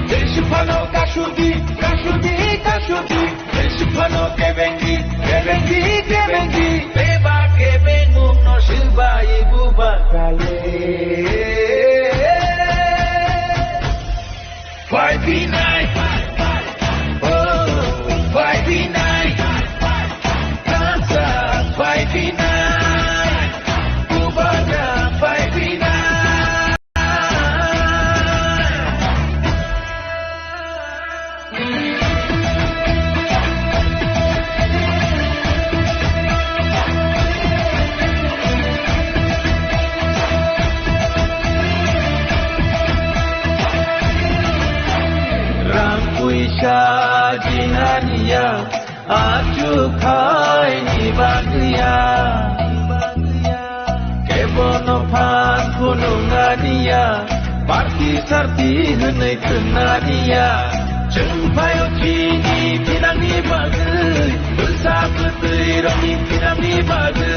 jesuk phano kasudi, kasudi, kasudi, jesuk phano kebengdi, kebengdi, kebengdi, beba kebengmungno swbai bubagrale. Phaiphinai, oh, phaiphinai, kansa phaiphinai, bubagra phaiphinai. Rang puisa jinaniya, achukhaini bagwiya. Kebono phan phunuknaniya, party sarti hwnwi thwngnaniya. Chwng phaio chini thinangni bagwi, bwsa bwtwi rokni thinangni bagwi,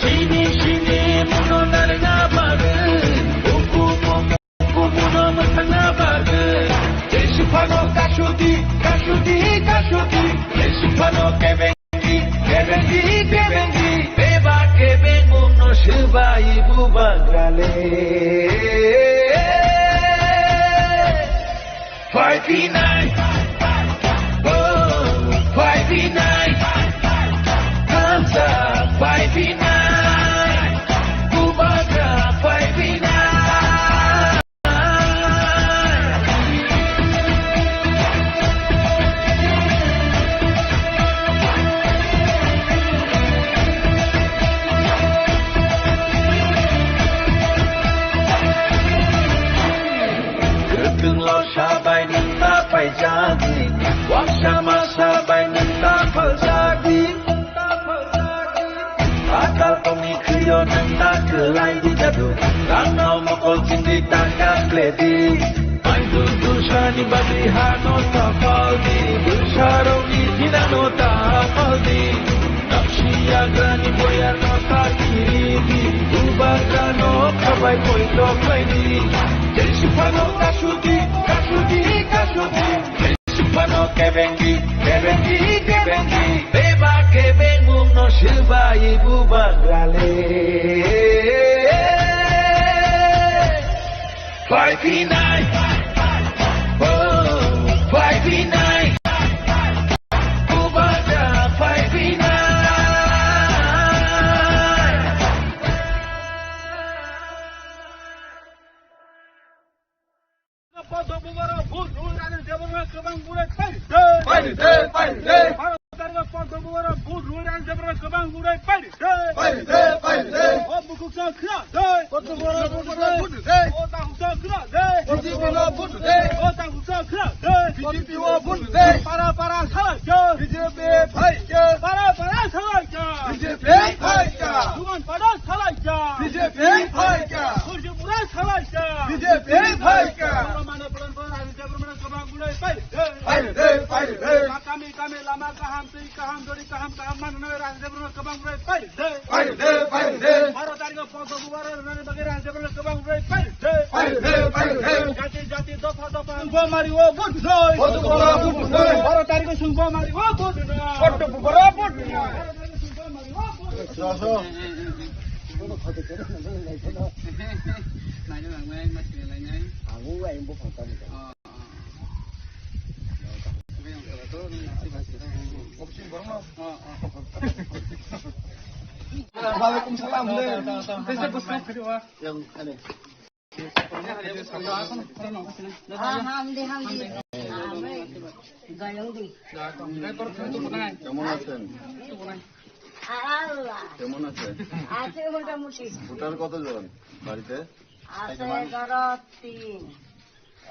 chini sini muno narwkna bagwi, bukumu Kumuno mwthangna bagwi, jesuk phano kasudi, kasudi, kasudi, jesuk phano kebengdi, kebengdi, kebengdi, beba kebengmungno swbai bubagrale. Phaiphinai, oh, phaiphinai, kansa phaiphinai, bubagra phaiphinai. Kwthwng lorsa bai nwng ta paijadi, waksa masa bai nwng ta phaljadi. Atal kongni khwio nwng ta kwlai di jadu, langno mokol chingdi ta kasledi. Aidul tursani bagwi hano ta paldi, bwsarokni thinano ta paldi. Yaksi yagrani boyarno ta kiridi, bubagrano khabai koito khlaidi. Jesuk phano kasudi, kasudi, kasudi. Phano kebengdi, kebengdi, kebengdi, beba kebengmungno swbai bubagrale. Phaiphinai, oh, phaiphinai, bubagra phaiphinai. Bubagra vote rwi Rajesh Debbarma kwbang burai pairi de. Pairi de, pairi de. Baro tarikh Padma Bubagra vote rwi Rajesh Debbarma kwbang burai pairi de. Pairi de, pairi de. O bukhuk sa khna de. Padma Bubagra vote de. O takhuk sa khna de. B J P no vote de. O takhuk sa khna de. B J P o vote de. Para para salai de. B J P phai de. Para para salai de. B J P phai de. Duman para salai de. B J P phai de. Khurjipura salai de. B J P phai de. Para mana puran puran Rajesh Debbarma kwbang burai pairi de. Pairi de, pairi de. Kami kami lama kaham twi kaham jori kaham kaham manwi Rajesh Debbarma kwbang burai pairi de. Pairi de, pairi de. Baro tarikh Padma Bubagra rwnani bagwi Rajesh Debbarma kwbang burai pairi de. Pairi de, pairi de. Jati jati dopha dopha sungbo mari o vote noi. Padma Bubagra vote noi. Baro tarikh sungbo mari o vote noi. Padma Bubagra vote noi. Baro tarikh sungbo mari o vote noi. Naina nangnai, mas kene lainai. Ang u ai bo phang tani. Oh. Waalaikumsalam. Yang aneh. Ah, hamdi, hamdi. Ah, gayung di. কেমন আছেন? আল্লাহ। কেমন আছেন? আছে মোটামুটি। ভোটার কতজন বাড়িতে? আছে ধরো তিন।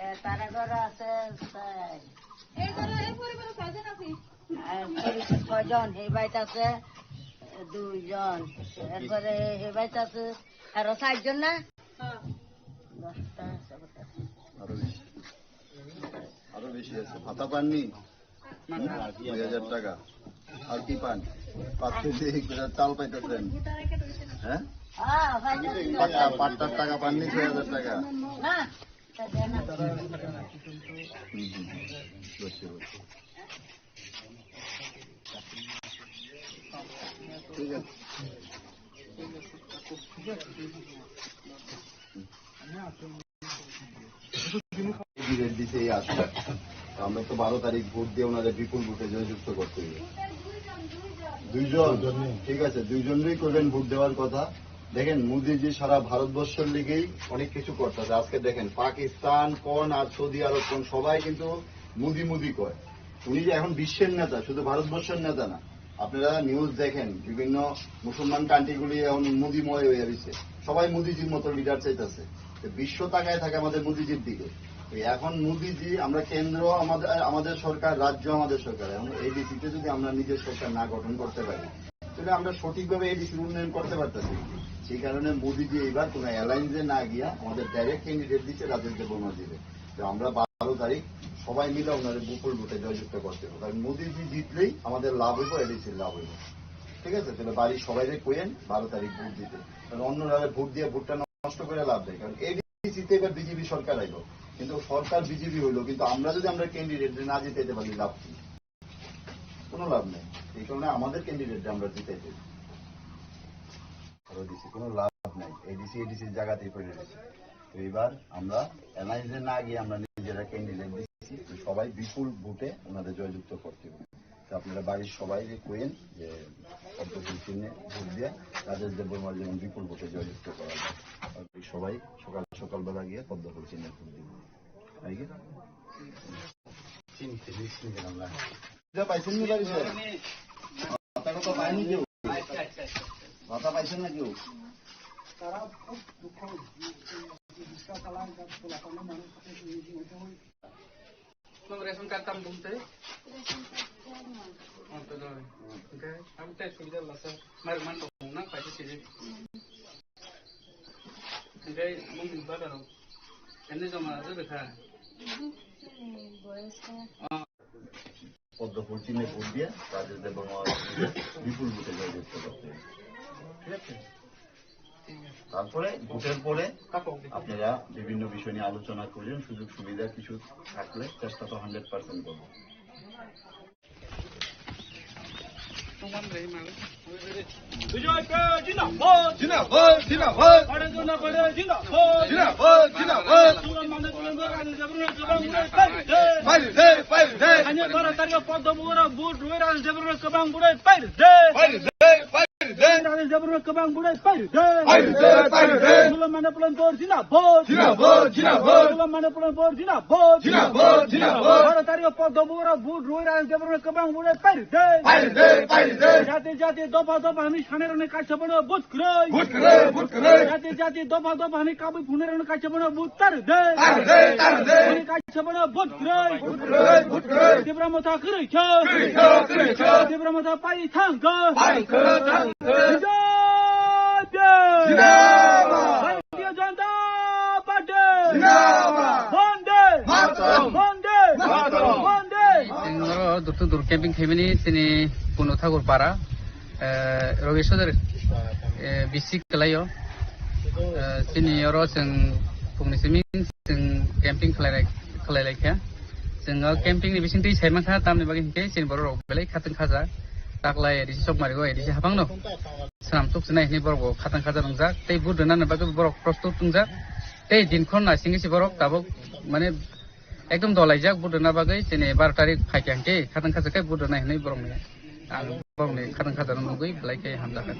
এ, তারা ঘরে আছে চার। এই ঘরে, এই পরিবারে ছয়জন আছি। আর ছয়জন, এই বাড়িতে আছে দুইজন। এরপরে এই বাড়িতে আছে আরো চারজন না? হ্যাঁ। দশটা, সবটা। আরো বেশি। আরো বেশি আছে। ভাতা পাননি? না, না। দুই হাজার টাকা। আর কি পান? পাঁচ কেজি চাল পাইতেছেন। হ্যাঁ? হ্যাঁ, পাঁচটা, পাঁচটার টাকা পাননি, ছয় হাজার টাকা। না। হুম, হুম, হুম। বুঝছি, বুঝছি। ঠিক আছে। এই যে দিছে এই আশা। তো আমরা তো বারো তারিখ ভোট দিয়ে ওনাদের বিপুল ভোটে জয়যুক্ত করতে হবে। দুইজন? ঠিক আছে, দুইজনই করবেন ভোট দেওয়ার কথা। দেখেন, মোদিজি সারা ভারতবর্ষের লিগেই অনেক কিছু করতেছে। আজকে দেখেন, পাকিস্তান কোন আর সৌদি আরব কোন, সবাই কিন্তু মোদি মোদি কয়। উনি যে এখন বিশ্বের নেতা, শুধু ভারতবর্ষের নেতা না। আপনারা নিউজ দেখেন, বিভিন্ন মুসলমান কান্ট্রিগুলি এখন মোদিময় হয়ে রয়েছে, সবাই মোদিজির মতো লিডার চাইতেছে। তো বিশ্ব তাকায় থাকে আমাদের মোদিজির দিকে। তো এখন মোদিজি, আমরা কেন্দ্র আমাদের, আমাদের সরকার, রাজ্য আমাদের সরকার, এখন এডিসিতে যদি আমরা নিজের সরকার না গঠন করতে পারি, তাহলে আমরা সঠিকভাবে এডিসির উন্নয়ন করতে পারতেছি না। সেই কারণে মোদিজি এইবার কোনো অ্যালায়েন্সে না গিয়া আমাদের ডাইরেক্ট ক্যান্ডিডেট দিচ্ছে রাজেশ দেববর্মা দিবে। তো আমরা বারো তারিখ সবাই মিলে ওনারে বিপুল ভোটে জয়যুক্ত করতে হবে, কারণ মোদিজি জিতলেই আমাদের লাভ হইব, এডিসির লাভ হইব। ঠিক আছে, তাহলে বাড়ির সবাইরে কইেন বারো তারিখ ভোট দিতে, কারণ অন্যরা ভোট দিয়ে ভোটটা নষ্ট করে লাভ নেই, কারণ এডিসিতে এবার বিজেপি সরকার আইলো, কিন্তু সরকার বিজেপি হইলো, কিন্তু আমরা যদি আমরা ক্যান্ডিডেট না জিতাইতে পারি, লাভ কি? কোনো লাভ নেই। এই কারণে আমাদের ক্যান্ডিডেট আমরা জিতাইতে আরো দিছি, কোনো লাভ নাই। এডিসি এডিসির জায়গাতেই পড়ে রয়েছে। তো এবার আমরা অ্যালায়েন্সে না গিয়ে আমরা নিজেরা ক্যান্ডিডেট দিচ্ছি। তো সবাই বিপুল ভোটে ওনাদের জয়যুক্ত করতে হবে। তো আপনারা বাড়ির সবাইকে কইেন যে পদ্মফুল চিহ্নে ভোট দিয়ে রাজেশ দেববর্মার যেমন বিপুল ভোটে জয়যুক্ত করা যায়। আর সবাই সকাল সকালবেলা গিয়ে পদ্মফুল চিহ্নে ভোট দিব। তাই কি? চিনি, চিনি, চিনি গেলাম না। এটা পাইছেন নি বাড়ি স্যার? ভাতা কথা পায়নি কেউ? ভাতা পাইছেন না কেউ? তারা খুব দুঃখ, রিক্সা চালায়, তার পোলাপানের মানুষ থাকে, এই যে ওইটা হয়। Nung ration card tam dum te? Ration card te na. Oh, to doi. Okay. Ang te suida la sa. Mar man to na pa ti sidi. Okay, mung ba karo. Ene joma ajo dekha. Boyos ka. পদ্মফুল চিহ্নে ভোট দিয়ে রাজেশ দেববর্মা বিপুল ভোটে জয়যুক্ত করতে হবে। ঠিক আছে? তারপরে ভোটের পরে আপনারা বিভিন্ন বিষয় নিয়ে আলোচনা করবেন, সুযোগ সুবিধা কিছু থাকলে চেষ্টা তো হান্ড্রেড পার্সেন্ট করবো। বিজেপি জিন্দাবাদ। জিন্দাবাদ, জিন্দাবাদ। ভারত জনতা পার্টি জিন্দাবাদ। জিন্দাবাদ, জিন্দাবাদ। সুলভ মানব কল্যাণ রাজেশ দেববর্মা জবান করে পাই দে। পাই দে, পাই দে। আজ বারো তারিখ পদ্ম বুবরা ভোট রয়ে রাজেশ দেববর্মা জবান করে পাই দে। পাই দে, পাই দে। রাজেশ দেববর্মা জবান করে পাই দে। পাই দে, পাই দে। সুলভ মানব কল্যাণ জিন্দাবাদ। জিন্দাবাদ, জিন্দাবাদ। Manipur Board, Jina Board. Jina Board, Jina Board. Baro tarikh o Poddo Bura vote rwi Rajendra Debbarma kwbang vote pairi de. Pairi de, pairi de. Jati jati dopha dopha hwnwi sanai rokni kaisa bono vote kwrwi. Vote kwrwi, vote kwrwi. Jati jati dopha dopha hwnwi kabui phunai rokni kaisa bono vote tari de. Tari de, tari de. Hwnwi kaisa bono vote kwrwi. Vote kwrwi, vote kwrwi. Tipra Motha kwrwi kha. Kwrwi kha, kwrwi kha. Tipra Motha pai thang kha. Pai kha, thang kha. Jai Bhiya. Jindabad. Bharatiya Janata Party! Zindabad! Bande! Mataram! Bande! Mataram! Bande! Chwng oro door to door camping khaimani chini Puno Thakur para, eh, Robi Sodar, eh, B C kwlaio. Eh, chini oro chwng phungni simi chwng camping khlai lai, khlai lai kha. Chwng o camping ni bisingtwi sai mankha, tamni bagwi hinkhe chini borok rok belai khatang khaja. Taklai A D C Chokmari o A D C habangno swnam chukchinai hinwi borok bo khatang khaja wngjak, tei vote rwnani bagwi borok prostut wngjak, tei dinkhor naisingwi se borok tabuk, mane, ekdom dolaijak vote rwna bagwi, chini baro tarik phaikha hinkhe khatang khaja khe vote rwnai hinwi borokni, ang borokni khatang khaja nugwi belai khe hamjakha.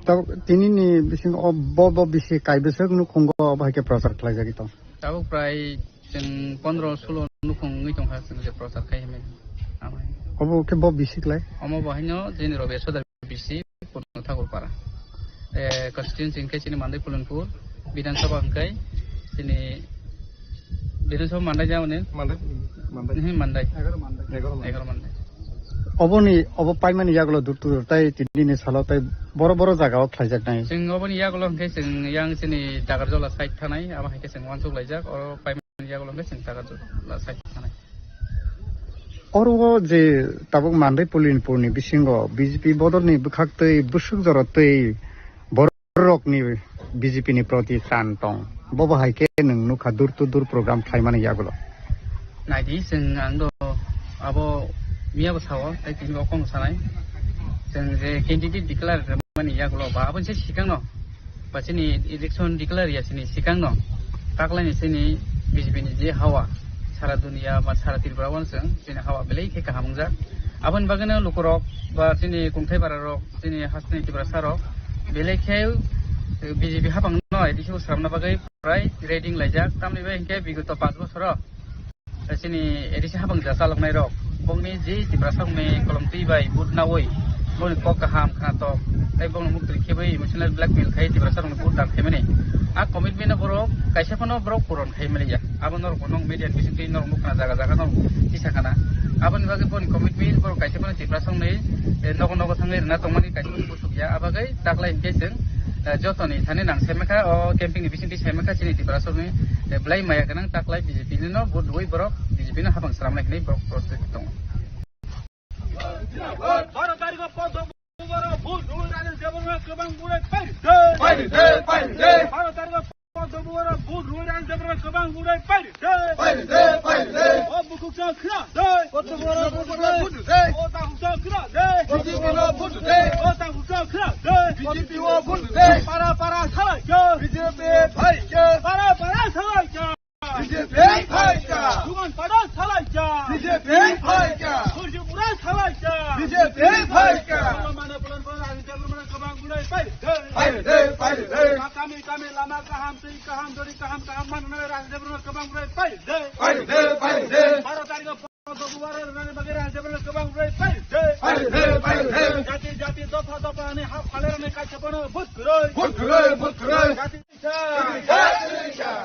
Tabuk tinini bisingo bo, bo bisi kaibwswk nukhungo bahai khe prochar khlaijagwi tong? Tabuk prai chwng pondro sulo nukhung wngwi tongkha chwng je prochar khai hinwi. Obo khe bo bisi klai? Omo bo haino chini Robi Sodar bisi Puno Thakur para. Eh, constituency hwnkhe chini Mandai Pulanpur, Bidhan Sabha hwnkhe chini Bidhan Sabha Mandai jao ni? Mandai, Mandai. Nihim Mandai. Egaroh Mandai. Egaroh Mandai. Egaroh Mandai. Oboni, obo paimani yagulo dur dur tai tinini salo tai boro boro jaga o khlaijaknai. Chwng oboni yagulo hwnkhe chwng yang chini Dagarjola side thanai, abo hai khe chwng uansuk laijak, oro paimani yagulo hwnkhe chwng Dagarjola side thanai. Oro o je tabuk Mandai Pulanpur ni bisingo B J P bodol ni bwkhak twi bwswk jora twi bor- Borok ni B J P ni proti chan tong, bo bo hai khe nwng nukha door to door program khlaimani yagulo. Naidi, chwng ang do abo miya bo sao, tei tini bo kong sanai. Chwng je candidate declare mani yagulo ba aboni se sikang no, ba chini election declare ya chini sikang no, taklai ni chini B J P ni je hawa sara dunia ba sara Tripura o chwng chini hawa belai khe kaham wngjak. Aboni bagwi no lukurok ba chini kungthai bara rok, chini hasteni Tiprasa rok belai khe B J P hapang no A D C o sramna bagwi prai ready wng laijak. Tamni bai hinkhe bigoto panch bosoro chini A D C hapang ja chaloknai rok bongni je Tiprasa rokni kolom twi bai vote nawi bongni kok kaham khnatok tei bongni muktwi khebwi emotional blackmail khai Tiprasa rokni vote dan khaimani. A commitment no borok kaisa phano borok puron khai maliya. Abo norok bo nong media ni bisingtwi norok nukha jaga jaga norok tisa khana. Aboni bagwi boni commitment borok kaisa phano Tiprasa rokni, eh, nogo nogo thangwi rwna tongmani kaisa phano busuk ya. Abagwi taklai hinkhe chwng, eh, jotoni thani nang saimaka o camping ni bisingtwi saimaka chini Tiprasa rokni, eh, belai maya gwnang taklai B J P ni no vote rwui borok B J P no hapang sramnai hinwi borok prostut tongo. Baro tarikh o Poddo Bura vote rwui Rajesh Debbarma kwbang vote pairi de. Pairi de, pairi de. Baro tarikh o Poddo Bura vote rwui Rajesh Debbarma kwbang vote pairi de. Pairi de, pairi de. O bukhuk chwng khna de. Poddo Bura vote rwui. O takhuk chwng khna de. B J P no vote de. O takhuk chwng khna de. B J P o vote de. Para para salai khe. B J P phai khe. Para para salai khe. B J P phaikha. Dugan pada salaikha. B J P phaikha. Khurjupura salaikha. B J P phaikha. Mane pulan pulan ani jagur mane kwbang burai pai de. Pai de, pai de. Kami kami lama kaham twi kaham dori kaham kaham man nai rang jagur mane kwbang burai pai de. Pai de, pai de. Baro tarikh o Poddo Bura rwna bagwi rang jagur mane kwbang burai pai de. Pai de, pai de. Jati jati dopha dopha ani ha phaler ani kaisa bono but kwrwi. But kwrwi, but kwrwi. Jati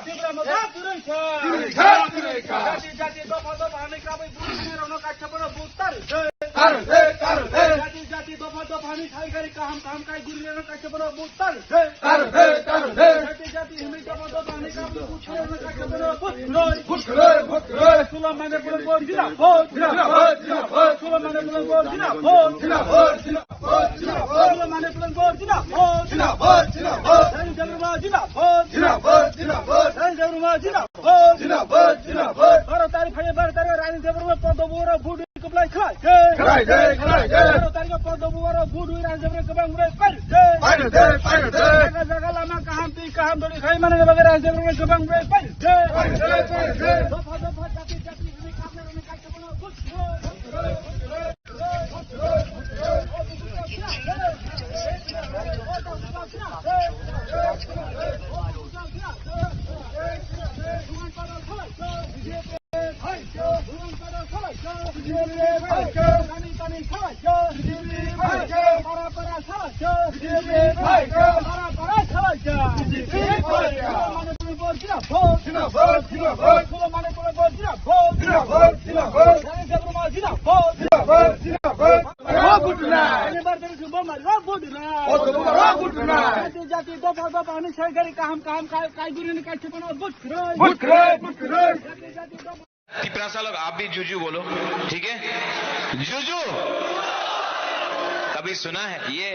Tipra Motha kwrwi kha. Kwrwi kha, kwrwi kha. Jati jati dopha dopha hwnwi kabui buru buru rokno kaisa bono vote tar de. Tar de, tar de. Jati jati dopha dopha hwnwi thai gari kaham kaham kai guri rokno kaisa bono vote tar de. Tar de, tar de. Jati jati hwnwi dopha dopha hwnwi kabui buru buru rokno kaisa bono vote kwrwi. Vote kwrwi, vote kwrwi. Sula mane bono vote jina vote. Jina vote, jina vote. Sula mane bono vote jina vote. Jina vote, jina Jindabad, jindabad, jindabad. Jindabad, jindabad. Jindabad, jindabad. Jindabad, jindabad. Jindabad, jindabad. Baro tarikh phai, baro tarikh Rani Debbarma Poddo Bura vote kwplai khlai de. Khlai de, khlai de. Baro tarikh Poddo Bura vote Rani Debbarma kwbang bwrwi pai de. Pai de, pai de. Jaga jaga lama kaham twi kaham dori khai mane bagwi Rani Debbarma kwbang bwrwi pai de. Pai de, pai de. Dopha dopha jati jati hwnwi kaisa bono vote Zindabad, zindabad. Zindabad, zindabad. Zindabad, zindabad. Zindabad, zindabad. Zindabad, zindabad. Zindabad, zindabad. Zindabad, zindabad. Jati, jati, dopha, dopha, ani sahigari kaham, kaham, kai, kai, guri, ni kai, thupana, bud, krai. Bud, krai, bud, krai. Jati, jati, dopha. Tiprasa लोग, आप भी जुजु बोलो, ठीक है? जुजु। कभी सुना है? ये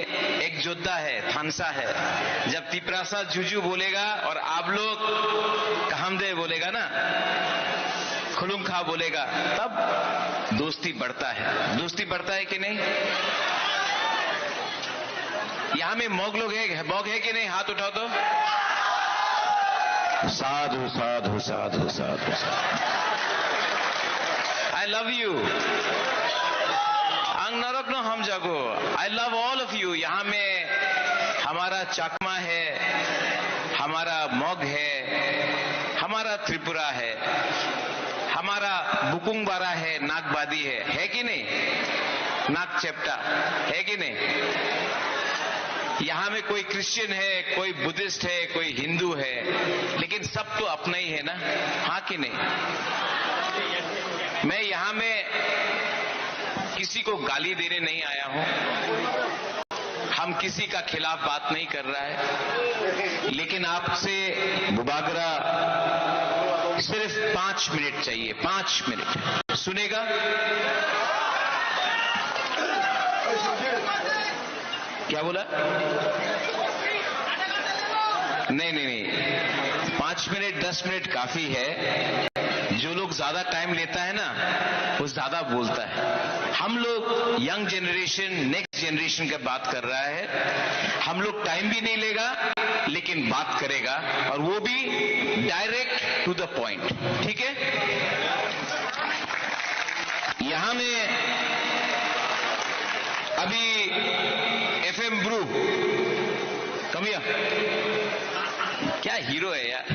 एक योद्धा है, थानसा है। जब तिपरासा जुजु बोलेगा और आप लोग काहामदे बोलेगा ना, खुलुमखा बोलेगा, तब दोस्ती बढ़ता है। दोस्ती बढ़ता है कि नहीं? यहाँ में मग लोग है, मग है कि नहीं? हाथ उठाओ तो। साधु, साधु, साधु, साधु, साधु। I love you. Ang norok no hamjago. I love all of you. यहाँ में हमारा चकमा है, हमारा मग है, हमारा त्रिपुरा है, हमारा बुकुंगबारा है, नागबादी है, है कि नहीं? नाग चेप्टा, है कि नहीं? यहाँ में कोई क्रिश्चियन है, कोई बुद्धिस्ट है, कोई हिंदू है, लेकिन सब तो अपना ही है ना, हाँ कि नहीं? मैं यहाँ में किसी को गाली देने नहीं आया हूँ, हम किसी का खिलाफ बात नहीं कर रहा है, लेकिन आपसे बुबागरा सिर्फ पाँच मिनट चाहिए, पाँच मिनट। सुनेगा? क्या बोला? नहीं, नहीं, नहीं, पाँच मिनट, दस मिनट काफी है। जो लोग ज्यादा टाइम लेता है ना, वो ज्यादा बोलता है। हम लोग यंग जनरेशन, नेक्स्ट जनरेशन की बात कर रहा है। हम लोग टाइम भी नहीं लेगा, लेकिन बात करेगा, और वो भी डायरेक्ट टू द पॉइंट। ठीक है? यहाँ में अभी एफएम ब्रू, कमिया, क्या हीरो है यार।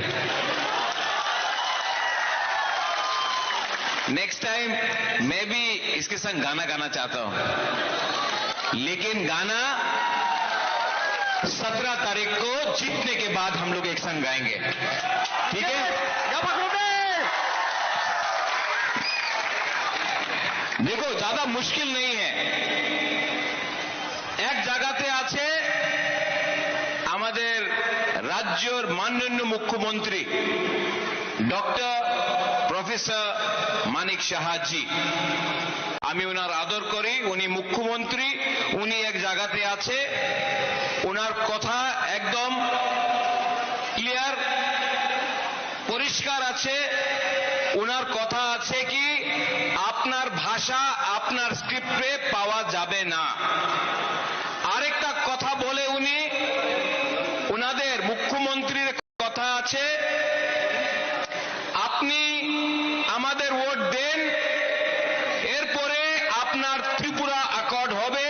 नेक्स्ट टाइम मैं भी इसके संग गाना गाना चाहता हूँ, लेकिन गाना सत्रह तारीख को जीतने के बाद हम लोग एक संग गाएंगे, ठीक है? देखो, ज्यादा मुश्किल नहीं है। এক জায়গাতে আছে আমাদের রাজ্যর মাননীয় মুখ্যমন্ত্রী ডক্টর প্রফেসর মানিক সাহা জি। আমি ওনার আদর করি, উনি মুখ্যমন্ত্রী, উনি এক জায়গাতে আছে, ওনার কথা একদম ক্লিয়ার, পরিষ্কার আছে। ওনার কথা আছে কি, আপনার ভাষা আপনার স্ক্রিপ্টে পাওয়া যাবে না। আরেকটা কথা বলে উনি, ওনাদের মুখ্যমন্ত্রীর কথা আছে, আপনি আমাদের ভোট দেন, এরপরে আপনার ত্রিপুরা অ্যাকর্ড হবে,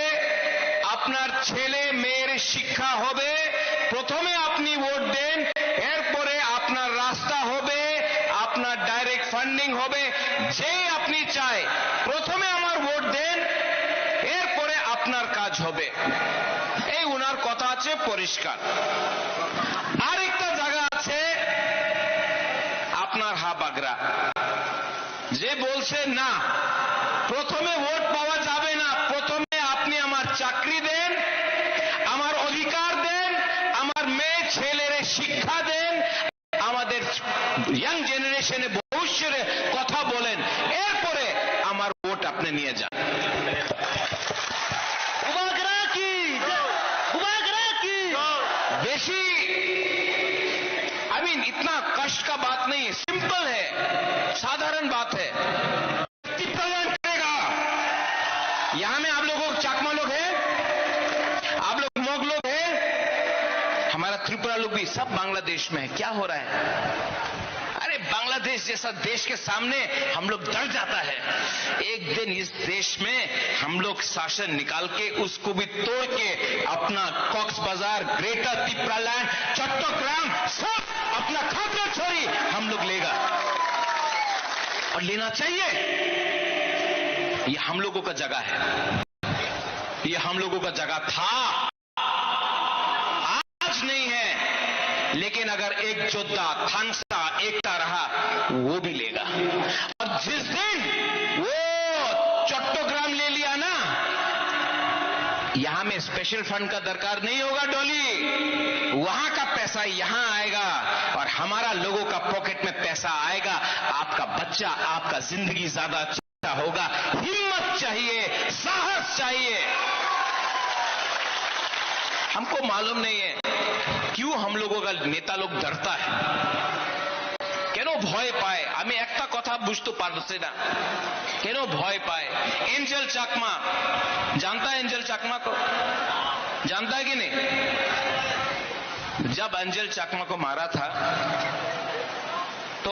আপনার ছেলে মেয়ের শিক্ষা হবে। প্রথমে আপনি ভোট দেন, এরপরে আপনার রাস্তা হবে, আপনার ডাইরেক্ট ফান্ডিং হবে। যেই আপনি চায়, প্রথমে আমার ভোট দেন, এরপরে আপনার কাজ হবে। এই ওনার কথা আছে পরিষ্কার। আরেকটা জায়গা আছে আপনার হাবাগরা, যে বলছে না, প্রথমে ভোট পাওয়া যাবে না, প্রথমে আপনি আমার চাকরি দেন, আমার অধিকার দেন, আমার মেয়ে ছেলেরে শিক্ষা দেন, আমাদের ইয়াং জেনারেশনে ভবিষ্যতে কথা বলেন, এরপরে আমার ভোট আপনি নিয়ে যান। বুবাগ্রা কি? বুবাগ্রা কি? বেশি, आई मीन, इतना कष्ट का बात नहीं है, सिंपल है, साधारण बात है। तिप्रालैंड करेगा। यहाँ में आप लोगों को चकमा लोग हैं, आप लोग मग लोग हैं, हमारा त्रिपुरा लोग भी, सब बांग्लादेश में है। क्या हो रहा है? अरे, बांग्लादेश जैसा देश के सामने हम लोग डर जाता है। एक दिन इस देश में हम लोग शासन निकाल के उसको भी तोड़ के अपना कॉक्स बाजार, ग्रेटर तिप्रालैंड, चट्टग्राम, सब अपना खाद्य छोरी हम लोग लेगा और लेना चाहिए। ये हम लोगों का जगह है, ये हम लोगों का जगह था, आज नहीं है। लेकिन अगर एक योद्धा थांगसा एकता रहा, वो भी लेगा। और जिस दिन वो चट्टग्राम ले लिया ना, यहाँ में स्पेशल फंड का दरकार नहीं होगा डॉली, वहां का पैसा यहाँ आएगा और हमारा लोगों का पॉकेट में पैसा आएगा। आपका बच्चा, आपका जिंदगी ज्यादा अच्छा होगा। हिम्मत चाहिए, साहस चाहिए। हमको मालूम नहीं है क्यों हम लोगों का नेता लोग डरता है। কেন ভয় পায়? আমি একটা কথা বুঝতে পারছি না, কেন ভয় পায়? এঞ্জেল চাকমা, জানতা है एंजल चाकमा को? जानता है कि नहीं? जब एंजल चाकमा को मारा था,